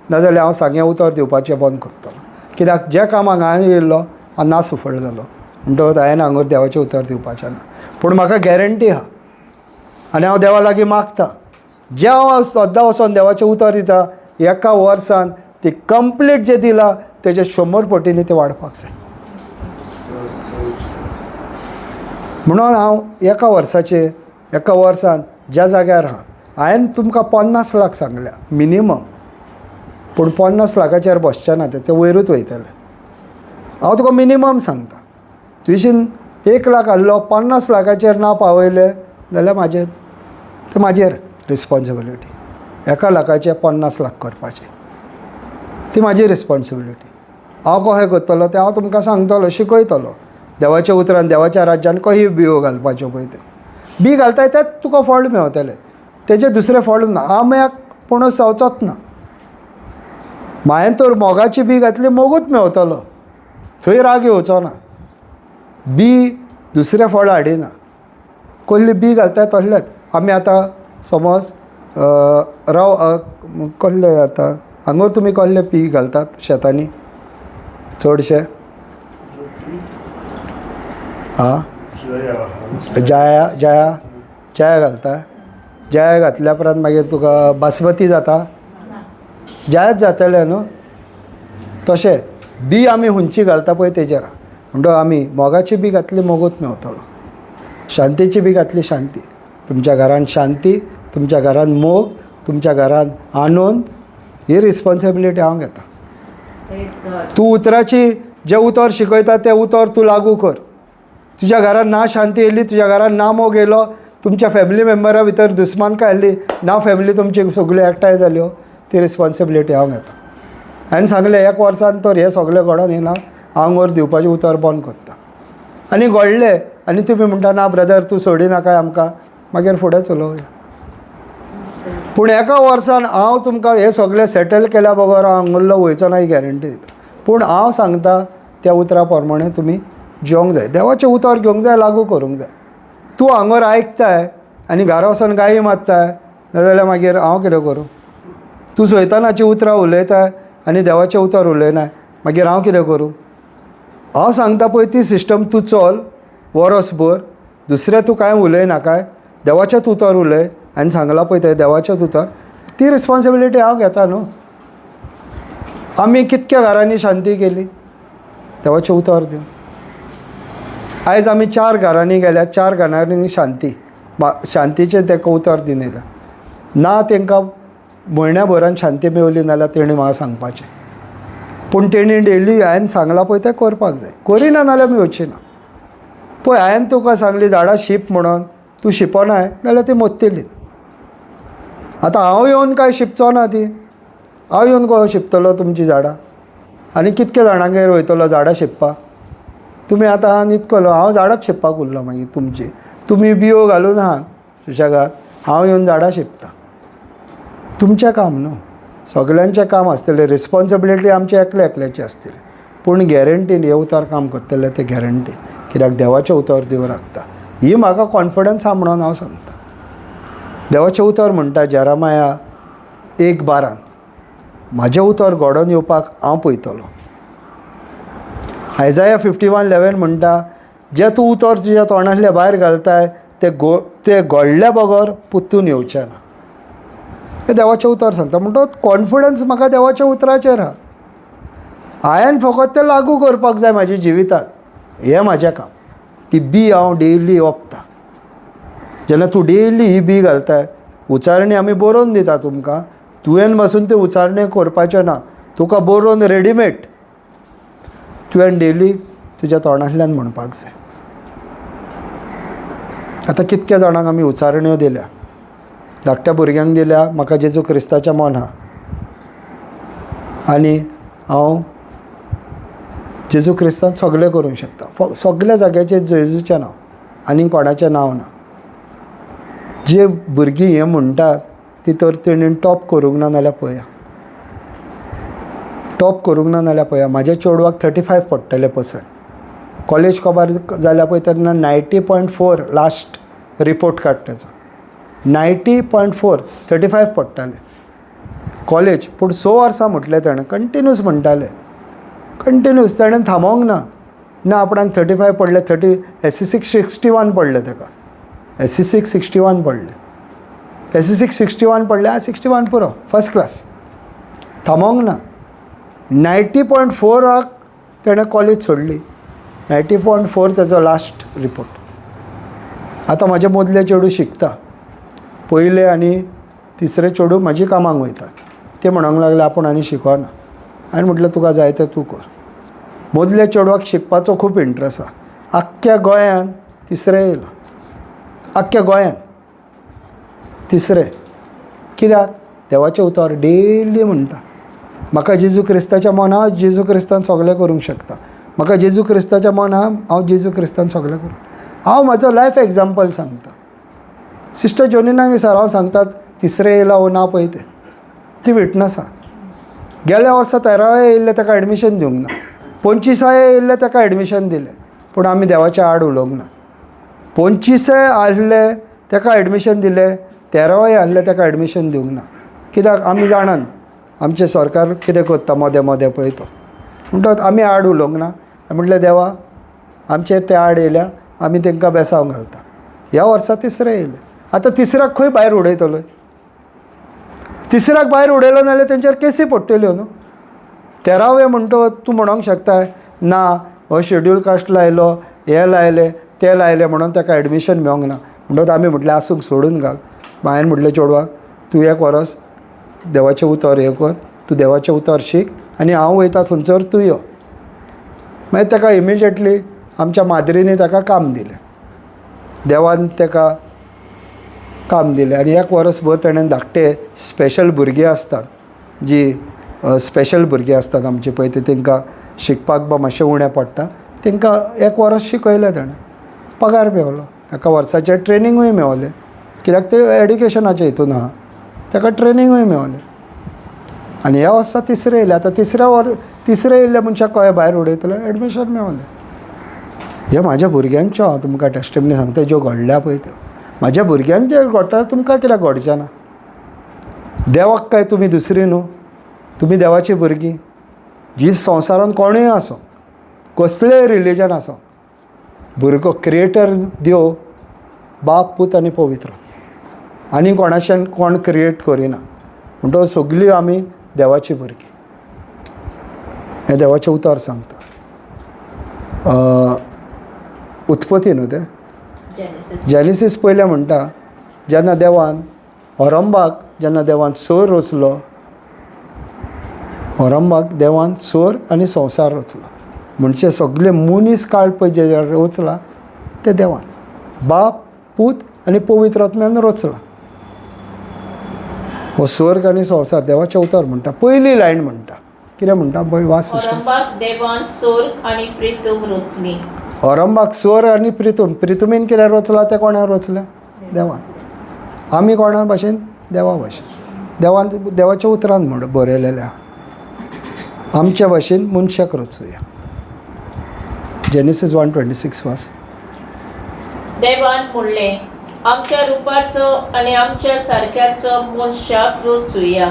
नाजाल्यार हांव सांग्या उतर दिवपाचें बंद करतलो. कित्याक ज्या कामाक हांवें येयल्लो हांव ना सुफळ जालो, म्हणटकच हांवें हांगर देवाचें उतर दिवपाचें ना. पूण म्हाका गॅरंटी आहा आनी हांव देवा लागीं मागता, जें हांव सद्दां वचोन देवाचें उतर दिता, एका वर्सान ती कंप्लीट जें दिलां तेजें 100 पटींनी तें वाडपाक जाय. म्हणून हांव एका वर्साचेर, एका वर्सान ज्या जाग्यार आहा, हांवें तुमकां 50 लाख सांगल्या मिनिमम, पूण 50 लाखाचेर बसचें ना, ते वयरूच वयतले. हांव तुका मिनिमम सांगता, तुजेशीन 1 लाख आहलो, 50 लाखाचेर ना पावयले जाल्यार म्हाजेर ते म्हाजेर रिस्पोन्सिबिलिटी. 1 लाखाचे 50 लाख करपाचे ती म्हाजी रिस्पोन्सिबिलिटी. हांव कशें करतलो तें हांव तुमकां सांगतलो, शिकयतलो. देवाच्या उतरान देवाच्या राज्यान कशी बियो घालपाच्यो पळय त्यो बी घालताय तेंच तुका फळ मेवतलें, तेजें दुसरें फळ ना. आंब्याक पणस जावचोच ना. हांवें तर मोगाची बी घातली, मोगूच मेवतलो, थंय राग येवचो ना. बी दुसरें फळ हाडिना, कसली बी घालताय तसलेच. आमी आतां समज राव कसले आतां हांगर तुमी कसले बी घालतात शेतांनी चडशे? आं, जाया जाया जाया घालता. जाया घातल्या उपरांत मागीर तुका बासमती जाता, जायाच जातलें न्हू. तशें बी आमी हुंची घालता पळय तेजेर. म्हणटकच आमी मोगाची बी घातली मोगूच मेवतलो, शांतीची बी घातली शांती. तुमच्या घरान शांती, तुमच्या घरान मोग, तुमच्या घरान आनंद, ही रिस्पोन्सिबिलिटी हांव घेता. तूं उतराची जें उतर शिकयता तें उतर तूं लागू कर. तुज्या घरान ना शांती येयली, तुज्या घरान ना मोग येयलो, तुमच्या फॅमिली मेम्बरा भितर दुस्मानकाय आसली, ना फॅमिली तुमची सगळ्यो एकठांय जाल्यो, ती रिस्पोन्सिबिलिटी हांव घेता. हांवें सांगलें एक वर्सान तर हें सगळें घडोन येना, हांव हांगर दिवपाचें उतर बंद करता. आनी घडलें आनी तुमी म्हणटा ना ब्रदर तूं सोडिनाकाय आमकां, मागीर फुडें चलोवया. पूण एका वर्सान हांव तुमकां हें सगळें सेटल केल्या बगर हांव हांगुल्लो वयचो ना ही गॅरंटी दिता. पूण हांव सांगता त्या उतरा प्रमाणे तुमी जिवंक जाय, देवाचें उतर घेवंक जाय, लागू करूंक जाय. तूं हांगर आयकताय आनी घरा वचोन गाळी मारताय नाजाल्यार मागीर हांव कितें करूं? तूं सैतानाचीं उतरां उलयताय आनी देवाचें उतर उलयनाय, मागीर हांव कितें करूं? हांव सांगता पळय ती सिस्टम तूं चल वरसभर, दुसरें तूं कांय उलयनाकाय, देवाचेंच उतर उलय. आनी सांगलां पळय तें देवाचेंच उतर, ती रिस्पोन्सिबिलिटी हांव घेता न्हू. आमी कितक्या घरांनी शांती केली? देवाचें उतर दिवन. आयज आमी 4 घरांनी गेल्या, 4 घरांनी शांती शांतीचें ताका उतर दिवन येयल्या. ना तांकां म्हयन्या भरान शांती मेवली नाल्यार तेणी म्हाका सांगपाचें. पूण तेणी डेली हांवें सांगलां पळय तें करपाक जाय. करिना नाल्यार मेवची ना. पळय हांवें तुका सांगली झाडां शिप म्हणून, तूं शिपनाय नाल्यार ती मोत्तली. आतां हांव येवन काय शिंपचो ना ती, हांव येवन कसो शिंपतलो तुमचीं झाडां? आनी कितके जाणांगेर वयतलो झाडां शिंपपाक? तुमी आतां इतकलो हांव झाडांच शिंपपाक उरलो. मागीर तुमची तुमी बियो घालून आहा सुशेगाद, हांव येवन झाडां शिंपता. तुमचें काम न्हू, सगल्यांचें काम आसतलें. रिस्पोन्सिबिलिटी आमची एकल्या एकल्याची आसतली. पूण गॅरंटीन हें उतर काम करतलें तें गॅरंटी, कित्याक देवाचें उतर देव राखता. ही म्हाका कॉन्फिडन्स आहा म्हणून हांव सांगता. देवाचें उतर म्हणटा जेरामाया 1:12, म्हाजें उतर घडोवन येवपाक हांव पळयतलो. आयजाया 51:11 म्हणटा, जें तूं उतर तुज्या तोंडांतल्या भायर घालताय तें तें घडल्या बगर पुत्तून येवचें ना. हें देवाचें उतर सांगता. म्हणटकच कॉन्फिडन्स म्हाका देवाच्या उतराचेर आहा. हांवें फकत तें लागू करपाक जाय म्हाज्या जिवितांत. हें म्हाजें काम. ती बी हांव डेली ओंपता. जेन्ना तूं डेली ही बी घालताय, उचारणी आमी बरोवन दिता तुमकां, तुवें बसून ते उचारणे करपाचें ना, तुका बरोवन रेडीमेड तुवें डेली तुज्या तोंडांतल्यान म्हणपाक जाय. आतां कितक्या जाणांक आमी उचारण्यो दिल्या, धाकट्या भुरग्यांक दिल्या. म्हाका जेजू क्रिस्ताचें मन आहा आनी हांव जेजू क्रिस्तान सगळें करूंक शकता. सगल्या जाग्याचेर जेजूचें नांव आनी कोणाचें नांव ना. जे भुरगीं हें म्हणटात ती तर तेणेन टॉप करूंक ना नाल्यार पळया, टॉप करूंक ना नाल्यार पळया. म्हाज्या चेडवाक 35 पडटले पर्संट. कॉलेज कबार जाल्या पळय तेन्ना 90.4 लास्ट रिपोर्ट कार्ड तेजो, 90.4, 35 पडटाले कॉलेज. पूण 6 वर्सां म्हटलें तेणें, कंटिन्यूस म्हणटालें, कंटिन्यूस तेणें थांबोंक ना. ना आपणाक 35 पडले, 30 SSC 61 पडले ताका, SSC 61 पडले, SSC 61 पडले. आं 61 पुरो, फर्स्ट क्लास, थांबोंक ना. 90.4 तेणें कॉलेज सोडली. 90.4 तेजो लास्ट रिपोर्ट. आतां म्हाजे मदले चेडूं शिकता, पयले आनी तिसरे चेडूं म्हाजी कामाक वयता. ते म्हणोंक लागले आपूण आनी शिकोना. हांवें म्हटलें तुका जाय तें तूं कर. मदल्या चेडवाक शिकपाचो खूब इंट्रस्ट आहा. आख्ख्या गोंयान तिसरें येयलो, आख्ख्या गोंयान तिसरें. कित्याक? देवाचें उतर डेली म्हणटा. म्हाका जेजू क्रिस्ताच्या मन हांव जेजू क्रिस्तान सगळें करूंक शकता. म्हाका जेजू क्रिस्ताच्या मन आहा, हांव जेजू क्रिस्तान सगळें करूं. हांव म्हाजो लायफ एग्जाम्पल सांगता. सिस्टर जोनिनाक सर हांव सांगतात तिसरें येयला वो ना पळय तें, ती विटनस आहा. गेल्या वर्सा 13 येयल्लें ताका एडमिशन दिवंक ना, 25 येयल्लें ताका एडमिशन दिलें. पूण आमी देवाच्या आड उलोवंक ना. 25 आहले ताका एडमिशन दिलें, 13 आहले ताका एडमिशन दिवंक ना. कित्याक? आमी जाणात आमचें सरकार कितें करता मदें मदें पळय तो. म्हणटकच आमी आड उलोवंक ना. म्हटलें देवा आमचेर ते आड येयल्या, आमी तांकां बेसांव घालता. ह्या वर्सा तिसरें येयलें. आतां तिसऱ्याक खंय भायर उडयतलो? तिसऱ्याक भायर उडयलो नाल्यार तेंचेर केसी पडटल्यो न्हू. 13वें म्हणटकच तूं म्हणोंक शकता ना हो शेड्यूल कास्ट लायलो, हें लायलें, तें लायलें म्हणून ताका एडमिशन मेळोंक ना. म्हणटकच आमी म्हटलें आसूंक सोडून घाल. हांवें म्हटलें चेडवाक तूं एक वरस देवाचें उतर हें कर, तूं देवाचें उतर शीक आनी हांव वयता थंयसर तूं यो. मागीर ताका इमिजिएटली आमच्या माद्रींनी ताका काम दिलें, देवान ताका काम दिलें. आनी एक वरसभर तेणें धाकटे स्पेशल भुरगीं आसतात, जी स्पेशल भुरगीं आसतात आमची पळय, ते तांकां शिकपाक बा मातशें उणें पडटा, तांकां एक वरस शिकयलें तेणें, पगार मेवलो, एका वर्साचें ट्रेनिंगूय मेवलें. कित्याक तें एड्युकेशनाचें हितून आहा, ताका ट्रेनिंगूय मेवलें. आनी ह्या वर्सा तिसरें येयलें. आतां तिसरें येयल्ल्या मनशाक कळ्ळें भायर उडयतलो, एडमिशन मेवलें. हें म्हाज्या भुरग्यांच्यो हांव तुमकां टेस्टिमनी सांगता ज्यो घडल्या पळय त्यो. म्हाज्या भुरग्यांचे घडटा, तुमकां कित्याक घडचें ना? देवाक काय तुमी दुसरी न्हू, तुमी देवाची भुरगीं. जी संवसारान कोणूय आसो, कसलेय रिलीजन आसो, भुरगो क्रिएटर देव बाप पूत आनी पवित्र, आनी कोणाच्यान कोण क्रिएट करिना. म्हणटकच सगळीं आमी देवाची भुरगीं. हें देवाचें उतर सांगता. उत्पत्ती न्हू तें, जेनेसीस. जेनेसीस पयलें म्हणटा, जेन्ना देवान होरंबाक, जेन्ना देवान सोर रचलो, होरंबाक देवान सोर आनी संवसार रचलो, म्हणजे सगळे मनीस काळ पळय जे रचला ते देवान, बाप पूत आनी पवित्र आत्म्यान रचला. हो स्वर्ग आनी संवसार देवाचें उतर म्हणटा. पयली लायन म्हणटा कितें म्हणटा पळय वाच सिस्टर. होरंबाक देवान सोर्ग आनी प्रितूम रचली. होरंबाक स्वर आनी प्रितूम, प्रितुमीन कितें रचलां तें कोणें रचलें? देवान. आमी कोणा भाशेन? देवा भाशेन. देवान देवाच्या उतरान म्हण बरयलेलें आहा, आमच्या भाशेन मनशाक रचुया. जेनेसीस 1:26 वाच. देवान म्हणलें, आमच्या रुपाचो आनी आमच्या सारक्याचो मनशाक रचुया.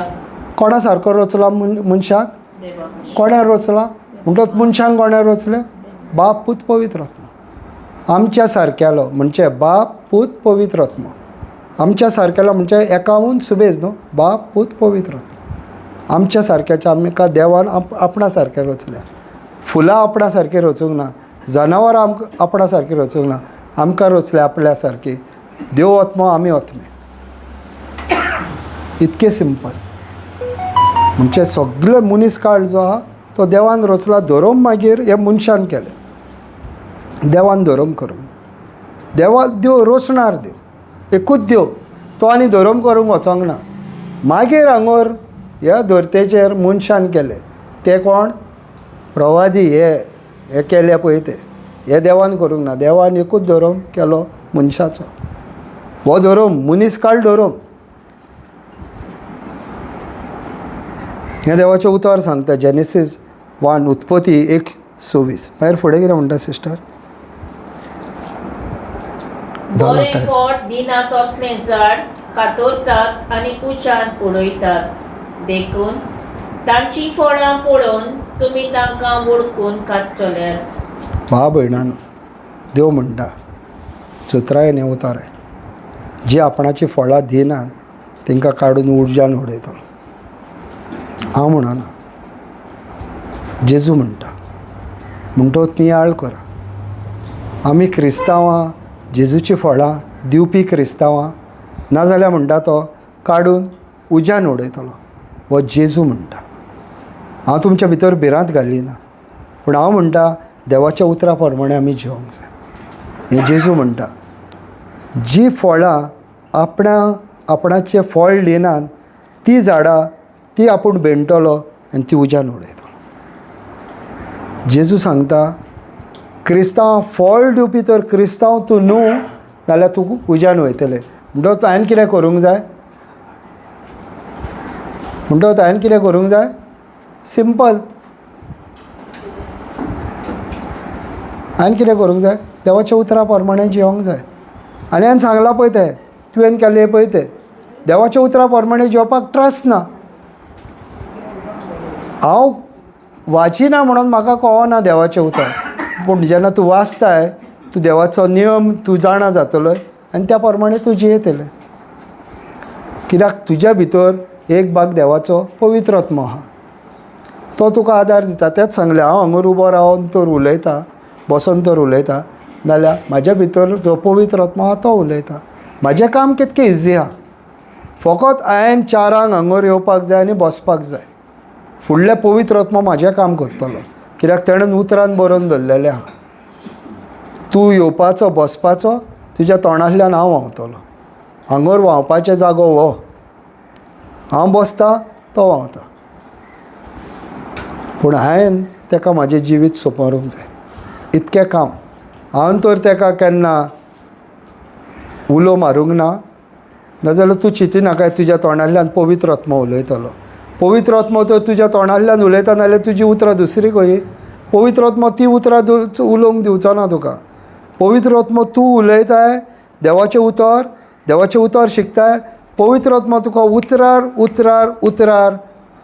कोणा सारको रचला मनशाक? देवा. कोणें रचला म्हणटकच मनशांक कोणें रचलें? बाप पूत पवित्र आत्मो. आमच्या सारक्यालो म्हणजे बाप पूत पवित्र आत्मो. आमच्या सारकेलो म्हणजे एकाहून सुबेज न्हू, बाप पूत पवित्र आत्मो. आमच्या सारक्याच्या आमकां देवान आपणा सारकें रचलें. फुलां आपणा सारकें रचूंक ना, जनावरां आमकां आपणा सारकें रचूंक ना, आमकां रचलें आपल्या सारकी. देव आत्मो, आमी आत्मे. इतकें सिंपल. म्हणजे सगळे मनीस काळ जो आहा तो देवान रचला. धर्म मागीर हे मनशान केलें, देवान धर्म करूंक. देवा देव रचणार देव एकूच देव, तो आनी धर्म करूंक वचोंक ना. मागीर हांगर ह्या धर्तेचेर मनशान केलें ते कोण? प्रवादी. हे हे केले पळय ते हे देवान करूंक ना. देवान एकूच धर्म केलो मनशाचो. हो धर्म मनीस काळ धर्म. हें देवाचें उतर सांगता जेनेसीस 1 उत्पत्ती 1:26. मागीर फुडें कितें म्हणटा सिस्टर? बरें फळ दिना तसलें झाड कातरतात आनी उज्यान उडयतात, देखून तांचीं फळां पळोवन तुमी तांकां वळखून काडटल्यात. भाव भयणानो, देव म्हणटा चतुरायेन हें उतर आहे, जी आपणाची फळां दिनात तांकां काडून उर्जान उडयतलो. हांव म्हणना, जेजू म्हणटा. म्हणटकच नियाळ करा. आमी क्रिस्तांवां जेजूची फळां दिवपी क्रिस्तांवां, नाजाल्यार म्हणटा तो काडून उज्यान उडयतलो. हो जेजू म्हणटा. हांव तुमच्या भितर भिरांत घाली ना, पूण हांव म्हणटा देवाच्या उतरा प्रमाणे आमी जिवंक जाय. हें जेजू म्हणटा. जी फळां आपणाचें फळ दिनात ती झाडां ती आपूण बेणटलो आनी ती उज्यान उडयतलो. जेजू सांगता क्रिस्तांव फळ दिवपी तर क्रिस्तांव तूं न्हू, नाल्यार तूं उज्यान वयतलें. म्हणटकच हांवें कितें करूंक जाय? म्हणटकच हांवें कितें करूंक जाय? सिंपल. हांवें कितें करूंक जाय? देवाच्या उतरा प्रमाणे जिवंक जाय. आनी हांवें सांगलां पळय तें, तुवें केलें पळय तें, देवाच्या उतरा प्रमाणे जिवपाक ट्रस्ट ना. हांव वाचिना म्हणून म्हाका कळना देवाचें उतर, पूण जेन्ना तूं वाचताय तूं देवाचो नियम तूं जाणा जातलो आनी त्या प्रमाणे तूं जियेतलें. कित्याक तुज्या भितर एक भाग देवाचो पवित्र आत्मो आहा, तो तुका आदार दिता. तेंच सांगलें, हांव हांगर उबो रावन तर उलयता, बसोन तर उलयता, नाल्यार म्हाज्या भितर जो पवित्र आत्मो आहा तो उलयता. म्हाजें काम कितकें इजी आहा, फकत हांवें 4 हांगर येवपाक जाय आनी बसपाक जाय. फुडलें पवित्र आत्मो म्हाजें काम करतलो, कित्याक तेणें उतरान बरोवन दवरलेलें आहा. तूं येवपाचो बसपाचो, तुज्या तोंडांतल्यान हांव व्हांवतलो. हांगर व्हांवपाचो जागो हो, हांव बसता तो व्हांवता. पूण हांवें ताका म्हाजें जिवीत सोंपोवंक जाय. इतकें काम. हांवें तर ताका केन्ना उलो मारूंक ना, नाजाल्यार तूं चिंतिनाका तुज्या तोंडांतल्यान पवित्र आत्मो उलयतलो. पवित्र आत्मो तर तुज्या तोंडांतल्यान उलयता, नाजाल्यार तुजी उतरां दुसरी खंय. पवित्र आत्मो ती उतरां उलोवंक दिवचो ना तुका. पवित्र आत्मो तूं उलयताय देवाचें उतर, देवाचें उतर शिकताय, पवित्र आत्मो तुका उतरार उतरार उतरार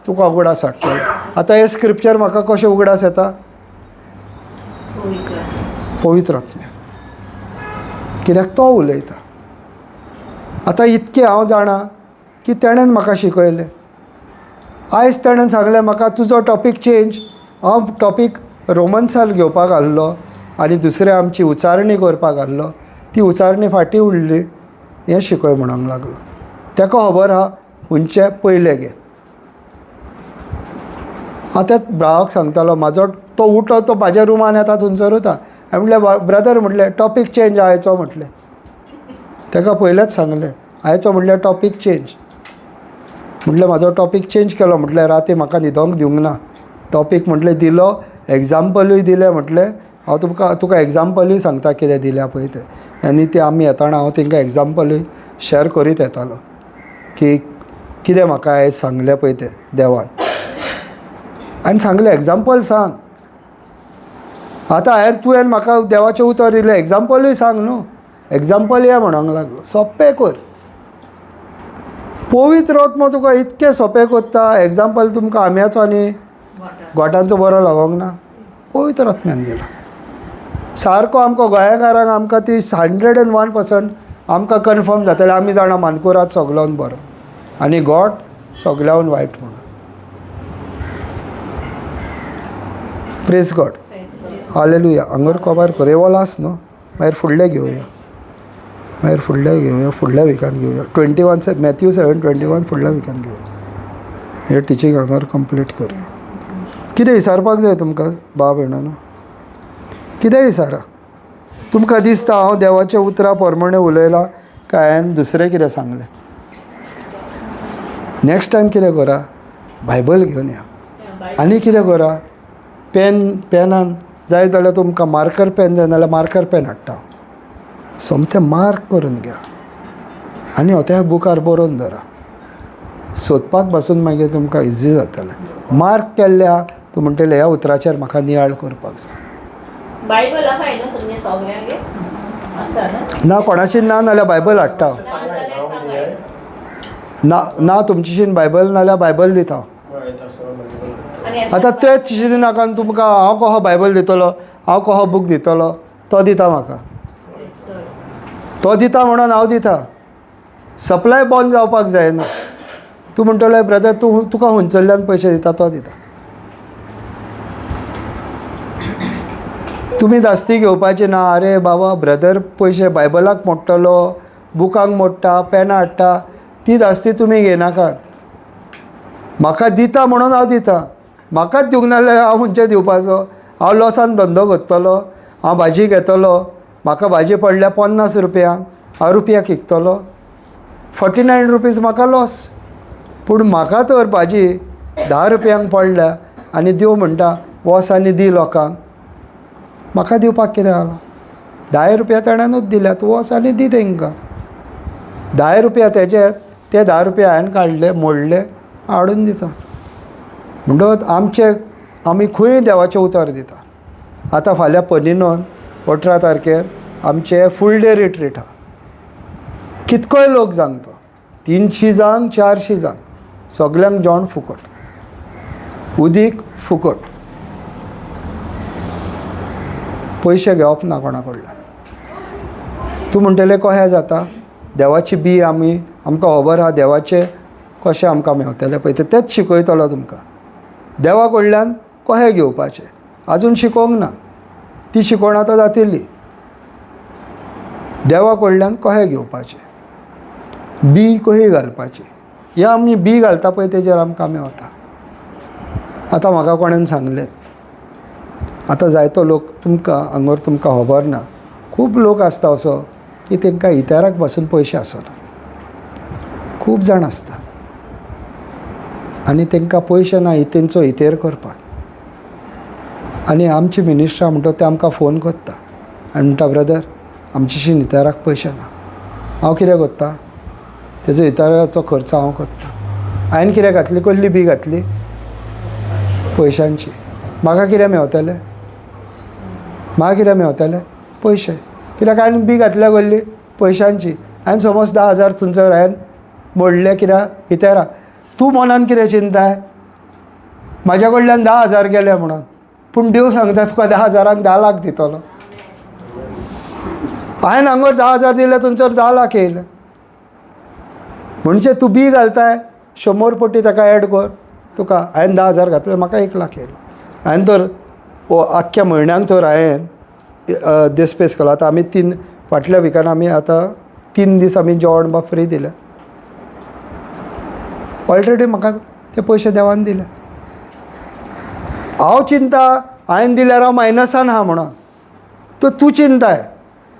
तुका उगडास हाडटलो. आतां हें स्क्रिप्चर म्हाका कशें उगडास येता? पवित्र आत्म्या, कित्याक तो उलयता. आतां इतकें हांव जाणा की तेणेन म्हाका शिकयलें. आयज तेणेन सांगलें म्हाका तुजो टॉपीक चेंज. हांव टॉपीक रोमन्सार घेवपाक आहलो, आनी दुसरें आमची उचारणी करपाक आहलो ती उचारणी फाटीं उरली हें शिकय म्हणूंक लागलो. ताका खबर आहा खंयचें पयलें गे. हांव त्या भावाक सांगतालो म्हाजो तो उठलो तो म्हाज्या रुमान येता थंयसर वता. हांवें म्हटलें ब्रदर म्हटलें टॉपीक चेंज आयचो म्हटलें. ताका पयलेंच सांगलें आयचो म्हटल्यार टॉपीक चेंज. म्हटलें म्हाजो टॉपीक चेंज केलो म्हटलें राती म्हाका न्हिदोंक दिवंक ना. टॉपीक म्हटलें दिलो, एग्जाम्पलूय दिलें म्हटलें हांव तुमकां तुका एग्जाम्पलूय सांगता कितें दिल्या पळय तें. आनी तें आमी येताना हांव तांकां एग्जाम्पलूय शेअर करीत येतालो की कितें म्हाका आयज सांगलें पळय तें देवान. आनी सांगलें एग्जाम्पल सांग. आतां हांवें तुवें म्हाका देवाचें उतर दिलें एग्जाम्पलूय सांग न्हू. एग्जाम्पल या म्हणूंक लागलो सोंपें कर. पवित्र आत्मो तुका इतकें सोंपें करता. एग्जाम्पल तुमकां आंब्याचो आनी गोठांचो बरो लागोंक ना, पवित्र आत्म्यान दिला सारको. आमकां गोंयकारांक आमकां ती 101% आमकां कन्फर्म जातलें. आमी जाणा मानकुराद सगल्यान बरो आनी गोठ सगल्यान वायट म्हणून. Praise God, hallelujah. हांगर कबार कर हो लास्ट न्हू, मागीर फुडलें घेवया, मागीर फुडलें घेवया, फुडल्या विकान घेवया. 21 मॅथ्यू 7:21 फुडल्या विकान घेवया. हे टिचींग हांगर कंप्लीट करुया. कितें विचारपाक जाय तुमकां भाव भयणांनो? कितें विचारा. तुमकां दिसता हांव देवाच्या उतरा प्रमाणे उलयलां काय हांवें दुसरें कितें सांगलें? नेक्स्ट टायम कितें करा, बायबल घेवन या. आनी कितें करा, पेन पेनान जाय जाल्यार तुमकां मार्कर पेन जाय जाल्यार मार्कर पेन हाडटा, सोमतें मार्क करून घ्या आनी हो त्या बुकार बरोवन धरा. सोदपाक बसून मागीर तुमकां इजी जातलें. मार्क केल्ले आहा तूं म्हणटलें ह्या उतराचेर म्हाका नियाळ करपाक जाय. बायबल आहाय न्हू तुमगे सगल्यांगे आसा न्हू? ना कोणाशी ना नाल्यार बायबल हाडटा. ना ना तुमचीशीन बायबल नाल्यार बायबल दिता. आतां तेच चिंती नाका तुमकां हांव कसो बायबल दितलो, हांव कसो बूक दितलो. तो दिता म्हाका, तो दिता म्हणून हांव दिता. सप्लाय बंद जावपाक जायना. तूं म्हणटलो ब्रदर तूं तुका हुंचल्ल्यान पयशे दिता, तो दिता. तुमी धास्ती घेवपाची ना. अरे बाबा ब्रदर पयशे बायबलाक मोडटलो, बुकांक मोडटा, पेनां हाडटा, ती धास्ती तुमी घेयनाकात. म्हाका दिता म्हणून हांव दिता. म्हाकाच दिवंक नाल्यार हांव खंयचे दिवपाचो? हांव लॉसान धंदो करतलो. हांव भाजी घेतलो, म्हाका भाजी पडल्या 50 रुपयांक, हांव रुपयाक विकतलो. 49 रुपीज म्हाका लॉस. पूण म्हाका तर भाजी 10 रुपयांक पडल्या आनी देव म्हणटा वच आनी दी लोकांक. म्हाका दिवपाक कितें जालां? 10 रुपया ताणेनूच दिल्या, तूं वच आनी दी तांकां. 10 रुपया तेजे, ते 10 रुपया हांवें काडले, मोडले, हाडून दिता. म्हणटकच आमचे आमी खंय देवाचें उतर दिता. आतां फाल्यां पनिनोन 18 तारखेर आमचें फूल डे रिट्रीट आहा. कितकोय लोक जांग तो, 300 जांग 400 जांग, सगल्यांक जेवण फुकट, उदीक फुकट, पयशे घेवप ना कोणा कडल्यान. तूं म्हणटलें कशें जाता? देवाची बी आमी आमकां खबर आहा देवाचें कशें आमकां मेवतलें पळय तें, तेंच शिकयतलो तुमकां. देवा कडल्यान कशें घेवपाचें आजून शिकोवंक ना, ती शिकवण आतां जातली. देवा कडल्यान कशें घेवपाचें, बी कशी घालपाची, हे आमी बी घालता पळय तेजेर आमकां मेवता. आतां म्हाका कोणेन सांगलें, आतां जायतो लोक तुमकां हांगर तुमकां खबर ना, खूब लोक आसता असो की तांकां इताराक पासून पयशे आसना. खूब जाण आसता आनी तांकां पयशे ना तेंचो इतेर करपाक. आनी आमची मिनिस्ट्रां म्हणटा ते आमकां फोन करता आनी म्हणटा ब्रदर आमच्याशी इताराक पयशे ना. हांव कितें करता, तेजो इताराचो खर्च हांव करता. हांवें कितें घातली, कसली बी घातली पयशांची, म्हाका कितें मेवतलें? म्हाका कितें मेवतलें? पयशे. कित्याक हांवें बी घातल्या कसली पयशांची. हांवें समज 10,000 थंयसर हांवें मोडले कित्याक इतेराक. तूं मनान कितें चिंताय, म्हाज्या कडल्यान 10,000 गेले म्हणून, पूण देव सांगता तुका 10,000 10 लाख दितलो. हांवें हांगर 10,000 दिले, थंयसर 10 लाख येयले. म्हणजे तूं बी घालताय 100 पटी ताका एड कर, तुका हांवें 10,000 घातले, म्हाका 1 लाख येयलो. हांवें तर आख्ख्या म्हयन्याक तर हांवें देस्पेस केलो. आतां आमी 3 फाटल्या विकान आमी आतां 3 दीस आमी जेवण बा फ्री दिलें. ऑलरेडी म्हाका ते पयशे देवान दिले. हांव चिंता हांवें दिल्यार हांव मायनसान आहा म्हणून तो तूं चिंताय,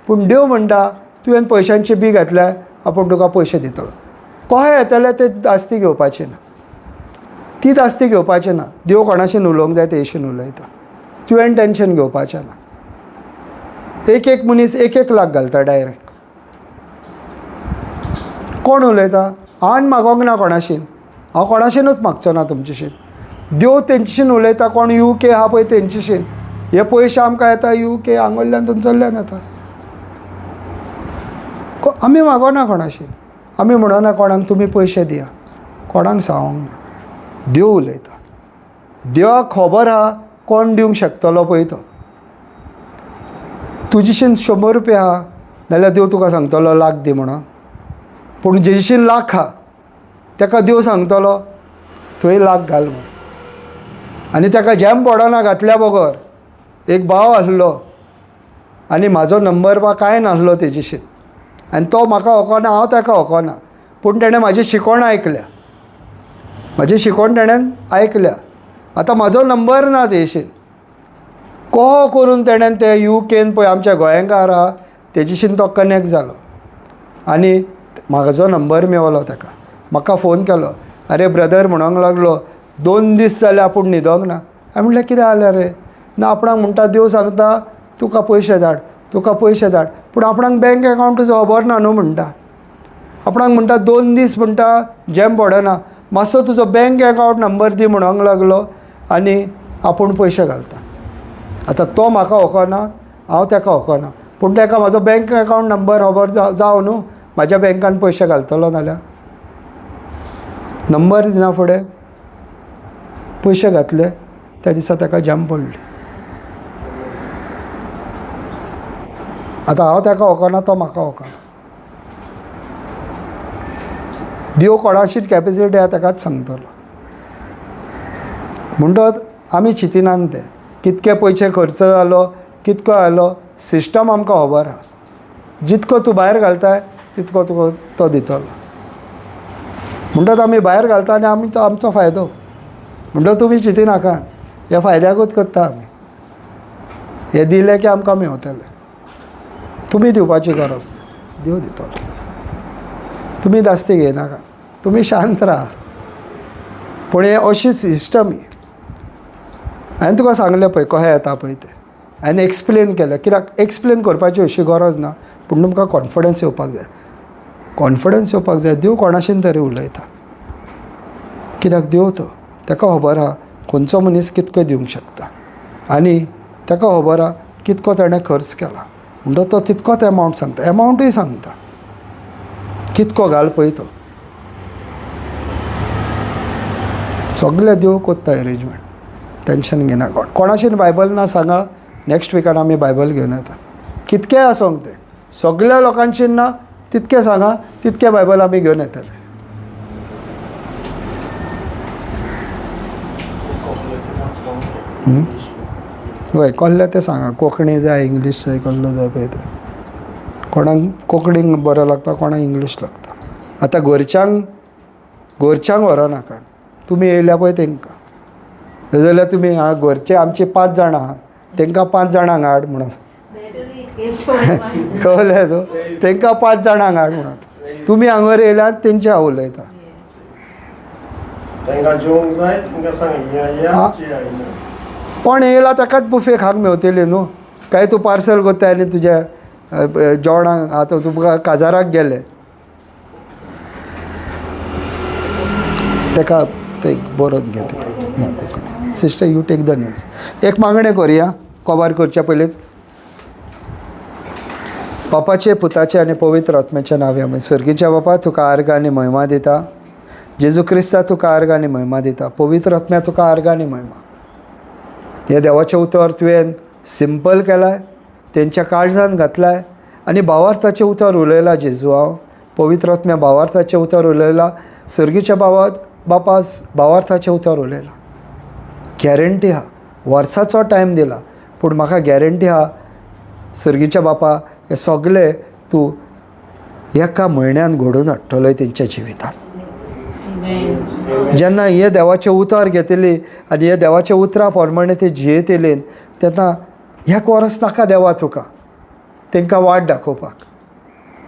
पूण देव म्हणटा तुवें पयशांची बी घातल्या आपूण तुका पयशे दितलो. कशें येतले ते दास्ती घेवपाची ना, ती दास्ती घेवपाची ना. देव कोणाशीन उलोवंक जाय तेशीन उलयता, तुवें टेंशन घेवपाचें ना. एक एक मनीस 1-1 लाख घालता डायरेक्ट. कोण उलयता? हांवें मागोंक ना कोणाशीन, हांव कोणाशीनूच मागचो ना तुमचेशीन. देव तेंचेशीन उलयता. कोण UK आहा पळय तेंचेशीन हे पयशे आमकां येता UK हांगोरल्यान थंयसरल्यान येता. आमी मागोना कोणाशीन, आमी म्हणना कोणाक तुमी पयशे दिया, कोणाक सांगोंक ना. देव उलयता, देवाक खबर आहा कोण दिवंक शकतलो पळय तो. तुजेशीन 100 रुपया आहा जाल्यार देव तुका सांगतलो लाख दी म्हणून, पूण जेशीन लाख आहा तेका देव सांगतलो थंय लाख घाल म्हणून. आनी तेका जॅम पडना घातल्या बगर. एक भाव आसलो आनी म्हाजो नंबर बा कांय नासलो तेजेशीन, आनी तो म्हाका वळखना, हांव ताका वळखना, पूण तेणें म्हाजी शिकवण आयकल्या, म्हाजी शिकवण तेणें आयकल्या. आतां म्हाजो नंबर ना तेजेशीन, कहो करून तेणें ते UKन पळय आमच्या गोंयकार आहा तेजेशीन तो कनेक्ट जालो आनी म्हाजो नंबर मेवलो ताका. म्हाका फोन केलो, अरे ब्रदर म्हणोंक लागलो, 2 दीस जाले आपूण न्हिदोंक ना. हांवें म्हणलें कितें जालें रे? ना आपणाक म्हणटा देव सांगता तुका पयशे धाड, तुका पयशे धाड, पूण आपणाक बँक एकावंट तुजो खबर ना न्हू म्हणटा. आपणाक म्हणटा 2 दीस म्हणटा जॅम पडना, मातसो तुजो बँक एकावंट नंबर दी म्हणोंक लागलो आनी आपूण पयशे घालता. आतां तो म्हाका वळखना, हांव ताका वळखना, पूण ताका म्हाजो बँक एकावंट नंबर खबर जावं न्हू, म्हाज्या बँकान पयशे घालतलो नाल्यार. नंबर दिना फुडें पयशे घातले, त्या दिसा ताका जॅम पडली. आतां हांव ताका वळखना, तो म्हाका वळखना. देव कोणाशीन कॅपेसिटी आहा ताकाच सांगतलो. म्हणटच आमी चिंतिनान ते कितके पयशे खर्च जालो, कितको आयलो, सिस्टम आमकां खबर आहा. जितको तूं भायर घालताय तितको तुका तो दितलो. म्हणटच आमी भायर घालता आनी आमचो आमचो फायदो. म्हणटच तुमी चिंतिनाका, ह्या फायद्याकूच करता आमी. हे दिले की आमकां मेवतले, तुमी दिवपाची गरज ना, देव दितलो. तुमी दास्ती घेयनाका, तुमी शांत राहा. पूण हे अशी सिस्टम ही. हांवें तुका सांगलें पळय कशें येता पळय तें, हांवें एक्सप्लेन केलें. कित्याक एक्सप्लेन करपाची अशी गरज ना, पूण तुमकां कॉन्फिडन्स येवपाक जाय. कॉन्फिडन्स येवपाक जाय. देव कोणाशीन तरी उलयता, कित्याक देव तो, ताका खबर आहा खंयचो मनीस कितको दिवंक शकता आनी ताका खबर आहा कितको ताणें खर्च केला. म्हणटच तो तितकोच एमावंट सांगता, एमावंटूय सांगता कितको घाल पळय तो. सगळें देव करता एरेंजमेंट, टेंशन घेना. कोणाशीन बायबल ना सांगा, नेक्स्ट विकान आमी बायबल घेवन येता. कितकेय आसोंक तें, सगळ्या लोकांशीन ना तितकें सांगा, तितकें बायबल आमी घेवन येतले. हय, कहलें तें सांगा, कोंकणी जाय, इंग्लीश जाय, कहलो जाय पळय तें. कोणाक कोंकणीक बरो लागता, कोणाक इंग्लीश लागता. आतां घरच्यांक घरच्यांक व्हरोनाका, तुमी येयल्या पळय तेंकां. नाजाल्यार तुमी आं घरचे आमचे 5 जाणां आहा, तेंकां 5 जाणांक हाड म्हणून. कळ्ळें न्हू? तेंकां 5 जाणांक हाड म्हणून. तुमी हांगर येयल्यात तेंचे हांव उलयता. कोण येयला ताकाच बुफे खावंक मेवतली न्हू. काय तूं पार्सल करता आनी तुज्या जेवणाक आतां तुमकां काजाराक गेले ताका ते बरोवन घेतले. Sister, you take the names. एक मागणें करुया कबार करच्या पयलीं. बापाचे, पुताचे आनी पवित्र आत्म्याच्या नांवे आमी. सर्गीच्या बापा, तुका आर्गां आनी महिमा दिता. जेजू क्रिस्ता, तुका आर्गां आनी महिमा दिता. पवित्र आत्म्या, तुका आर्गां आनी महिमा. हें देवाचें उतर तुवें सिंपल केलां, तेंच्या काळजान घातलाय आनी भावार्थाचें उतर उलयलां. जेजू, हांव पवित्र आत्म्या भावार्थाचें उतर उलयलां. सर्गीच्या बापास भावार्थाचें उतर उलयलां. गॅरंटी आहा, वर्साचो टायम दिला, पूण म्हाका गॅरंटी आहा सर्गीच्या बापा हे सगळे तूं एका म्हयन्यान घडोवन हाडटलो तेंच्या जिवितान. जेन्ना हे देवाचें उतर घेतली आनी हे देवाच्या उतरा प्रमाणे ते जियेतले तेन्ना एक वर्स नाका देवा तुका तांकां वाट दाखोवपाक.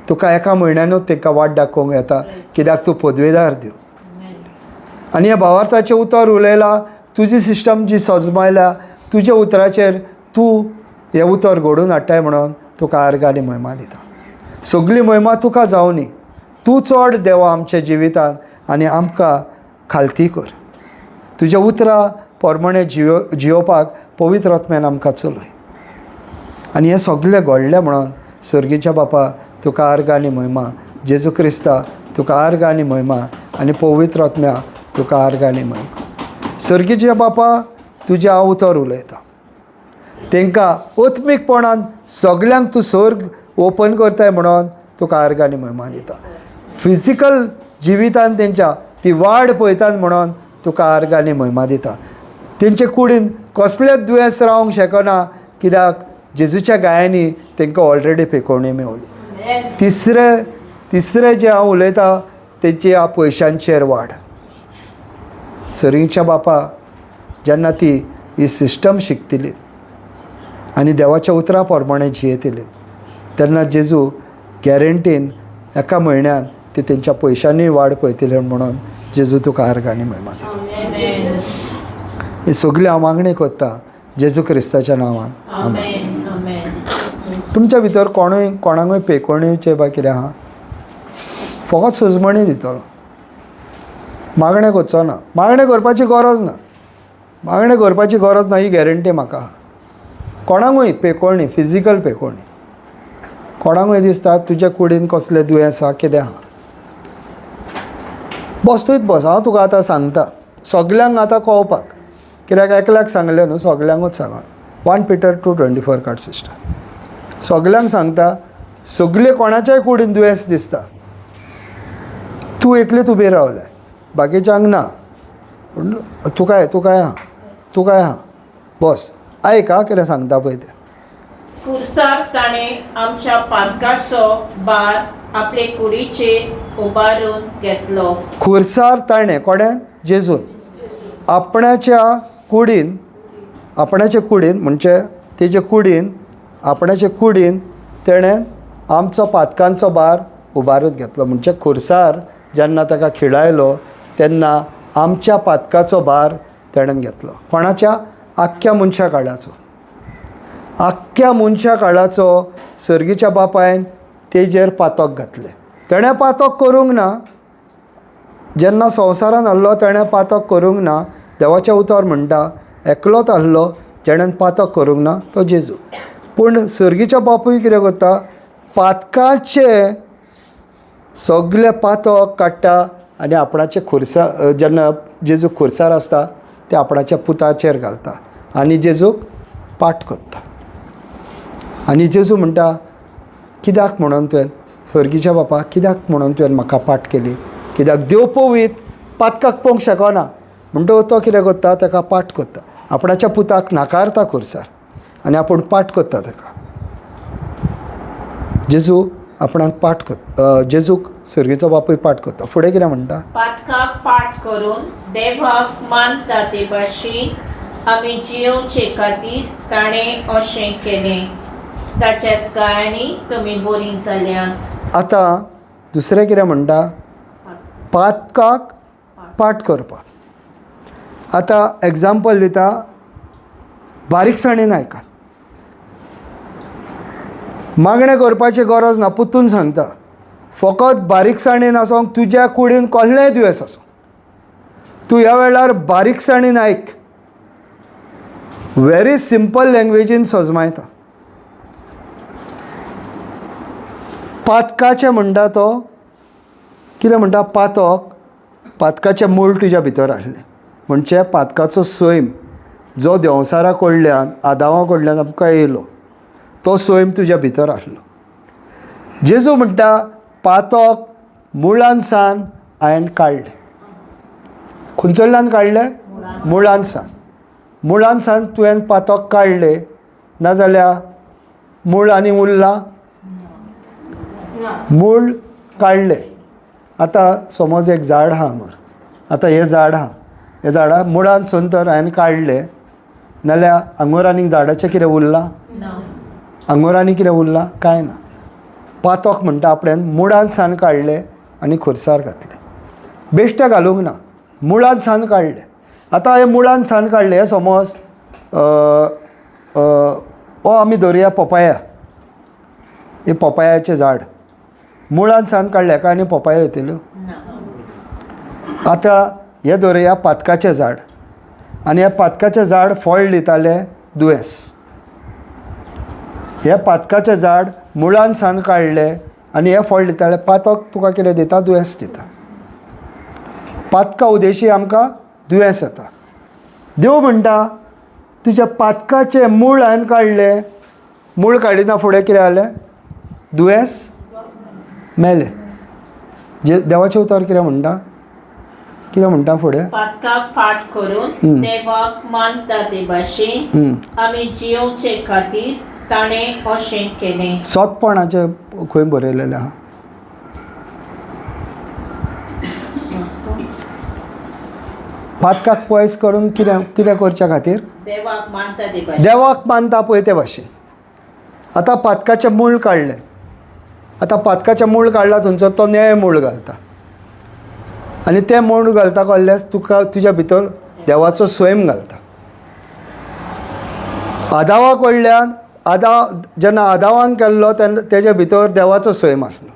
तुका एका म्हयन्यानूच तांकां वाट दाखोवंक येता, कित्याक तूं पदवेदार देव. आनी ह्या भावार्थाचें उतर उलयलां, तुजी सिस्टम जी सजमायल्या तुज्या उतराचेर तूं हें उतर घडोवन हाडटाय म्हणून तुका आर्गां आनी महिमा दिता. सगली महिमा तुका जावनी, तूं चड देवा आमच्या जिवितान आनी आमकां खालती कर. तुज्या उतरां प्रमाणे जियोवपाक पवित्र आत्म्यान आमकां चलय. आनी हें सगलें घडलें म्हणून सर्गीच्या बापा तुका आर्गां आनी महिमा, जेजू क्रिस्ता तुका आर्गां आनी महिमा आनी पवित्र आत्म्या तुका आर्गां आनी महिमा. सर्गीच्या बापा तुजें हांव उतर उलयतां, तांकां आत्मीकपणान सगल्यांक तूं सर्ग ओपन करताय म्हणून तुका आर्गां आनी महिमा दिता. फिजिकल जिवितान तेंच्या ती वाड पळयतात म्हणून तुका आर्गां आनी महिमा दिता. तेंचे कुडीन कसलेंच दुयेंस रावंक शकना, कित्याक जेजूच्या गायांनी तांकां ऑलरेडी फेकोवणी मेवली. तिसरें जें हांव उलयतां तेंची ह्या पयशांचेर वाड. सरींच्या बापा जेन्ना ती ही सिस्टम शिकतली आनी देवाच्या उतरा प्रमाणे जियेतली तेन्ना जेजू गॅरंटीन एका म्हयन्यान ती तेंच्या पयशांनी वाड पळयतली म्हणून जेजू तुका आर्गां आनी महिमा दिता. ही सगळी हांव मागणी करता जेजू क्रिस्ताच्या नांवान, आमेन. तुमच्या भितर कोणूय कोणाकूय पेकोणीचें बा कितें आहा, फकत सुजमणी दितलो, मागणें करचो ना. मागणें करपाची गरज ना, मागणें करपाची गरज ना, ही गॅरंटी म्हाका आहा. कोणाकूय पेकोवणी, फिजिकल पेकोवणी, कोणाकूय दिसता तुज्या कुडीन कसलें दुयेंस आहा कितें आहा, बस थंयच बस. हांव तुका आतां सांगता सगल्यांक आतां कळपाक, कित्याक एकल्याक सांगलें न्हू सगल्यांकूच सांगा. 1 Peter 2:24 काड सिस्टर, सगल्यांक सांगता, सगळे कोणाच्याय कुडीन दुयेंस दिसता, तूं एकलेच उबें रावलें, बाकीच्यांक ना, पूण तुकाय तुकाय आहा, तुकाय आहा, बस आयक आं कितें सांगता पळय तें. खुर्सार ताणें आमच्या पातकाचो भार आपले कुडीचेर उबारून घेतलो. खुर्सार ताणें कोणें जेजून आपणाच्या कुडीन, आपणाचे कुडीन म्हणजे तेजे कुडीन, आपणाचे कुडीन तेणें आमचो पातकांचो भार उबारून घेतलो. म्हणजे खुर्सार जेन्ना ताका खिळायलो तेन्ना आमच्या पातकाचो भार तेणें घेतलो. कोणाच्या? आख्ख्या मनशा काळाचो, आख्ख्या मनशा काळाचो सर्गीच्या बापायन तेजेर पातक घातलें. तेणें पातक करूंक ना, जेन्ना संवसारान आहलो तेणें पातक करूंक ना. देवाचें उतर म्हणटा एकलोच आहलो जेणें पातक करूंक ना तो जेजू. पूण सर्गीच्या बापूय कितें करता, पातकाचे सगळे पातक काडटा आनी आपणाचे खुर्सा, जेन्ना जेजू खुर्सार आसता ते आपणाच्या पुताचेर घालता आनी जेजूक पाट करता. आनी जेजू म्हणटा, कित्याक म्हणून तुवें सर्गीच्या बापा, कित्याक म्हणून तुवें म्हाका पाट केली? कित्याक देव पवीत पातकाक पळोवंक शकना. म्हणटकच तो कितें करता, ताका पाट करता, आपणाच्या पुताक नाकारता खुर्सार आनी आपूण पाट करता ताका. जेजू आपणाक पाट करता, जेजूक सर्गीचो बापूय पाट करता. फुडें कितें म्हणटा? पातकाक पाट करून देवाक मानता ते भाशेन आमी जियोवचे खातीर ताणें अशें केलें. ताच्याच गायांनी तुमी बरीं जाल्यात. आतां दुसरें कितें म्हणटा? पातकाक पाट करपाक. आतां एग्जाम्पल दिता, बारीकसाणेन आयकात, मागणें करपाची गरज ना, पुतून सांगता, फकत बारीकसाणेन आसोंक. तुज्या कुडीन कसलेंय दुयेंस आसूं, तूं ह्या वेळार बारीकसाणेन आयक, व्हेरी सिंपल लँग्वेजीन सजमायता. पातकाचें म्हणटा तो कितें म्हणटा, पातक, पातकाचें मूळ तुज्या भितर आसलें, म्हणजे पातकाचो सैम जो देंवसारा कडल्यान, आदावा कडल्यान आमकां येयलो, तो सैम तुज्या भितर आसलो. जेजू म्हणटा पातक मुळान सान हांवें काडलें. खंयच्यान काडलें? मुळान सान. मुळान सान तुवें पातक काडलें नाजाल्यार मूळ आनी उरलां? मूळ काडलें. आतां समज एक झाड आहा मर, आतां हें झाड आहा, हें झाडा मुळांतसून तर हांवें काडलें नाल्यार हांगोर आनीक झाडाचें कितें उरलां? हांगोर आनी कितें उरलां? कांय ना. पातोक म्हणटा आपणें मुळांत सान काडलें आनी खुरसार घातलें, बेश्टें घालूंक ना, मुळांत सान काडलें. आतां हें मुळांत सान काडलें, हें समज हो आमी धरुया पपाया, हें पपायाचें झाड मुळांत सान काडलें, हेका आनी पपाया येतल्यो? आतां हें धरुया पातकाचें झाड, आनी हें पातकाचें झाड फळ दितालें दुयेंस. हें पातकाचें झाड मुळांत सान काडलें आनी हें फळ दितालें. पातक तुका कितें दिता? दुयेंस दिता. पातका उदेशी आमकां दुयेंस येता. देव म्हणटा तुज्या पातकाचें मूळ हांवें काडलें, मूळ काडिना फुडें कितें जालें? दुयेंस मेलें. जे देवाचें उतर कितें म्हणटा? कितें म्हणटा फुडें? पातकाक फाट करून देवाक मानता ते भाशेन आमी जियोवचे खातीर ताणें अशें केलें. सोदपणाचें खंय बरयलेलें आहा? पातकाक पयस करून कितें कितें करच्या खातीर? देवाक मानता ते भाशेन. देवाक मानता पळय ते भाशेन. आतां पातकाचें मूळ काडलें, आतां पातकाचें मूळ काडलां थंयचो तो नेळ मूळ घालता, आनी तें मूळ घालता कहल्यास तुका तुज्या भितर देवाचो स्वयं घालता. आदावा कडल्यान जेन्ना आदावान केल्लो तेन्ना तेज्या भितर देवाचो स्वयं आसलो.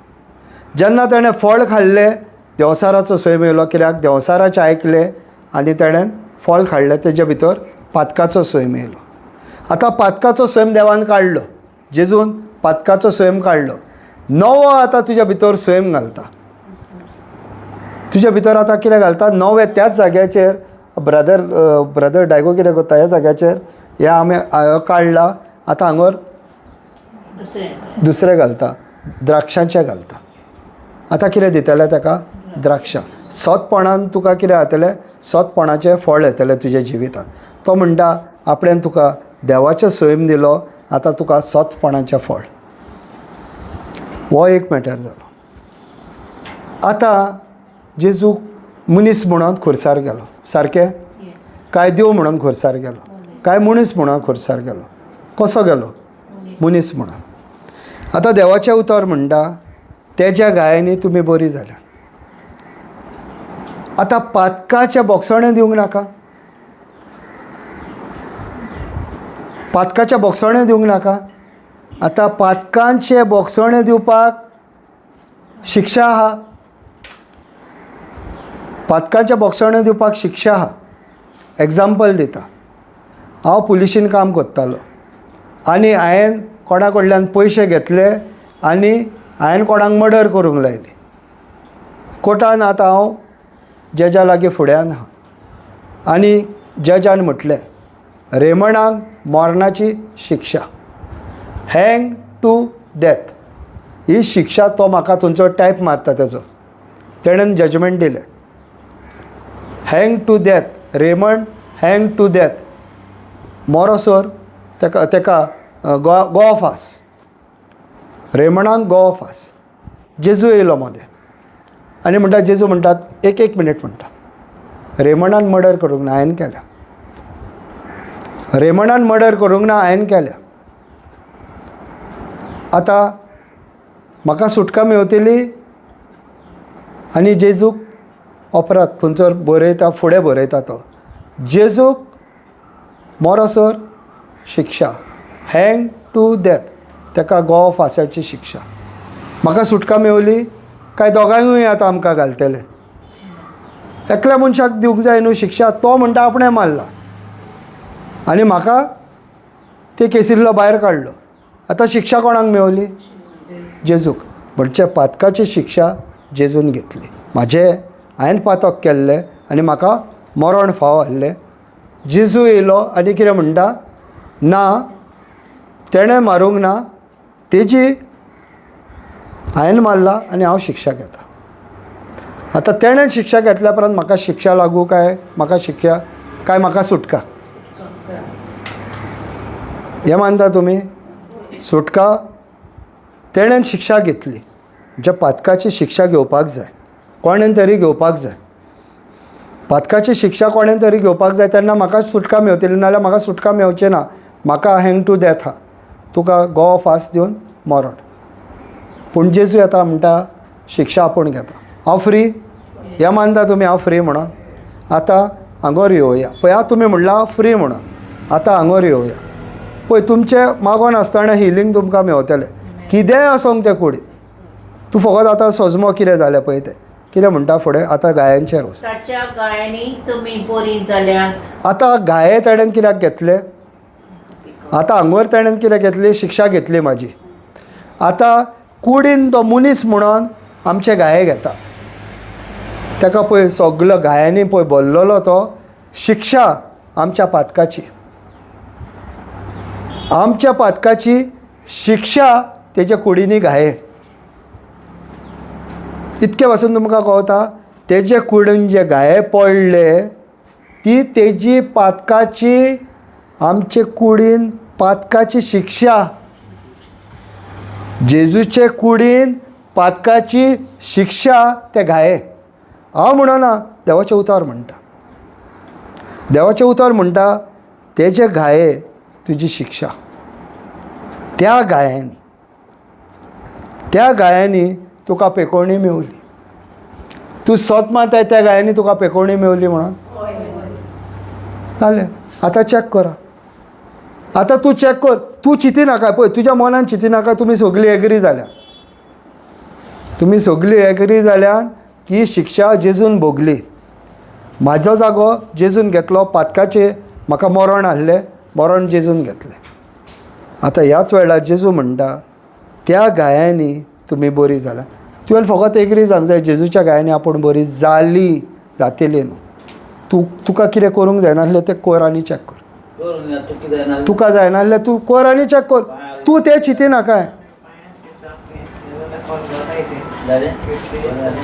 जेन्ना तेणें फळ खाल्लें देंवसाराचो स्वयं येयलो, कित्याक देंवसाराचें आयकलें आनी तेणें फळ खाल्लें, तेज्या भितर पातकाचो स्वयं येयलो. आतां पातकाचो स्वयं देवान काडलो, जेजून पातकाचो स्वयं काडलो. नवो आतां तुज्या भितर स्वयं घालता. तुज्या भितर आतां कितें घालता? नवें. त्याच जाग्याचेर ब्रदर ब्रदर डायगो कितें करता, ह्या जाग्याचेर हें आमी काडला, आतां हांगर दुसरें घालता, द्राक्षांचें घालता. आतां कितें दितलें ताका? द्राक्षां. सोदपणान तुका कितें जातलें? सोदपणाचें फळ येतलें तुज्या जिवितांत. तो म्हणटा आपणें तुका देवाचें सैम दिलो, आतां तुका सोदपणाचें फळ. हो एक मॅटर जालो. आतां जेजू मनीस म्हणून खुर्सार गेलो, सारकें? काय देव म्हणून खुर्सार गेलो? काय मनीस म्हणून खुर्सार गेलो? कसो गेलो? मनीस म्हणून. आतां देवाचें उतर म्हणटा तेज्या गायांनी तुमी बरी जाल्या. आतां पातकाचें बोगसणें दिवंक नाका, पातकाचें बोगसणें दिवंक नाका. आतां पातकांचें बोगसणें दिवपाक शिक्षा आहा, पातकांचें बोगसणें दिवपाक शिक्षा आहा. एग्जाम्पल दिता, हांव पुलिशीन काम करतालो आनी हांवें कोणा कडल्यान पयशे घेतले आनी हांवें कोणाक मर्डर करूंक लायली. कोर्टान आतां हांव जजा लागीं फुड्यान आहा आनी जजान म्हटलें रेमणाक मरणाची शिक्षा, हँग टू डेथ ही शिक्षा. तो म्हाका थंयचो टायप मारता तेजो, तेणेन जजमेंट दिलें hang to death, Raymond hang to death, मोरोसोर तेका तेका गोवा फास, रेमणाक गोवा फास. जेजू येयलो मदें आनी म्हणटा, जेजू म्हणटात एक एक मिनीट म्हणटा, रेमणान मर्डर करूंक ना, हांवें केल्या. रेमणान मर्डर करूंक ना, हांवें केल्या. आतां म्हाका सुटका मेवतली. आनी जेजूक अपराध थंयसर बरयता, फुडें बरयता तो, जेजूक मोरोसर शिक्षा, हँग टू डेथ, तेका गोवा फांसाची शिक्षा. म्हाका सुटका मेवली काय दोगांकूय आतां आमकां घालतले? एकल्या मनशाक दिवंक जाय न्हू शिक्षा. तो म्हणटा आपणें मारला आनी म्हाका ते केसींतलो भायर काडलो. आतां शिक्षा कोणाक मेवली? जेजूक. म्हणजे पातकाची शिक्षा जेजून घेतली. म्हाजें हांवें पातक केल्लें आनी म्हाका मरण फावो आसलें. जेजू येयलो आनी कितें म्हणटा, ना तेणें मारूंक ना, तेजी हांवें मारला आनी हांव शिक्षा घेता. आतां तेणें शिक्षा घेतल्या उपरांत म्हाका शिक्षा लागू काय म्हाका शिक्षा काय म्हाका सुटका? हें मानता तुमी? सुटका तेणेन शिक्षा घेतली. ज्या पातकाची शिक्षा घेवपाक जाय, कोणेन तरी घेवपाक जाय. पातकाची शिक्षा कोणेन तरी घेवपाक जाय, तेन्ना म्हाका सुटका मेवतली, नाजाल्यार म्हाका सुटका मेवची ना. म्हाका हँग टू डॅथ आहा, तुका गोवा फास दिवन मरण. पूण जेजू येता म्हणटा शिक्षा आपूण घेता. हांव फ्री हें मानता तुमी, हांव फ्री म्हणून. आतां हांगोर येवया. पळय तुमी म्हणलां फ्री म्हणून, आतां हांगोर येवया. पळय तुमचें मागोन आसतना हिलींग तुमकां मेवतलें, कितेंय आसोंक तें कुडीन. तूं फकत आतां सजमो कितें जालें पळय तें कितें म्हणटा फुडें. आतां गायांचेर वच. ताच्या गायांनी तुमी बरीं जाल्यात. आतां गाये ताणें कित्याक घेतले? आतां हांगोर ताणें कितें घेतली? शिक्षा घेतली म्हाजी. आतां कुडीन तो मनीस म्हणून आमचे गाये घेता. ताका पळय सगलो गायांनी पळय भरलेलो तो शिक्षा आमच्या पातकाची, आमच्या पातकाची शिक्षा तेच्या कुडींनी घाये. इतके पासून तुमकां कळता तेजे कुडीन जे घाये पडले ती तेजी पातकाची, आमचे कुडीन पातकाची शिक्षा, जेजूचे कुडीन पातकाची शिक्षा ते घाये. हांव म्हणना, देवाचें उतर म्हणटा. देवाचें उतर म्हणटा तेजे घाये तुजी शिक्षा. त्या गायांनी, त्या गायांनी तुका पेकोवणी मेवली. तूं सत मारताय त्या गायांनी तुका पेकोवणी मेवली म्हणून जालें. आतां चॅक करा. आतां तूं चॅक कर, तूं चिंती नाका. पळय तुज्या मनान चिंती नाका. तुमी सगळीं एग्री जाल्या, तुमी सगळीं एग्री जाल्यान की शिक्षा जेजून भोगली. म्हाजो जागो जेजून घेतलो, पातकाचें म्हाका मरण आहलें, मरण जेजून घेतलें. आतां ह्याच वेळार जेजू म्हणटा त्या गायांनी तुमी बरी जाल्या. तुवें फकत एग्री जावंक जाय जेजूच्या गायांनी आपूण बरी जाली, जातली न्हू. तूं तुका कितें करूंक जायनासलें तें कर आनी चॅक कर. तुका जायनासलें तूं कर आनी चॅक कर. तूं तें चिंती नाका.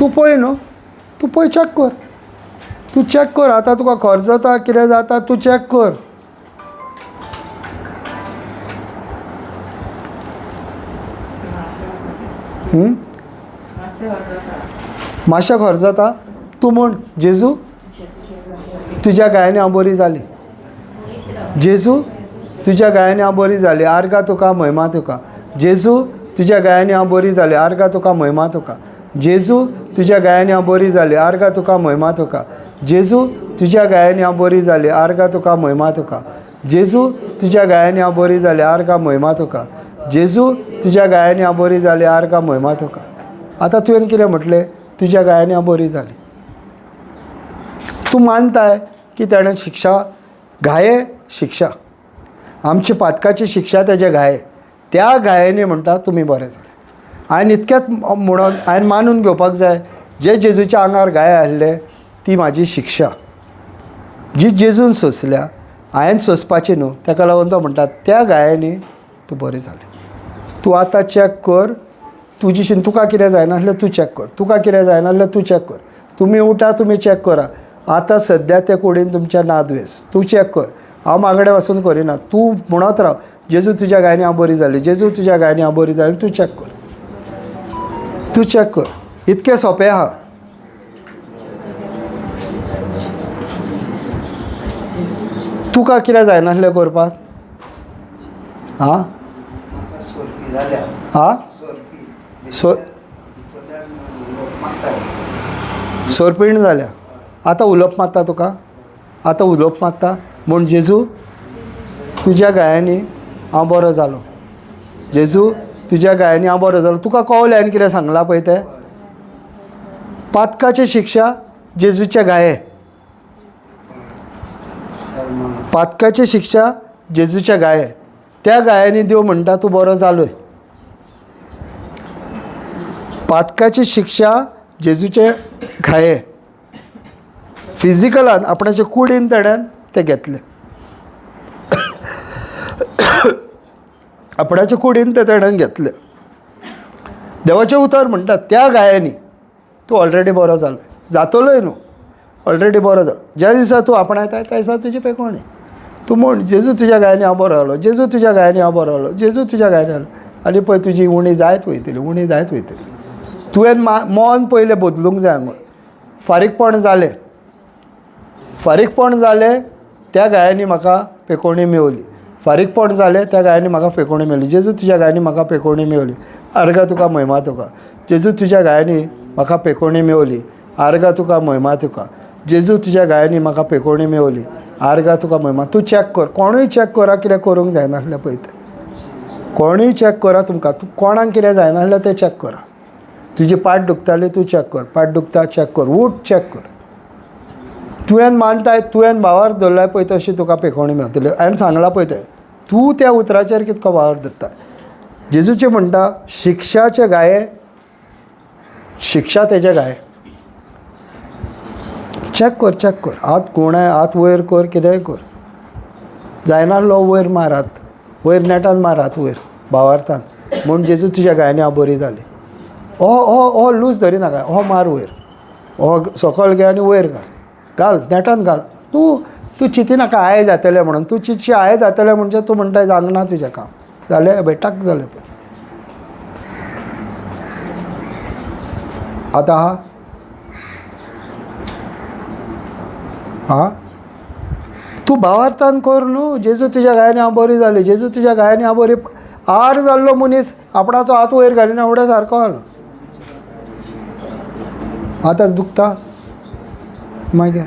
तूं पळय न्हू, तूं पळय चॅक कर, तूं चॅक कर. आतां तुका खर्च जाता कितें जाता तूं चॅक कर. मातशें खर्च जाता. तूं म्हण जेजू तुज्या गायांनी हांव बरी जाली. जेजू तुज्या गायांनी हांव बरी जाली, आर्गां तुका म्हयमा तुका. जेजू तुज्या गायांनी हांव बरी जाली, आर्गां तुका म्हयमा तुका. जेजू तुज्या गायांनी हांव बरी जाली, आर्गां तुका म्हयमा तुका. जेजू तुज्या गायांनी हांव बरी जाली, आर्गां तुका म्हयमा तुका. जेजू तुज्या गायांनी हांव बरी जाली, आर्गां म्हयमा तुका. जेजू तुज्या गायांनी हांव बरी जाली, आर्गां म्हयमा तुका. आतां तुवें कितें म्हटलें? तुज्या गायांनी हांव बरी जाली. तूं मानताय की ताणें शिक्षा घाये, शिक्षा आमची पातकाची शिक्षा तेजे घाये, त्या घायांनी म्हणटा तुमी बरें जाले. हांवें इतकेंच म्हणून हांवें मानून घेवपाक जाय जे जेजूच्या आंगार घाये आसले ती म्हाजी शिक्षा जी जेजून सोंसल्या, हांवें सोंसपाची न्हू. ताका लागून तो म्हणटा त्या घायांनी तूं बरें जालें. तूं आतां चॅक कर तुजीशीन, तुका कितें जायनासलें तूं चॅक कर, तुका कितें जायनासलें तूं चॅक कर. तुमी उठा, तुमी चॅक करा. आतां सद्या ते कुडीन तुमच्या ना दुयेंस, तूं चॅक कर. हांव मागणें वचून करिना. तूं म्हणत राव जेजू तुज्या गायांनी हांव बरी जाली, जेजू तुज्या गायांनी हांव बरी जाली. तूं चॅक कर, तूं चॅक कर. इतकें सोंपें आहा. तुका कितें जायनासलें करपाक? आं आं सोरपीण जाल्या. आतां उलोवप मारता तुका, आतां उलोवप मारता म्हूण जेजू तुज्या गायांनी हांव बरो जालो. जेजू तुज्या गायांनी हांव बरो जालो. तुका कवलें हांवें कितें सांगलां पळय तें? पातकाची शिक्षा जेजूचे गाये, पातकाची शिक्षा जेजूच्या गाये, त्या गायांनी देव म्हणटा तूं बरो जालोय. पातकाची शिक्षा जेजूचे घाये, फिजिकलान आपणाचे कुडीन तेण्यान ते घेतले, आपणाचे कुडीन ते तेण्यान घेतले. देवाचें उतर म्हणटा त्या गायांनी तूं ऑलरेडी बरो जालो, जातलोय न्हू, ऑलरेडी बरो जालो. ज्या दिसा तूं आपणायता त्या दिसा तुजी पेकोवणी. तूं म्हण जेजू तुज्या गायांनी हांव बरो जालो, जेजू तुज्या गायांनी हांव बरो जालो, जेजू तुज्या गायांनी जालो. आनी पळय तुजी उणी जायत वयतली, उणी जायत वयतली. तुवें मन पयलें बदलूंक जाय. हांगा फारीकपण जालें, फारीकपण जालें त्या गायांनी म्हाका पेकोवणी मेवली, फारीकपण जालें त्या गायांनी म्हाका पेकोवणी मेवली, जेजू तुज्या गायांनी म्हाका पेकोवणी मेवली, आर्गां तुका म्हयमा तुका, जेजू तुज्या गायांनी म्हाका पेकोवणी मेवली, आर्गां तुका म्हयमा तुका, जेजू तुज्या गायांनी म्हाका पेकोवणी मेवली, आर्गां तुका म्हयमा. तूं चॅक कर, कोणूय चॅक करा कितें करूंक जायनासलें पळय तें, कोणूय चॅक करा तुमकां, तूं कोणाक कितें जायनासलें तें चॅक करा. तुजी पाट दुखताली तूं चॅक कर, पाट दुखता चॅक कर, उठ चॅक कर. तुवें मानताय, तुवें भावार दवरलाय पळय तशी तुका पेकोवणी मेवतली. हांवें सांगलां पळय तें, तूं त्या उतराचेर कितको भावार दवरता. जेजूचें म्हणटा शिक्षाचे गाये, शिक्षा तेजे गाये. चॅक कर, चॅक कर, हात कोणाय हात वयर कर, कितेंय कर, जायनासलो वयर मार हात, वयर नेटान मार हात वयर भावार्थान, म्हूण जेजू तुज्या गायांनी हांव बरी जाली. हो हो हो लूज धरी नाका, हो मार वयर, हो सकयल घे आनी वयर घाल, घाल नेटान घाल. तूं तूं चिंतिनाका आये जातलें म्हणून, तूं चिंतशी आये जातलें म्हणजे तूं म्हणटा जावंक तुजें काम जालें, बेटाक जालें पळय. आतां आहा आं तूं भावार्थान कर न्हू, जेजू तुज्या गायांनी हांव बरी जाली, जेजू तुज्या गायांनी हांव बरी. आर जाल्लो मनीस आपणाचो हात वयर घालिना फुडें सारको जालो. आतां दुखता मागीर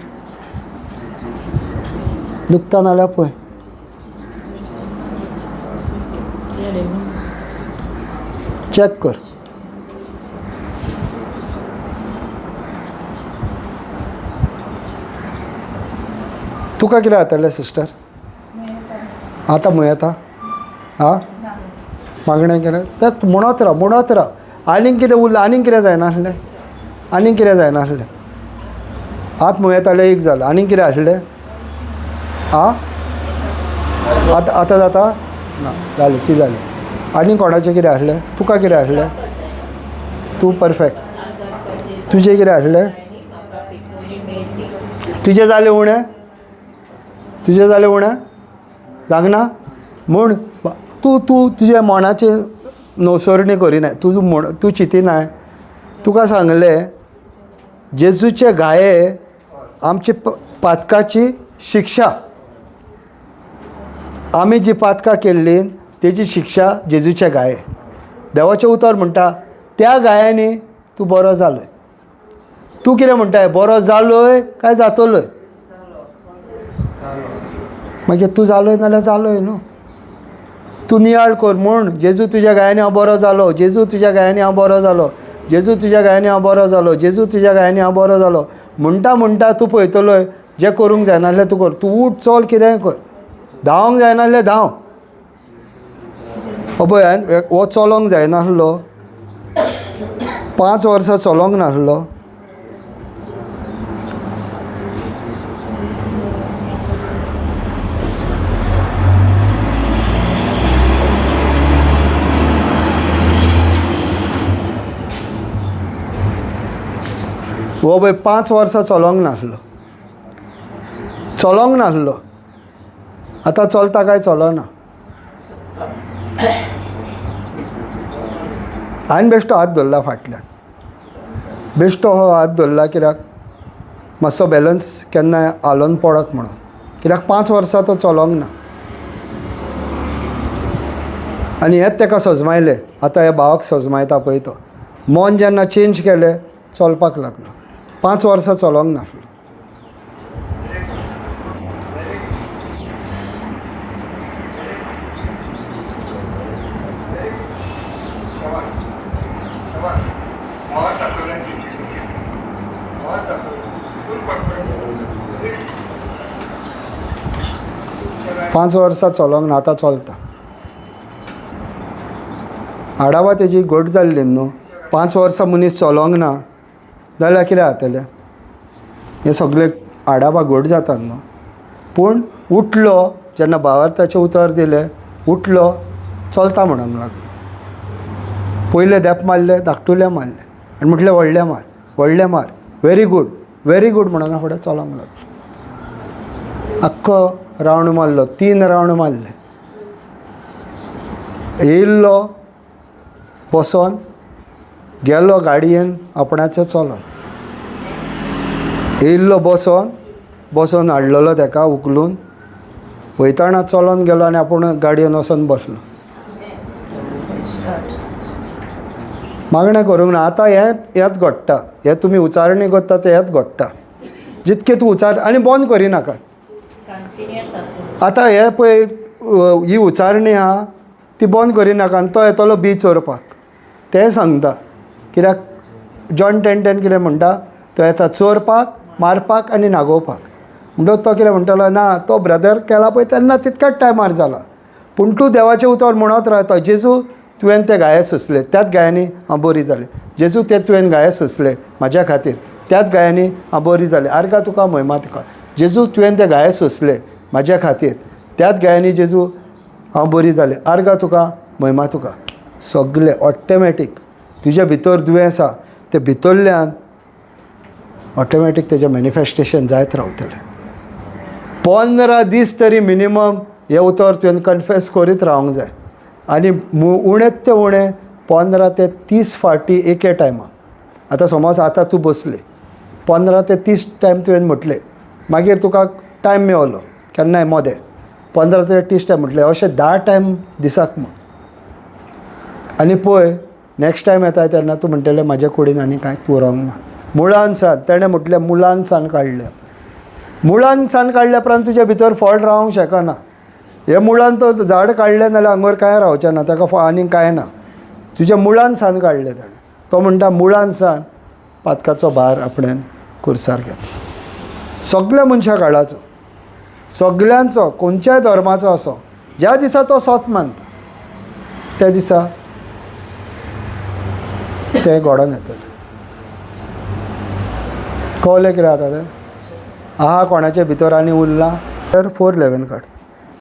दुखता नाल्यार पळय. चॅक कर. तुका कितें जातालें सिस्टर? आतां मुंय येता आं मागणें केलें तें म्हणत राव, म्हणत राव. आनीक कितें उरलें, आनीक कितें जायनासलें, आनीक कितें जायनासलें. आत मुंय येतालें एक जालें, आनीक कितें आसलें? आं आतां आतां जाता ना, जालें ती जालें. आनीक कोणाचें कितें आसलें? तुका कितें आसलें? तूं परफेक्ट. तुजें कितें आसलें? तुजें जालें उणें, तुजें जालें उणें जागना म्हूण तूं तूं तुज्या मनाचें नवसरणी करिनाय, तुजो म्हण तूं चिंतिनाय. तुका सांगलें जेजूचे घाये आमचे पातकाची शिक्षा, आमी जी पातकां केल्ली तेजी शिक्षा जेजूचे घाये. देवाचें उतर म्हणटा त्या घायांनी तूं बरो जालोय. तूं कितें म्हणटाय, बरो जालोय काय जातलोय? मागीर तूं जालोय नाल्यार जालोय न्हू. तूं नियाळ कर म्हूण जेजू तुज्या गायांनी हांव बरो जालो, जेजू तुज्या गायांनी हांव बरो जालो, जेजू तुज्या गायांनी हांव बरो जालो, जेजू तुज्या गायांनी हांव बरो जालो म्हणटा म्हणटा तूं पळयतलोय. जें करूंक जायनासलें तूं कर, तूं उठ चल कितेंय कर, धांवंक जायनासलें धांव. पळय हांवें हो चलोंक जायनासलो, 5 वर्सां चलोंक नासलो. हो पळय 5 वर्सां चलोंक नासलो, चलोंक नासलो. आतां चलता काय चलना? हांवें बेश्टो हात धरला फाटल्यान, बेश्टो हो हात धरला कित्याक मातसो बॅलन्स केन्नाय हालोवन पडत म्हणून, कित्याक 5 वर्सां तो चलोंक ना. आनी हेंच ताका सजमायलें. आतां ह्या भावाक सजमायता पळय तो, मन जेन्ना चेंज केलें चलपाक लागलो. 5 वर्सां चलोंक नासलो. पांच वर्सां चलोंक ना, आतां चलता. आडावा तेजी घट जाल्ली न्हू. 5 वर्सां मनीस चलोंक ना जाल्यार कितें जातलें? हें सगळें आडावा घट जातात न्हू. पूण उठलो जेन्ना भावार्थाचें उतर दिलें, उठलो चलता म्हणूंक लागलो. पयलें धेंप मारलें, धाकटुलें मारलें आनी म्हटलें व्हडलें मार, व्हडलें मार, व्हेरी गूड व्हेरी गूड म्हणून फुडें चलोंक लागलो. आख्खो रावंड मारलो, 3 रावंड मारले. येयल्लो बसोन गेलो गाडयेन आपणाचें चलोन, येयल्लो बसोन बसोन हाडलेलो तेका उखलून, वयताना चलोन गेलो आनी आपूण गाडयेन वचोन बसलो. मागणें करूंक ना. आतां हें हेंच घडटा, हें तुमी उच्चारणी करता तें हेंच घडटा. जितकें तूं उच्चार आनी बंद करिनाका. आतां हें पळय ही उच्चारणी आहा ती बंद करिनाका आनी तो येतलो बी चोरपाक, तें सांगता. कित्याक जॉन 10:10 कितें म्हणटा, तो येता चोरपाक, मारपाक आनी नागोवपाक. म्हणटकच तो कितें म्हणटलो, ना तो ब्रदर केला पळय तेन्ना तितक्याच टायमार जाला, पूण तूं देवाचें उतर म्हणत रावता. जेजू तुवें ते गाये सोंसले, त्याच गायांनी हांव बरी जालें. जेजू ते तुवें गाये सोंसले म्हाज्या खातीर, त्याच गायांनी हांव बरी जालें. आर्गां तुका, म्हयमा तुका. जेजू तुवें ते गाये सोंसले म्हाज्या खातीर, त्याच गायांनी जेजू हांव बरी जालें. आर्गां तुका, म्हयमा तुका. सगलें ऑटोमॅटीक तुज्या भितर दुयेंस आसा तें भितरल्यान ऑटोमॅटीक तेजें मॅनिफेस्टेशन जायत रावतलें. 15 दीस तरी मिनिमम हें उतर तुवें कन्फेस करीत रावंक जाय. आनी उणें ते उणें 15 ते 30 फावटी एके टायमार. आतां समज आतां तूं बसली, 15 ते 30 टायम तुवें म्हटलें, मागीर तुका टायम मेवलो केन्नाय मदें, 15 ते 30 टायम म्हटलें, अशें 10 टायम दिसाक म्हण. आनी पळय नॅक्स्ट टायम येता तेन्ना तूं म्हणटलें म्हाज्या कुडीन आनी कांयच उरोंक ना. मुळान सान तेणें म्हटलें, मुळान सान काडल्या, मुळान सान काडल्या उपरांत तुज्या भितर फळ रावंक शकना. हे मुळान तो झाड काडलें नाल्यार हांगर कांय रावचें ना, ताका आनीक कांय ना. तुज्या मुळान सान काडलें ताणें. तो म्हणटा मुळान सान पातकाचो भार आपणें कुर्सार घेतलो. सगल्या मनशां काळाचो, सगल्यांचो, खंयच्याय धर्माचो असो, ज्या दिसा तो सोत मानता त्या दिसा तें घडोन येतलें. कळ्ळें कितें आतां तें? आहा कोणाच्या भितर आनी उरलां तर 4:11 काड.